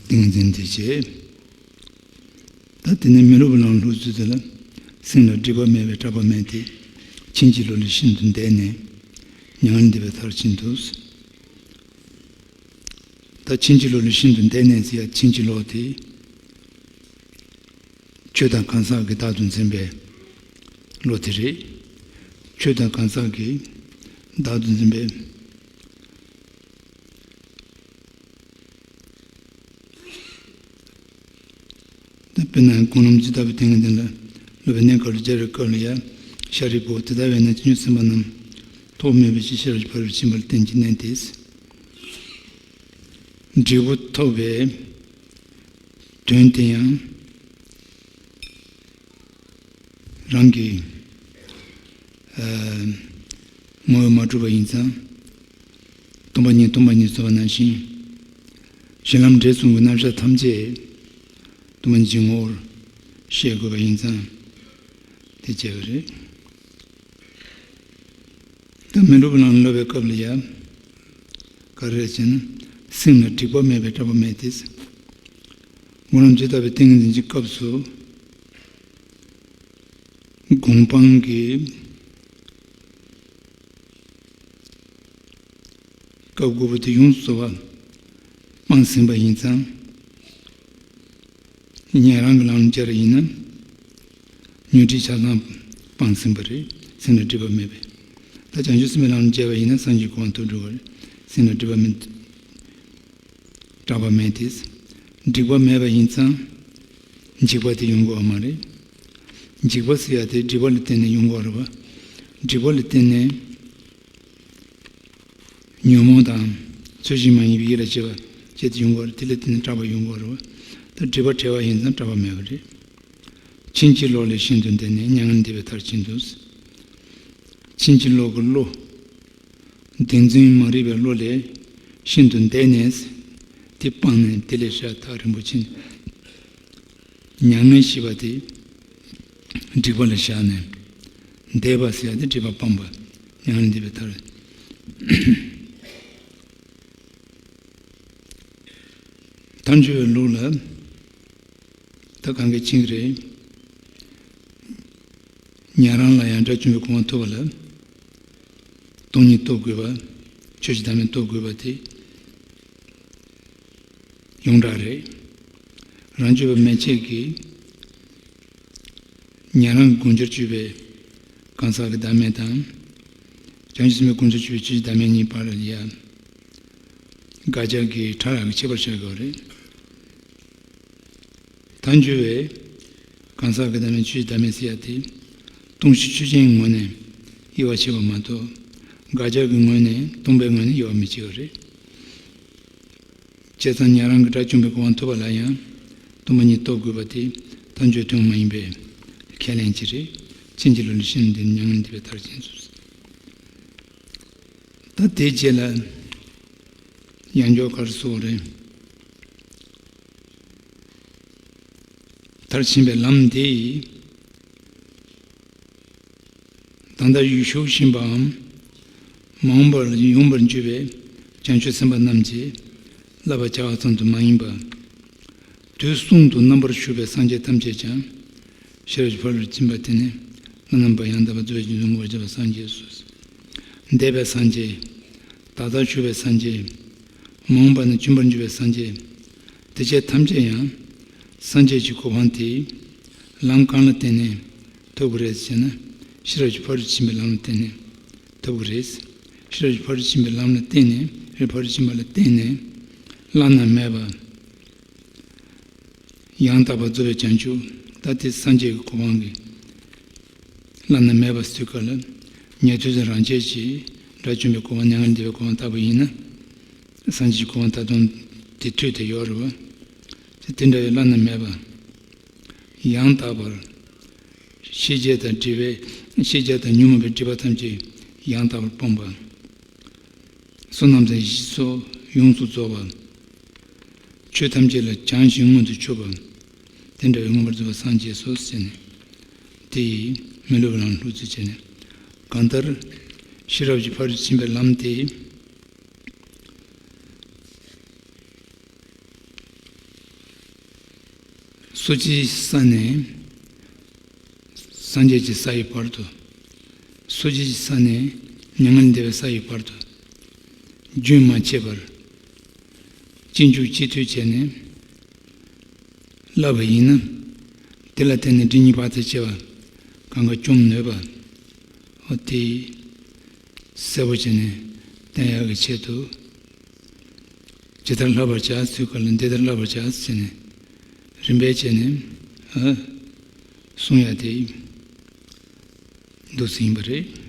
ཏིང་འཛིན་དེ་བྱས། ད་དེ་ནས་མི་སློབ་པའི་ལམ་ལྷུག་བཙུགས་དེ་ལ། སེམས་ལ་སྒྲིབ་པ་མེད་པས་སྐྲག་པ་མེད་དེ། ཕྱིན་ཅི་ལོག་ལས་ཤིན་ཏུ་འདས་ནས། མྱ་ངན་འདས་པའི་མཐར་ཕྱིན་ཏོ། ད་ཕྱིན་ཅི་ལོག་ལས་ཤིན་ཏུ་འདས་ནས་ཟེར་ཡ་ཕྱིན་ཅི་ལོག་དེ། ཆོས་དང་གང་ཟག་གི་བདག་ཏུ་འཛིན་པའི་བློ་དེ་རེད། ཆོས་དང་གང་ཟག་གི་བདག་ཏུ་འཛིན་པའི། ད་དཔེར་ན་གོང་ལམ་ཇི་ལྟ་བུ་དེ་ཡིན་དེ་ལ། སློབ་པའི་གནས་སྐབས་ལ་སྦྱར་བའི་སྐབས་ལ་ཡང་། ཤཱ་རིའི་བུ། དེ་ལྟ་བས་ན་བྱང་ཆུབ་སེམས་དཔའ་རྣམས་ཐོགས་མེད་པའི་ཕྱིར་ཤེས་རབ་ཀྱི་ཕ་རོལ་ཕྱིན་པར་བསྟན་གྱི་གནད་དེ། འབྲས་བུ་ཐོབ་པའི་དོན་དེ་ཡང་རང་གི་ཨ་ངོ་བོས་མ་གྲུབ་པ་ཡིན་ཙང་། སྟོང་པ་ཉིད་སྟོང་པ་ཉིད་གསུངས་པ་ནང་བཞིན། གཞི་ལམ་འབྲས་གསུམ་གྱི་རྣམ་གཞག་ཐམས་ཅད་སྟོང་པ་ཉིད་ཀྱི་ངོ་བོར་ཤེས་དགོས་པ་ཡིན་ཙང་། དེ་བྱས་པ་རེད། ད་མི་སློབ་ལམ་སློབ་པའི་སྐབས་ལ་ཡང་། ག་རེ་རེད་ཅེ་ན། སེམས་ལ་སྒྲིབ་པ་མེད་པས་སྐྲག་པ་མེད་དེ། སྨོན་ལམ་ཇི་ལྟ་བུའི་ཏིང་ངེ་འཛིན་གྱི་སྐབས་སུ། སྒོམ་སྤང་གི་སྐབས་དགུ་པོ་དེ་ཡོངས་སུ་རྫོགས་པ་སྤངས་ཟིན་པ་ཡིན་ཙང་། ཉན་རང་གི་ལམ་སྦྱར་ཡིན་ན། ཉོན་སྒྲིབ་ཆ་ཚང་སྤངས་ཟིན་པ་རེད། སེམས་ལ་སྒྲིབ་པ་མེད་པས། ད་བྱང་ཆུབ་སེམས་དཔའི་ལམ་སྦྱར་བ་ཡིན་ན་སངས་རྒྱས་གོ་འཕང་ཐོབ་འགྲོ་བ་རེད། སེམས་ལ་སྒྲིབ་པ་མེད། སྐྲག་པ་མེད་དེ། སྒྲིབ་པ་མེད་པ་ཡིན་ཙང་། འཇིགས་པ་དེ་ཡོང་གི་ཡོད་མ་རེད། འཇིགས་པ་ཟེར་ཡ་དེ་སྒྲིབ་པ་ལ་བརྟེན་ནས་ཡོང་གི་ཡོད་རེད་པ། སྒྲིབ་པ་ལ་བརྟེན་ནས། ཉོན་མོངས་དང་། ཚུལ་བཞིན་མ་ཡིན་པའི་ཡིད་ལ་བྱེད་པ་བྱེད་དུ་ཡོང་གི་ཡོད་རེད། དེ་ལ་བརྟེན་ནས་སྐྲག་པ་ཡོང་གི་ཡོད་རེད་པ། ད་སྒྲིབ་པ་བྲལ་བ་ཡིན་ཙང་སྐྲག་པ་མེད་པ་རེད། ཕྱིན་ཅི་ལོག་ལས་ཤིན་ཏུ་འདས་ནས། མྱ་ངན་འདས་པའི་མཐར་ཕྱིན་ཏོ། ཕྱིན་ཅི་ལོག་གི་བློ། བདེན་རྫུན་མ་རིག་པའི་བློ་ལས་ཤིན་ཏུ་འདས་ནས། དེ་སྤངས་ནས་དེ་ལས་བཤགས་ཐག་རིང་པོ་ཕྱིན། མྱ་ངན་ཞེས་པ་དེ་སྒྲིབ་པ་ལ་བཞག་ནས། འདས་པ་ཟེར་ཡ་དེ་སྒྲིབ་པ་སྤངས་པ། མྱ་ངན་འདས་པའི་མཐར། མཐའ་འཁྱོལ་བའི་ལུགས་ལ། ད་གང་གས་ཕྱིན་གྱི་རེད། ཉན་རང་ལ་ཡང་དགྲ་བཅོམ་པའི་གོ་འཕང་ཐོབ་པ་ལ། སྟོང་ཉིད་རྟོགས་དགོས་པ། ཆོས་ཀྱི་བདག་མེད་རྟོགས་དགོས་པ་དེ་ཡོངས་གྲགས་རེད། རང་རྒྱུད་པ་མན་ཆད་ཀྱིས་ཉན་རང་གི་དགོངས་འགྱུར་སྤྱོད་པའི་གང་ཟག་གི་བདག་མེད་དང་། བྱང་ཆུབ་སེམས་དཔའི་དགོངས་འགྱུར་སྤྱོད་པའི་ཆོས་ཀྱི་བདག་མེད་གཉིས་བར་ལ་ཡང་དགག་བྱ་གི་ཕྲ་རགས་ཀྱི་ཁྱད་པར་ཆགས་ཡོད་རེད། མཐའ་འཁྱོལ་བས་གང་ཟག་གི་བདག་མེད་ཆོས་ཀྱི་བདག་མེད་ཟེར་ཡ་དེ། སྟོང་གཞི་ཆོས་ཅན་གྱི་ངོས་ནས་དབྱེ་བ་ཕྱེ་བ་མ་གཏོགས། དགག་བྱ་གི་ངོས་ནས། སྟོང་པའི་ངོས་ནས་དབྱེ་བ་མི་ཕྱེ་བ་རེད། བྱས་ཙང་ཉན་རང་གིས་དགྲ་བཅོམ་པའི་གོ་འཕང་ཐོབ་པ་ལ་ཡང་སྟོང་པ་ཉིད་རྟོགས་དགོས་པ་དེ་མཐའ་འཁྱོལ་དོན་མ་ཡིན་པའི་ཁས་ལེན་གྱི་རེད། ཕྱིན་ཅི་ལོག་ལས་ཤིན་ཏུ་འདས་ནས། མྱ་ངན་འདས་པའི་མཐར་ཕྱིན་ཏོ། ད་དེའི་རྗེས་ལ་ཡང་འཇོག་ག་རེ་སོགས་རེད། མཐར་ཕྱིན་པའི་ལམ་འདི་ཡིས། ད་ལྟ་ཡུལ་ཤུགས་བཞིན་པའམ། མ་འོངས་པར་ཡོང་བར་འགྱུར་བའི་བྱང་ཆུབ་སེམས་དཔའ་རྣམས་ཀྱི་བསླབ་པ་བྱ་བ་ཙམ་དུ་མ་ཡིན་པ། དུས་གསུམ་དུ་རྣམ་པར་བཞུགས་པའི་སངས་རྒྱས་ཐམས་ཅད་ཀྱང་ཤེས་རབ་ཀྱི་ཕ་རོལ་ཕྱིན་པ་དེ་ནི་བླ་ན་མེད་པ་ཡང་དག་པར་རྫོགས་པའི་རྒྱུ་མཚན་ངོ་བོར་གྱུར་པ་སངས་རྒྱས་སོ། འདས་པའི་སངས་རྒྱས། ད་ལྟར་བཞུགས་པའི་སངས་རྒྱས། མ་འོངས་པ་ན་འབྱོན་པར་འགྱུར་བའི་སངས་རྒྱས། དེ་ཆོས་ཐམས་ཅད་ཡང་སངས་རྒྱས་ཀྱི་གོ་འཕང་དེ་ལམ་གང་ལ་བརྟེན་ནས་ཐོབ་ཀྱི་རེད་ཟེར་ན། ཤེས་རབ་ཀྱི་ཕ་རོལ་ཕྱིན་པའི་ལམ་ལ་བརྟེན་ནས་ཐོབ་ཀྱི་རེད། ཤེས་རབ་ཀྱི་ཕ་རོལ་ཕྱིན་པའི་ལམ་ལ་བརྟེན་ནས། རེད། ཕ་རོལ་ཕྱིན་པ་ལ་བརྟེན་ནས་བླ་ན་མེད་པ། ཡང་དག་པར་རྫོགས་པའི་བྱང་ཆུབ། ད་དེ་སངས་རྒྱས་ཀྱི་གོ་འཕང་གི་བླ་ན་མེད་པ་ཟེར་སྐབས་ལ། ཉན་ཐོས་དང་རང་རྒྱལ་གྱིས་དགྲ་བཅོམ་པའི་གོ་འཕང་། མྱ་ངན་འདས་པའི་གོ་འཕང་ལྟ་བུ་ཡིན་ན། སངས་རྒྱས་ཀྱི་གོ་འཕང་ད་དུང་དེ་ཐོས་ཏེ་ཡོད་རེད་པ། དེ་དེ་འདྲ་བའི་བླ་ན་མེད་པ། ཡང་དག་པར། ཤེས་བྱ་དང་སྒྲིབ་པའི། ཤེས་བྱ་དང་ཉོན་མོངས་པའི་སྒྲིབ་པ་ཐམས་ཅད་ཡང་དག་པར་སྤངས་པ། བསོད་ནམས་དང་ཡེ་ཤེས་སོགས་ཡོངས་སུ་རྫོགས་པ། ཆོས་ཐམས་ཅད་ལ་བྱང་ཞིང་མངོན་དུ་ཕྱོགས་པ། དེ་འདྲ་བའི་མངོན་པར་རྫོགས་པ་སངས་རྒྱས་སོ་ཟེར་ནས། དེ་ཡིས་མི་སློབ་པའི་ལམ་ལྷུག་བཙུགས་བྱས་ནས། གང་ལྟར་ ཤེས་རབ་ཀྱི་ཕ་རོལ་ཕྱིན་པའི་ལམ་དེ། སོ་སྐྱེའི་ས་ནས་སངས་རྒྱས་ཀྱི་ས་ཡི་བར་དུ། སོ་སྐྱེའི་ས་ནས་མྱ་ངན་འདས་པའི་ས་ཡི་བར་དུ། རྒྱུན་མ་ཆད་པར་ཅི་འཇུག་ཅི་ཐོས་བྱས་ནས་བསླབ་པ་ཡིན་ན། དེ་ལ་བརྟེན་ནས་སྒྲིབ་གཉིས་བར་དུ་ཕྱེ་བ་གང་ག་བཅོམ་ནུས་པ། འོ་དེ་གསལ་པོ་བྱས་ནས་བསྟན་ཡག་གི་ཆེད་དུ། ཇི་ལྟར་བསླབ་པར་བྱ་ཟེར་སྐབས་ལ་འདི་ལྟར་བསླབ་པར་བྱ་ཟེར་ནས་རིམ་པས་བྱས་ནས་ཨ་གསུང་ཡ་དེ་འདུག་སེ་ཡིན་པ་རེད།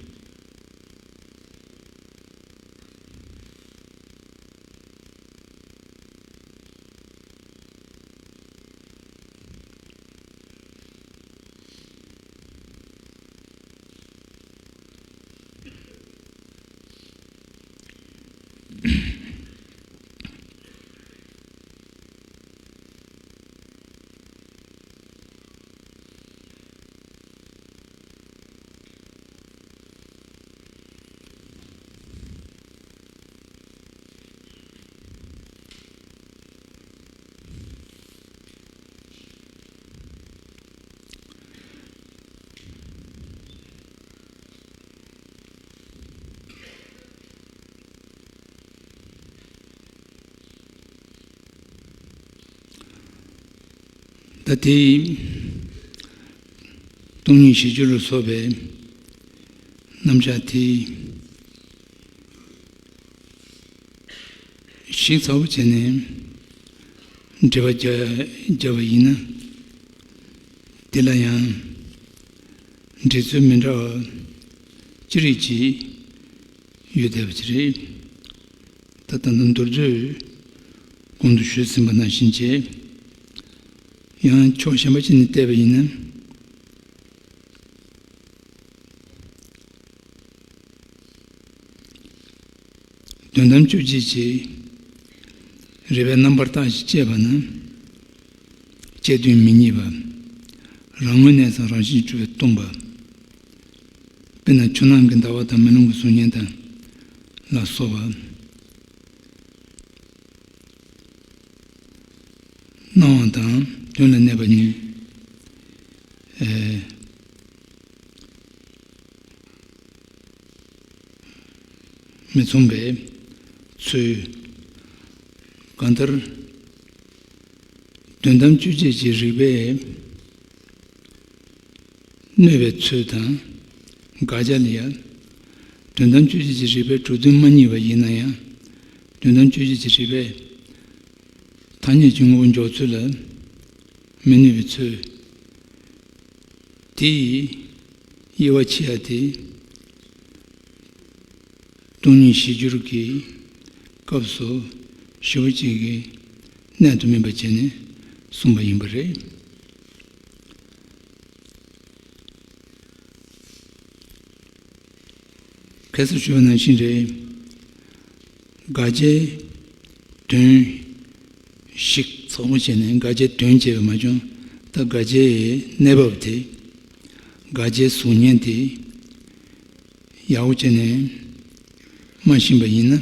ད་དེ་སྟོང་ཉིད་གཞི་སྒྱུར་ལ་སོགས་པའི་རྣམ་གཞག་དེ་ཞིབ་ཚགས་པོ་བྱས་ནས་འགྲེལ་པ་རྒྱག་རྒྱག་པ་ཡིན་ན། དེ་ལ་ཡང་འགྲེལ་ཚུལ་མི་འདྲ་བ་ཅི་རིགས་ཅིག་ཡོད་བསྡད་པ་ཅིག་རེད། ད་ལྟ་མདོར་བསྡུས་གོང་དུ་ཞུས་ཟིན་པ་ནང་བཞིན་བྱས། ཡང་ཕྱོགས་གཞན་པ་ཅིག་ནས་བལྟས་པ་ཡིན་ན། དོན་དམ་དཔྱོད་བྱེད་ཀྱི་རིགས་པས་རྣམ་པར་བརྟགས་ཤིང་དཔྱད་པ་ན། དཔྱད་དོན་མི་རྙེད་པ། རང་ངོས་ནས་ཀྱང་རང་བཞིན་གྱིས་གྲུབ་པས་སྟོང་པ། དཔེར་ན་ཆུ་ནང་གི་ཟླ་བ་དང་མེ་ལོང་གི་གཟུགས་བརྙན་དང་ལ་སོགས་པ། སྣང་བ་དང་དོན་ལ་གནས་པ་གཉིས། ཨེ། མི་མཚུངས་པའི་ཚུལ། གང་ལྟར་དོན་དམ་དཔྱོད་བྱེད་ཀྱི་རིགས་པས་གནོད་པའི་ཚུལ་དང་། དགག་བྱ་ལ་ཡང་དོན་དམ་དཔྱོད་བྱེད་ཀྱི་རིགས་པས་གྲུབ་དོན་མ་རྙེད་པ་ཡིན་ན་ཡང་། དོན་དམ་དཔྱོད་བྱེད་ཀྱི་རིགས་པས་ཐ་སྙད་ཀྱི་དངོས་པོ་འཇོག་ཚུལ་ལ་མི་གནོད་པའི་ཚུལ། དེའི་དབྱེ་བ་ཕྱེ་ཡ་དེ། སྟོང་ཉིད་གཞི་སྒྱུར་གྱི་སྐབས་སུ་ཞེ་པོ་ཅིག་གིས་གནད་དུ་སྨིན་པ་བྱས་ནས་གསུངས་པ་ཡིན་པ་རེད། ཁ་སང་ཞུས་པ་ནང་བཞིན་རེད། དགག་བྱའི་དོན་ཞིབ་ཚགས་པོ་བྱས་ནས་དགག་བྱའི་དོན་བྱས་པ་མ་བྱུང་། ད་དགག་བྱའི་གནས་བབ་དེ། དགག་བྱའི་གཟུགས་བརྙན་དེ་ཡག་པོ་བྱས་ནས་མ་ཤེས་པ་ཡིན་ན།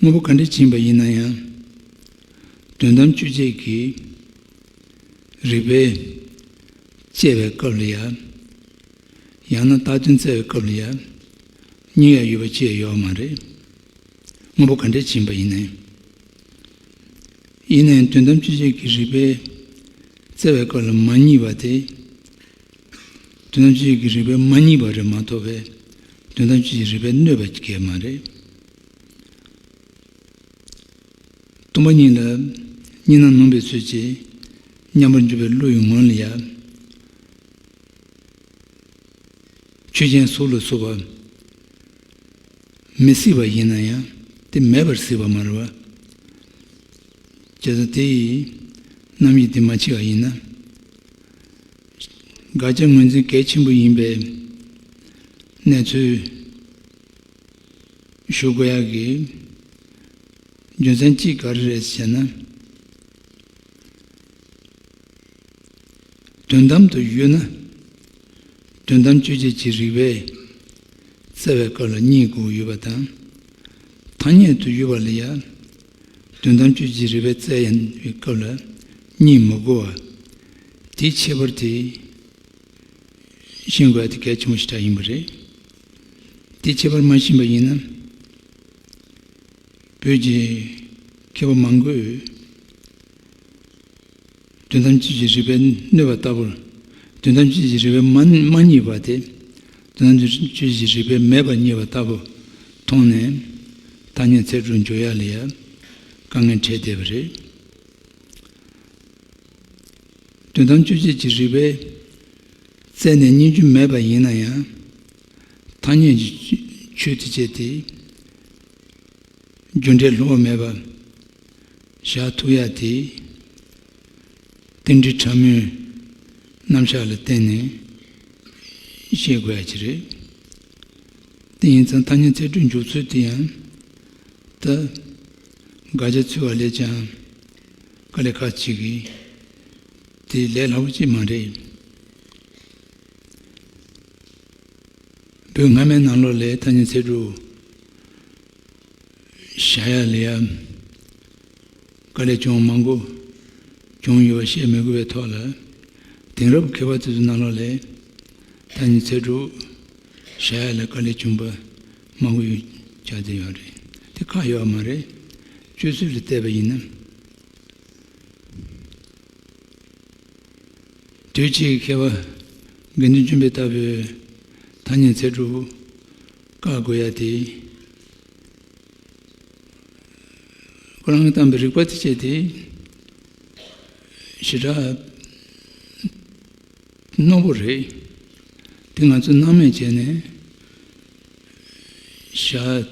དངོས་པོ་ག་འདྲ་ཕྱིན་པ་ཡིན་ན་ཡང་། དོན་དམ་དཔྱོད་བྱེད་ཀྱི་རིགས་པས་དཔྱད་པའི་སྐབས་ལ་ཡང་། ཡང་ན་བཏགས་དོན་བཙལ་བའི་སྐབས་ལ་ཡང་། རྙེད་ཡ་ཡོད་པ་ཅི་ཡང་ཡོད་མ་རེད། དངོས་པོ་ག་འདྲ་ཕྱིན་པ་ཡིན་ནའི། ཡིན་ནའི་དོན་དམ་དཔྱོད་བྱེད་ཀྱི་རིགས་པས་བཙལ་བའི་སྐབས་ལ་མ་རྙེད་པ་དེ། དོན་དམ་དཔྱོད་བྱེད་ཀྱི་རིགས་པས་མ་རྙེད་པ་རེད་མ་གཏོགས་པའི། དོན་དམ་དཔྱོད་བྱེད་ཀྱི་རིགས་པས་གནོད་པ་གང་ཡང་མ་རེད། སྟོང་པ་ཉིད་ལ་གཉིས་སྣང་ནོན་པའི་ཚུལ་གྱིས་མཉམ་པར་འཇོག་པའི་བློ་ཡི་ངང་ལ་ཡང་། ཆོས་ཅན་གཟུགས་ལ་སོགས་པ་མི་སྲིད་པ་ཡིན་ན་ཡང་དེ་མེད་པར་སྲིད་པ་མ་རེད་པ། བྱས་ཙང་དེ་ཡི་རྣམ་དབྱེ་དེ་མ་ཕྱེ་བ་ཡིན་ན། དགག་བྱ་ངོས་འཛིན་གལ་ཆེན་པོ་ཡིན་པའི་གནས་ཚུལ་ཞུ་དགོས་ཡག་གི་རྒྱུ་མཚན་གཅིག་ག་རེ་རེད་ཟེར་ན། དོན་དམ་དུ་ཡོད་ན། དོན་དམ་དཔྱོད་བྱེད་ཀྱི་རིགས་པས་བཙལ་བའི་སྐབས་ལ་གཉིས་དགོས་ཡོད་པ་དང་། ཐ་སྙད་དུ་ཡོད་པ་ལ་ཡང་དོན་དམ་དཔྱོད་བྱེད་ཀྱི་རིགས་པས་བཙལ་ཡང་བའི་སྐབས་ལ་གཉིས་མི་དགོས་པ། དེའི་ཁྱད་པར་དེ་ཤེས་དགོས་པ་དེ་གལ་ཆེན་པོ་ཞེ་དྲག་ཡིན་པ་རེད། དེའི་ཁྱད་པར་མ་ཤེས་པ་ཡིན་ན། བོད་ཀྱི་མཁས་པ་མང་པོས་དོན་དམ་དཔྱོད་བྱེད་ཀྱི་རིགས་པས་གནོད་པ་ལྟ་བུར། དོན་དམ་དཔྱོད་བྱེད་ཀྱི་རིགས་པས་མ་མ་རྙེད་པ་དེ། དོན་དམ་དཔྱོད་བྱེད་ཀྱི་རིགས་པས་མེད་པར་རྙེད་པ་ལྟ་བུ་མཐོང་ནས། ཐ་སྙད་ཚད་གྲུབ་འཇོག་ཡ་ལ་ཡ་དཀའ་ངལ་འཕྲད་བསྡད་པ་རེད། དོན་དམ་དཔྱོད་བྱེད་ཀྱི་རིགས་པས་བཙལ་ནས་རྙེད་རྒྱུ་མེད་པ་ཡིན་ན་ཡང་། ཐ་སྙད་ཀྱི་ཆོས་དེ་བཅད་དེ་རྒྱུ་འབྲས་བསླུ་བ་མེད་པ་བཞག་ཐུབ་ཡ་དེ། རྟེན་འབྲེལ་ཕྲ་མོའི་རྣམ་གཞག་ལ་བརྟེན་ནས་ཤེས་དགོས་ཡ་ཅིག་རེད། དེ་ཡིན་ཙང་ཐ་སྙད་ཚད་གྲུབ་འཇོག་ཚུལ་དེ་ཡང་། ད་དགག་བྱ་འཚོལ་བ་ལས་ཀྱང་དཀའ་ལས་ཁག་ཅིག་གིས་དེ་ལས་སླ་པོ་ཅིག་མ་རེད། བོད་སྔ་མའི་ནང་ལོགས་ལ་ཐ་སྙད་ཚད་གྲུབ་བཞག་ཡ་ལ་ཡ་དཀའ་ལས་བྱུང་མང་པོ་བྱུང་ཡོད་པ་བཤད་མི་དགོས་པའི་ཐོག་ལ། དེང་རབས་མཁས་པ་དེ་ཚོའི་ནང་ལོགས་ལ་ཐ་སྙད་ཚད་གྲུབ་བཞག་ཡ་ལ་དཀའ་ལས་བྱུང་པ་མང་པོ་ཡོད་ཆགས་བསྡད་ཡོད་རེད། དེ་ཁག་ཡོད་པ་མ་རེད། སྤྱོད་ཚུལ་ལ་བལྟས་པ་ཡིན་ན། དུས་ཕྱིས་མཁས་པ་དགེ་འདུན་ཆོས་འཕེལ་ལྟ་བུའི་ཐ་སྙད་ཚད་གྲུབ་བཀག་དགོས་ཡ་དེ། ཁོ་རང་གིས་བཏང་པའི་རིགས་པ་དེ་བྱས་ཏེ་ཞེ་དྲག་རྣོ་པོ་རེད། དེ་ང་ཚོས་སྣང་མེད་བྱས་ནས་བཞག་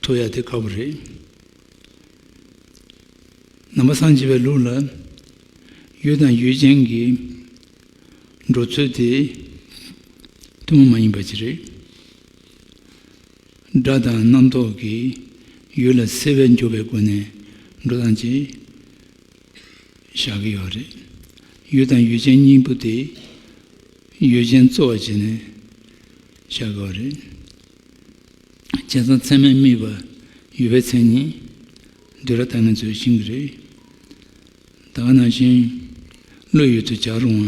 ཐུབ་ཡ་དེ་དཀའ་པོ་རེད། ནང་པ་སངས་རྒྱས་པའི་ལུགས་ལ་ཡུལ་དང་ཡུལ་ཅན་གྱི་འགྲོ་ཚུལ་དེ་ཐུན་མོང་མ་ཡིན་པ་ཅིག་རེད། སྒྲ་དང་རྣམ་རྟོག་གིས་ཡུལ་ལ་སེལ་བས་འཇོག་པའི་སྒོ་ནས་འགྲོ་སྟངས་ཅིག་བཞག་གི་ཡོད་རེད། ཡུལ་དང་ཡུལ་ཅན་གཉིས་པོ་དེ་ཡུལ་ཅན་གཙོ་བོ་བྱས་ནས་བཞག་གི་ཡོད་རེད། བྱས་ཙང་ཚད་མས་དམིགས་པ་ཡོད་པའི་མཚན་ཉིད་འདི་ར་ད་ངས་ཚོས་ཤེས་ཀྱི་རེད། ད་ག་ནང་བཞིན་བློ་ཡུལ་དུ་བྱ་རུང་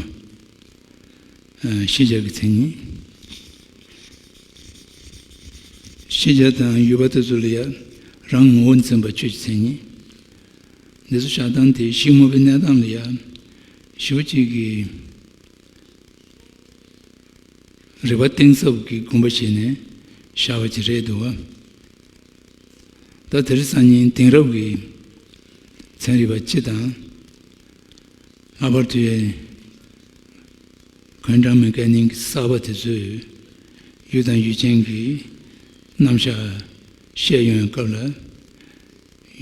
བ། ཤེས་བྱ་གི་མཚན་ཉིད། ཤེས་བྱ་དང་ཡུལ་པ་དེ་ཚོ་ལ་ཡང་རང་ངོ་བོ་འཛིན་པ་ཆོས་ཀྱི་མཚན་ཉིད། འདི་ཚོ་བཞག་སྟངས་དེ་གཞི་དངོས་པོའི་གནས་སྟངས་ལ་ཡང་ཞེ་པོ་ཅིག་གི་རིགས་པ་གཏིང་ཟབ་ཀྱི་དགོངས་པ་བཞེས་ནས་བཞག་པ་ཅིག་རེད་འདུག་བ། ད་དེ་རིང་སང་ཉིན་དེང་རབས་ཀྱི་ཚན་རིག་པ་སྤྱི་དང་། ལྷག་པར་དུ་ཀོན་ཊམ་མེ་ཀ་ནིག་གསར་པ་དེ་ཚོས་ཡུལ་དང་ཡུལ་ཅན་གྱི་རྣམ་གཞག་བཤད་ཡོང་བའི་སྐབས་ལ།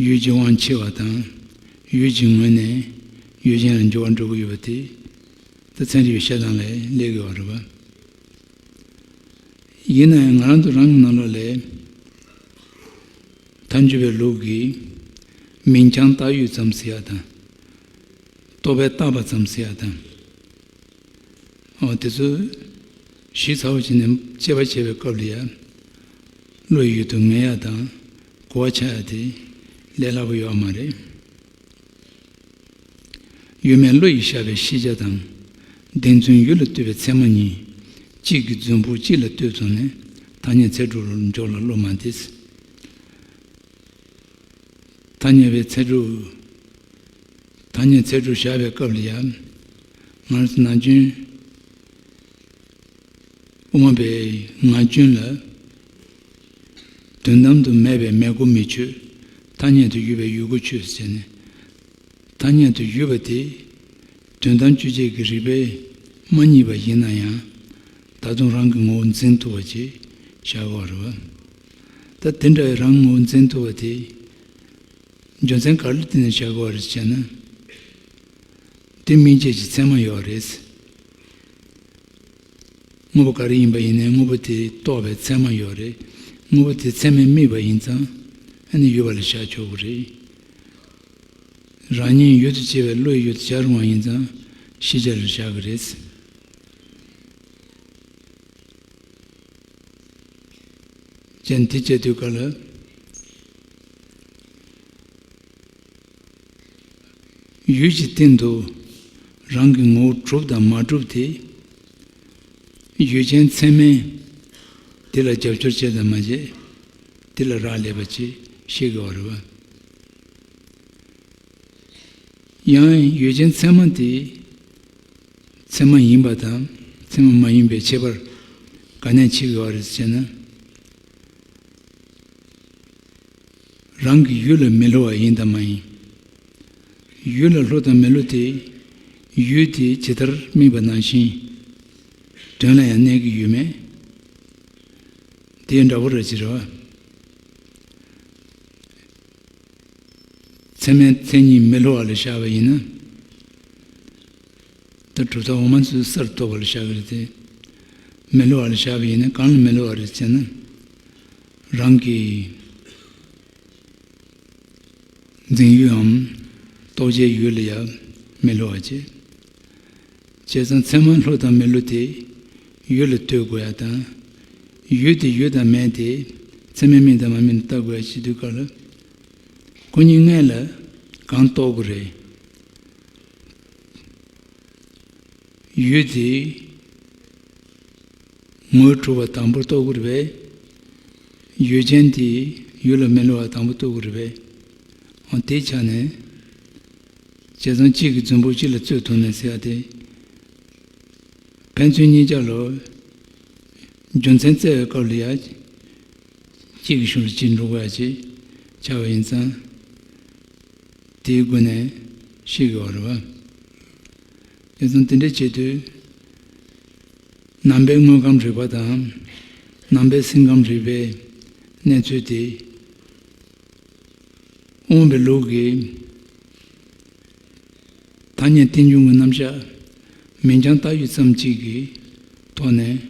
ཡུལ་གྱི་དབང་ཆེ་བ་དང་། ཡུལ་གྱི་ངོས་ནས་ཡུལ་ཅན་ལ་འགྱུར་བ་འགྲོ་གི་ཡོད་པ་དེ། ད་ཚན་རིག་པའི་བཤད་སྟངས་ལ་སླེབས་ཀྱི་ཡོད་རེད་པ། ཡིན་ན་ཡང་ང་རང་ཚོ་རང་གི་ནང་ལོགས་ལ་ཐལ་འགྱུར་བའི་ལུགས་ཀྱིས་མིང་རྐྱང་བཏགས་ཡོད་ཙམ་ཟེར་ཡ་དང་། རྟོག་པས་བཏགས་པ་ཙམ་ཟེར་ཡ་དང་། འོ་དེ་ཚོ་ཞིབ་ཚགས་པོ་བྱས་ནས་དཔྱད་པ་བྱེད་པའི་སྐབས་ལ་ཡང་བློ་ཡུལ་དུ་ངེས་ཡ་དང་གོ་བ་ཆགས་ཡ་དེ་ལས་སླ་པོ་ཡོད་མ་རེད། ཡུལ་མེད་བློ་ཡིས་ཤར་བའི་ཤེས་བྱ་དང་། བདེན་རྫུན་ཡུལ་ལ་ལྟོས་པའི་ཚད་མ་གཉིས། གཅིག་གི་རྫུན་ཕུག་གཅིག་ལ་ལྟོས་སོང་ནས་ཐ་སྙད་ཚད་གྲུབ་ལ་འཇོག་ལ་བློ་མ་བདེ། ཐ་སྙད་པའི་ཚད་གྲུབ། ཐ་སྙད་ཚད་གྲུབ་བཞག་པའི་སྐབས་ལ་ཡང་། ང་རང་ཚོ་ནམ་རྒྱུན་དབུ་མ་པའི་ངག་རྒྱུན་ལ། དོན་དམ་དུ་མེད་པའི་མེད་དགུ་མེད་ཆོས། ཐ་སྙད་དུ་ཡོད་པའི་ཡོད་དགུ་ཆོས་ཟེར་ནས། ཐ་སྙད་དུ་ཡོད་པ་དེ་དོན་དམ་དཔྱོད་བྱེད་ཀྱི་རིགས་པས་མ་རྙེད་པ་ཡིན་ན་ཡང་། ད་དུང་རང་གི་ངོ་བོ་འཛིན་ཐུབ་པ་ཅིག་བཞག་དགོས་རེད་བ། ད་དེ་འདྲ་བའི་རང་ངོ་བོ་འཛིན་ཐུབ་པ་དེ་རྒྱུ་མཚན་ག་རེ་ལ་བརྟེན་ནས་བཞག་དགོས་རེད་ཟེར་ན། དེ་སྨིན་བྱེད་ཀྱི་ཚད་མ་ཡོད་རེད། དངོས་པོ་ག་རེ་ཡིན་པ་ཡིན་ནའི་དངོས་པོ་དེ་རྟོགས་པའི་ཚད་མ་ཡོད་རེད། དངོས་པོ་དེ་ཚད་མས་དམིགས་པ་ཡིན་ཙང་ཨ་ནི་ཡོད་པ་ལ་བཞག་ཆོག་གི་རེད། རང་ཉིད་ཡུལ་དུ་བྱེད་པའི་བློ་ཡི་ཡུལ་དུ་བྱ་རུང་བ་ཡིན་ཙང་ཤེས་བྱ་ལ་བཞག་གི་རེད། ཅན་དེ་བྱེད་དུས་ག་ལ། ཡུལ་གྱི་སྟེང་དུ་རང་གི་ངོ་བོ་གྲུབ་དང་མ་གྲུབ་དེ། ཡུལ་ཅན་ཚད་མས་དེ་ལ་རྒྱབ་སྐྱོར་བྱེད་དང་མ་བྱེད། དེ་ལ་རག་ལས་པ་ཅིག་ཤེས་དགོས་པ་རེད་བ། ཡང་ཡུལ་ཅན་ཚད་མ་དེ་ཚད་མ་ཡིན་པ་དང་ཚད་མ་མ་ཡིན་པའི་ཁྱད་པར་ག་ནས་ཕྱེ་དགོས་པ་རེད་ཟེར་ན། རང་གི་ཡུལ་ལ་མི་སླུ་བ་ཡིན་དང་མ་ཡིན། ཡུལ་ལ་སླུ་དང་མི་སླུ་དེ། ཡུལ་དེ་ཇི་ལྟར་དམིགས་པ་ནང་བཞིན་དོན་ལ་ཡང་གནས་ཀྱི་ཡོད་མེད། དེ་འདྲ་བོ་རེད་ཅེས་རེད་བ། ཚད་མའི་མཚན་ཉིད་མི་སླུ་བ་ལ་བཞག་པ་ཡིན་ན། ད་གྲུབ་མཐའ་འོག་མ་ཚོས་གསར་གཏོད་པ་ལ་བཞག་གི་རེད་དེ། མི་སླུ་བ་ལ་བཞག་པ་ཡིན་ན་གང་ལ་མི་སླུ་བ་རེད་ཟེར་ན། རང་གི་འཛིན་ཡུལ་འམ་རྟོགས་བྱའི་ཡུལ་ལ་ཡང་མི་སླུ་བ་བྱེད། བྱས་ཙང་ཚད་མ་སླུ་དང་མི་སླུ་དེ་ཡུལ་ལ་ལྟོས་དགོས་ཡ་དང་། ཡུལ་དེ་ཡོད་དང་མེད་དེ་ཚད་མས་དམིགས་དང་མ་དམིགས་ལྟ་དགོས་ཡ་བྱེད་དུས་སྐབས་ལ། ཁོ་གཉིས་སྔོན་ལ་གང་རྟོགས་དགོས་རེད། ཡུལ་དེ་ངོ་བོས་གྲུབ་པ་དང་པོ་རྟོགས་དགོས་རེད་པས། ཡུལ་ཅན་དེ་ཡུལ་ལ་མི་སླུ་བ་དང་པོ་རྟོགས་དགོས་རེད་པས། འོ་དེའི་ཆ་ནས། བྱས་ཙང་གཅིག་གི་རྫུན་པོ་གཅིག་ལ་རྩོད་ཐུབ་ནས་ཟེར་ཡ་དེ། ཕན་ཚུན་གཉིས་ཆ་ལ་རྒྱུ་མཚན་བཙལ་བའི་སྐབས་ལ་ཡ། གཅིག་གི་གཞུང་ལ་གཅིག་འགྲོ་དགོས་ཡ་ཅིག་ཆགས་པ་ཡིན་ཙང་། དེའི་སྒོ་ནས་ཤེས་དགོས་པ་རེད་བ། དེ་ཙང་དེ་འདྲ་བྱེད་དུས། ནང་པའི་དངོས་ཁམས་རིག་པ་དང་། ནང་པའི་སེམས་ཁམས་རིག་པའི་གནས་ཚུལ་དེ། དབང་པའི་ལུགས་ཀྱི་ཐ་སྙད་རྟེན་འབྱུང་གི་རྣམ་གཞག་མིང་རྐྱང་བཏགས་ཡུལ་ཙམ་གཅིག་གི་ཐོག་ནས་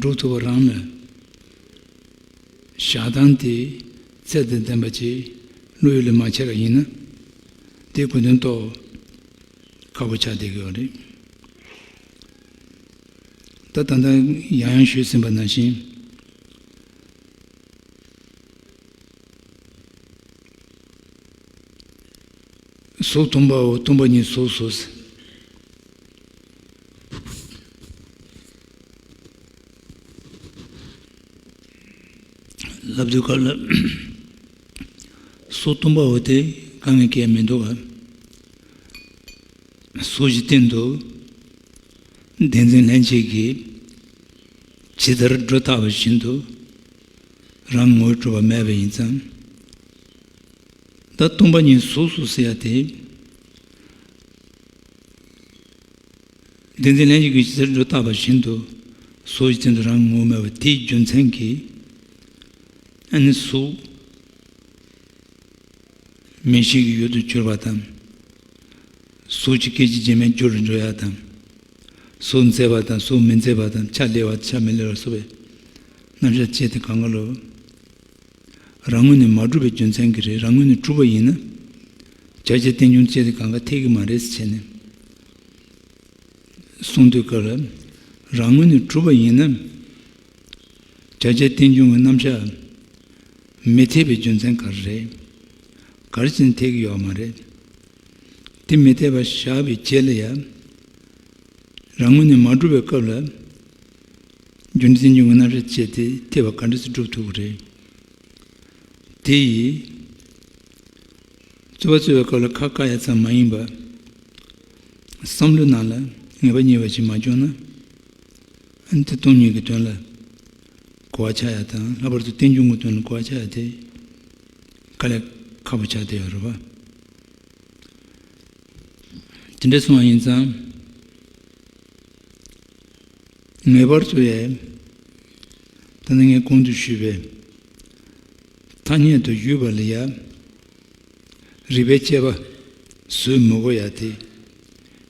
འགྲུབ་ཐུབ་པ་རང་ལ། བཞག་སྟངས་དེ་ཚད་དང་ལྡན་པ་ཅིག་བློ་ཡུལ་ལ་མ་ཁྱེར་བ་ཡིན་ན། དེ་གོ་དོན་རྟོགས་ཁག་པོ་ཆགས་བསྡད་ཀྱི་ཡོད་རེད། ད་ད་ལྟ་ཡང་ཡང་ཞུས་ཟིན་པ་ནང་བཞིན། གཟུགས་མཐོང་བའོ། མཐོང་བ་ཉིད་གཟུགས་སོ། ལབ་དུས་སྐབས་ལ། གཟུགས་མཐོང་བའོ་དེ་གང་གི་སྐད་མི་འདུག་ག་གཟུགས་ཀྱི་སྟེང་དུ་བདེན་འཛིན་ལྷན་སྐྱེས་ཀྱིས་ཇི་ལྟར་སྒྲོ་བཏགས་པ་བཞིན་དུ་རང་ངོ་བོས་གྲུབ་པ་མེད་པ་ཡིན་ཙང་། ད་སྟོང་པ་ཉིད་གཟུགས་སོ་ཟེར་ཡ་དེ། བདེན་འཛིན་ལྷན་སྐྱེས་ཀྱིས་ཇི་ལྟར་སྒྲོ་བཏགས་པ་བཞིན་དུ་གཟུགས་ཀྱི་སྟེང་དུ་རང་ངོ་བོ་མེད་པ་དེའི་རྒྱུ་མཚན་གྱིས། ཨ་ནི་གཟུགས་མིག་ཤེས་ཀྱི་ཡུལ་དུ་གྱུར་པ་དང་། གཟུགས་ཀྱི་སྐད་ཅིག་གཅིག་མའི་རྒྱུ་རུ་འགྲོ་ཡ་དང་། གཟུགས་མཛེས་པ་དང་གཟུགས་མི་མཛེས་པ་དང་ཆ་ལེགས་པ་ཆ་མི་ལེགས་པ་སོགས་པའི་རྣམ་གཞག་བཅས་དེ་གང་ག་ལོ། རང་ངོས་ནས་མ་གྲུབ་པའི་རྒྱུ་མཚན་གྱིས་རེད། རང་ངོས་ནས་གྲུབ་པ་ཡིན་ན། བྱ་བྱེད་རྟེན་འབྱུང་བཅས་དེ་གང་ག་འཐད་ཀྱི་མ་རེད་ཟེར་བྱས་ནས། གསུངས་དུས་སྐབས་ལ། རང་ངོས་ནས་གྲུབ་པ་ཡིན་ན། བྱ་བྱེད་རྟེན་འབྱུང་གི་རྣམ་གཞག་མི་འཐད་པའི་རྒྱུ་མཚན་ག་རེ་རེད། ག་རེ་བྱས་ནས་འཐད་ཀྱི་ཡོད་མ་རེད། དེ་མི་འཐད་པ་བཞག་པའི་རྗེས་ལ་ཡང་། རང་ངོས་ནས་མ་གྲུབ་པའི་སྐབས་ལ། རྒྱུ་འབྲས་རྟེན་འབྱུང་གི་རྣམ་གཞག་བཅས་དེ་འཐད་པ་ག་འདྲ་སེ་སྒྲུབ་ཐུབ་ཀྱི་རེད། དེ་ཡིས། རྩོད་པ་རྩོད་པའི་སྐབས་ལ་ཁ་བཀག་ཡ་ཙམ་མ་ཡིན་པར། བསམ་བློའི་ནང་ལ་ངེས་པ་རྙེད་པ་ཞིག་མ་བྱུང་ན། ཨ་ནི་དེ་སྟོང་ཉིད་ཀྱི་དོན་ལ་གོ་བ་ཆགས་ཡ་དང་། ལྷག་པར་དུ་རྟེན་འབྱུང་གི་དོན་ལ་གོ་བ་ཆགས་ཡ་དེ་དཀའ་ལས་ཁག་པོ་ཆགས་བསྡད་ཡོད་རེད་བ། དེ་འདྲ་སོང་བ་ཡིན་ཙང་། ངེས་པར་དུ་ཡང་། ད་ནི་ངས་གོང་དུ་ཞུས་པའི་ཐ་སྙད་དུ་ཡོད་པ་ལ་ཡང་རིགས་པས་དཔྱད་པ་བཟོད་མི་དགོས་ཡ་དེ།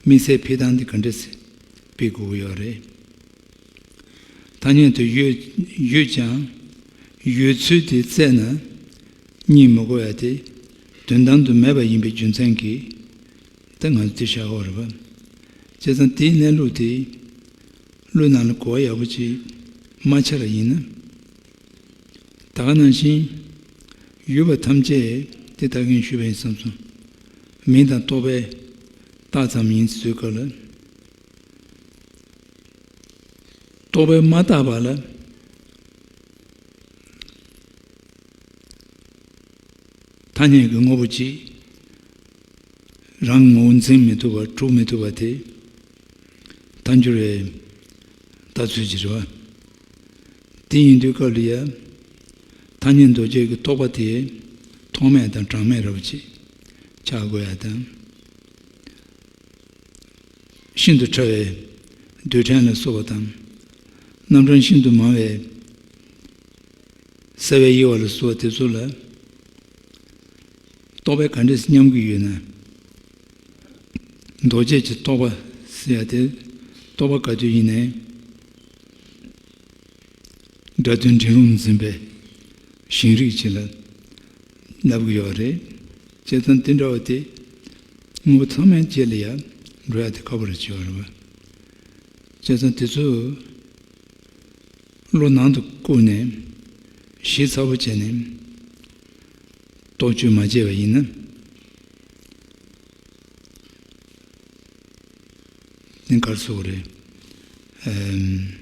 དམིགས་བསལ་འཕེལ་སྟངས་དེ་ག་འདྲ་སེ་སྤེལ་དགོས་ཀྱི་ཡོད་རེད། ཐ་སྙད་དུ་ཡོད་ཡོད་ཀྱང་། ཡོད་ཚུལ་དེ་བཙལ་ན་རྙེད་མི་དགོས་ཡ་དེ། དོན་དམ་དུ་མེད་པ་ཡིན་པའི་རྒྱུ་མཚན་གྱིས། ད་ང་ཚོ་དེ་བཞག་ཡོད་རེད་པ། བྱས་ཙང་དེའི་གནས་ལུགས་དེ་བློའི་ནང་ལ་གོ་བ་ཡག་པོ་ཅིག་མ་ཆགས་པ་ཡིན་ན། ད་ ད་ག་ནང་བཞིན་ཡོད་པ་ཐམས་ཅད་དེ་ད་གིན་ཞུས་པ་ཡིན་བསམ་སོང་། མིང་དང་རྟོག་པས་བཏགས་ཙམ་ཡིན་ཟེར་སྐབས་ལ། རྟོག་པས་མ་བཏགས་པ་ལ། ཐ་སྙད་ཀྱི་དངོས་པོ་གཅིག་རང་ངོ་བོ་འཛིན་མི་ཐུབ་པ་གྲུབ་མི་ཐུབ་པ་དེ་ཐལ་འགྱུར་བའི་ལྟ་ཚུལ་གྱི་རེད་བ། དེ་ཡིན་དུས་སྐབས་ལ་ཡ། ཐ་སྙད་འདོགས་བྱེད་ཀྱི་རྟོག་པ་དེ་ཐོགས་མེད་དང་གྲངས་མེད་རབ་ཅིག་ཆགས་དགོས་ཡ་དང་། ཤིན་ཏུ་ཕྲ་བའི་རྡུལ་ཕྲན་ལ་སོགས་པ་དང་། རྣམ་གྲངས་ཤིན་ཏུ་མང་བའི་གསལ་བའི་དབྱེ་བ་ལ་སོགས་པ་དེ་ཚོ་ལ་རྟོག་པས་ག་འདྲས་སེ་མཉམ་གྱི་ཡོད་ན། འདོགས་བྱེད་ཀྱི་རྟོག་པ་ཟེར་ཡ་དེ་རྟོག་པ་ག་དུས་ཡིན་ནའི། སྒྲ་དོན་འབྲིང་རུམ་འཛིན་པའི་ཞེན་རིག་ཅིག་ལ་ལབ་ཀྱི་ཡོད་རེད། བྱས་ཙང་དེ་འདྲ་བ་དེ་དངོས་པོ་ཚང་མའི་རྗེས་ལ་ཡང་འགྲོ་ཡ་དེ་ཁག་པོ་རེད་བྱས་པ་རེད་པ། བྱས་ཙང་དེ་ཚོ་བློ་ནང་དུ་བཀུག་ནས་ཞིབ་ཚགས་པོ་བྱས་ནས་རྟོག་དཔྱོད་མ་བྱས་པ་ཡིན་ན། ནི་གར་སོགས་རེད། ཨེམ།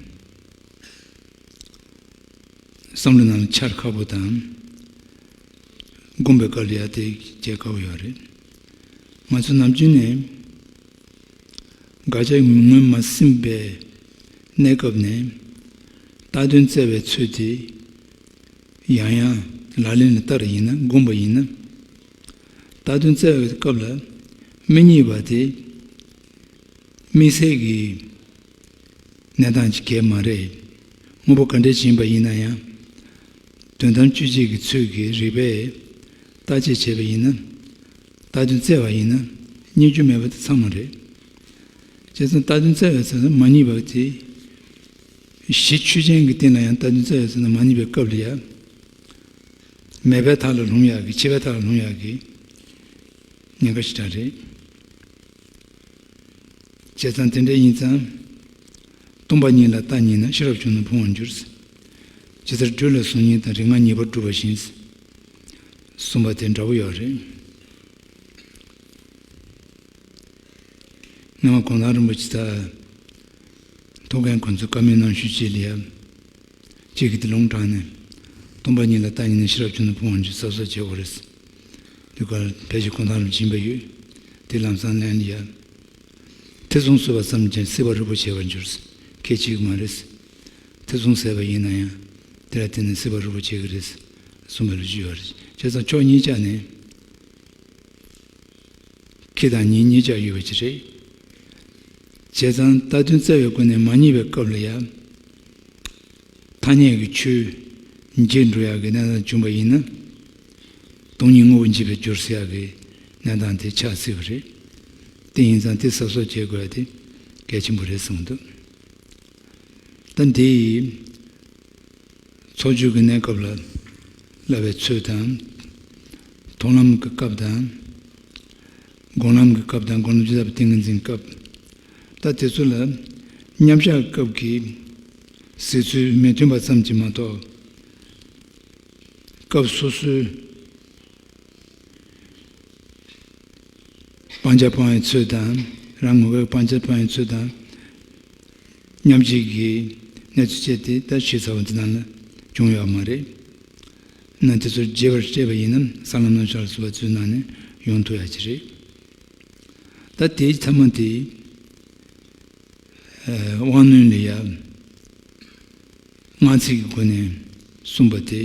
བསམ་བློ་ནང་ལ་འཆར་ཁག་པོ་དང་། སྒོམ་པའི་སྐབས་ལ་ཡ་དེ་བྱེད་དཀའ་བོ་ཡོད་རེད། ང་ཚོ་ནམ་རྒྱུན་ནས་དགག་བྱ་ངོས་མ་ཟིན་པའི་གནས་སྐབས་ནས་ལྟ་དོན་བཙལ་བའི་ཚུལ་དེ་ཡང་ཡང་ལག་ལེན་ལ་བསྟར་ཡིན་ན། སྒོམ་པ་ཡིན་ན། ལྟ་དོན་བཙལ་བའི་སྐབས་ལ་མི་རྙེད་པ་དེ་དམིགས་བསལ་གྱི་གནས་སྟངས་ཅིག་གས་མ་རེད། དངོས་པོ་ག་འདྲས་ཡིན་པ་ཡིན་ན་ཡང་། དོན་དམ་དཔྱོད་བྱེད་ཀྱི་ཚུལ་གྱིས་རིགས་པས་བརྟག་དཔྱད་བྱས་པ་ཡིན་ན། ལྟ་དོན་བཙལ་བ་ཡིན་ན་རྙེད་རྒྱུ་མེད་པ་དེ་ཚང་མ་རེད། བྱས་ཙང་ལྟ་དོན་བཙལ་བའི་ཚེ་ན་མ་རྙེད་པ་དེ། གཞི་ཆོས་ཅན་གྱི་སྟེང་ལ་ཡང་ལྟ་དོན་བཙལ་བའི་ཚེ་ན་མ་རྙེད་པའི་སྐབས་ལ་ཡང་། མེད་པའི་མཐའ་ལ་ལྷུང་ཡག་གི། ཆད་པའི་མཐའ་ལ་ལྷུང་ཡག་གི་ཉེན་ཁ་ཞེ་དྲག་རེད། བྱས་ཙང་དེ་འདྲ་ཡིན་ཙང་། སྟོང་པ་ཉིད་ལ་ལྟ་ཉེས་ན། ཤེས་རབ་ཆུང་ན་ཕུང་བར་འགྱུར། ཇི་ལྟར་སྦྲུལ་ལ་གཟུགས་ཉིད་དང་། རིགས་ལྔ་ཉེས་པར་སྒྲུབ་པ་བཞིན། གསུངས་པ་དེ་འདྲ་བོ་ཡོད་རེད། སྔོན་མ་གུང་ཐང་རིན་པོ་ཆེ་ད་ཐུགས་འགན་ཁོ་ཚོ་བཀའ་མོལ་གནང་ཞུ་བྱེད་ལ་ཡ། གཅིག་གིས་དེ་ལུང་དྲངས་ནས། སྟོང་པ་ཉིད་ལ་ལྟ་ཉེས་ན། ཤེས་རབ་ཆུང་ན་ཕུང་བར་འགྱུར། གཟབ་གཟབ་བྱེད་དགོས་རེད། དེ་གར་ཕལ་ཆེར་གུང་ཐང་རིན་པོ་ཆེ་ཡིན་པ་ཡོད། དེ་ལམ་སང་ལན་ལ་ཡ། ཐེ་ཚོམ་ཟོས་པ་ཙམ་གྱིས་སྲིད་པ་རིལ་པོ་བྱེད་པར་འགྱུར། ཁྱད་ཆོས་མ་རེད། ཐེ་ཚོམ་ཟད་པ་ཡིན་ན་ཡང་། དེ་ལ་བརྟེན་ནས་སྲིད་པ་རིལ་པོ་བྱེད་ཀྱི་རེད། གསུངས་པའི་ལོ་རྒྱུས་ཡོད་རེད། བྱས་ཙང་ཕྱོགས་གཉིས་ཆ་ནས། ཁེ་དང་ཉེན་གཉིས་ཆ་ཡོད་པ་ཅིག་རེད། བྱས་ཙང་ལྟ་དོན་བཙལ་བའི་སྒོ་ནས་མ་རྙེད་པའི་སྐབས་ལ་ཡང་། ཐ་སྙད་ཀྱི་ཆོས་འབྱེད་འགྲོ་ཡག་གི་གནས་སྟངས་བྱུང་བ་ཡིན་ན། སྟོང་ཉིད་དངོས་པོ་འབྱེད་པར་འགྱུར་ཟེར་ཡག་གི་གནས་སྟངས་དེ་ཆགས་སྲིད་པ་རེད། དེ་ཡིན་ཙང་དེ་གཟབ་གཟབ་བྱེད་དགོས་ཡ་དེ་གལ་ཆེན་པོ་རེད་གསུངས་འདུག་ད་འདི་ཡིས། ཚོགས་བཅུ་གི་གནས་སྐབས་ལ་བསླབ་པའི་ཚུལ་དང་། མཐོང་ལམ་གྱི་སྐབས་དང་། སྒོམ་ལམ་གྱི་སྐབས་དང་། སྒོམ་ལམ་ཇི་ལྟ་བའི་ཏིང་ངེ་འཛིན་སྐབས། ད་དེ་ཚོ་ལ་མཉམ་བཞག་གི་སྐབས་ཀྱི་གཟིགས་ཚུལ་མི་མཐུན་པ་ཙམ་གྱིས་མ་གཏོགས། སྐབས་སོ་སོའི་སྤང་བྱ་སྤང་བའི་ཚུལ་དང་། རང་ངོ་བོའི་སྤང་བྱ་སྤང་བའི་ཚུལ་དང་། མཉམ་བཞག་གི་གནས་ཚུལ་བཅས་དེ་ད་ཞིབ་ཚགས་པོ་འདི་ནང་ལ་བྱུང་ཡོད་མ་རེད། ན་དེ་ཚོར་རྒྱས་པར་བཤད་པ་ཡིན་ན། གསང་ལམ་རྣམ་གཞག་ལ་སོགས་པ་ཚོའི་ནང་ནས་ཡོང་ཐུབ་ཡ་ཅིག་རེད། ད་དེའི་ཐ་མ་དེ། དབང་རྣོན་ལས་ཡ། ངག་ཚིག་གི་སྒོ་ནས་གསུངས་པ་དེ་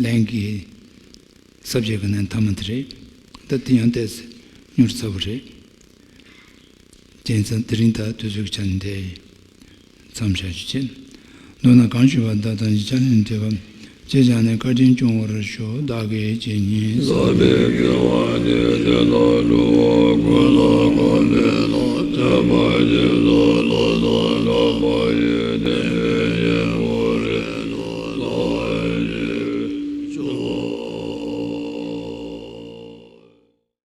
ལན་གྱི་ས་བཅད་ཀྱི་ནང་ཐ་མ་དེ་རེད། ད་དེ་ཡང་ཏོག་ཙམ་མྱུར་ཚ་པོ་རེད། རྒྱལ་མཚན། དེ་རིང་ད་དུས་ཚོད་ཀྱི་ཆ་ནས་འདི་མཚམས་བཞག་རྒྱུ་བྱས། མདོར་ན་གང་ཞུས་པ་དག་དང་། ཕྱག་ལེན་འདེབས་པ་ཅི་བྱས་ནས། བཀའ་དྲིན་སྐྱོང་བར་ཤོག་བདག་གིས་ཇི་སྙེད་བསགས་པའི་དགེ་བ་འདི་ཇི་ལྟར་འགྲོ་བ་ཀུན་ལ་གོ་འཕེལ་ལ་ཐེག་པ་ཆེ་ས་ལ་སོགས་འགྲོ་བ་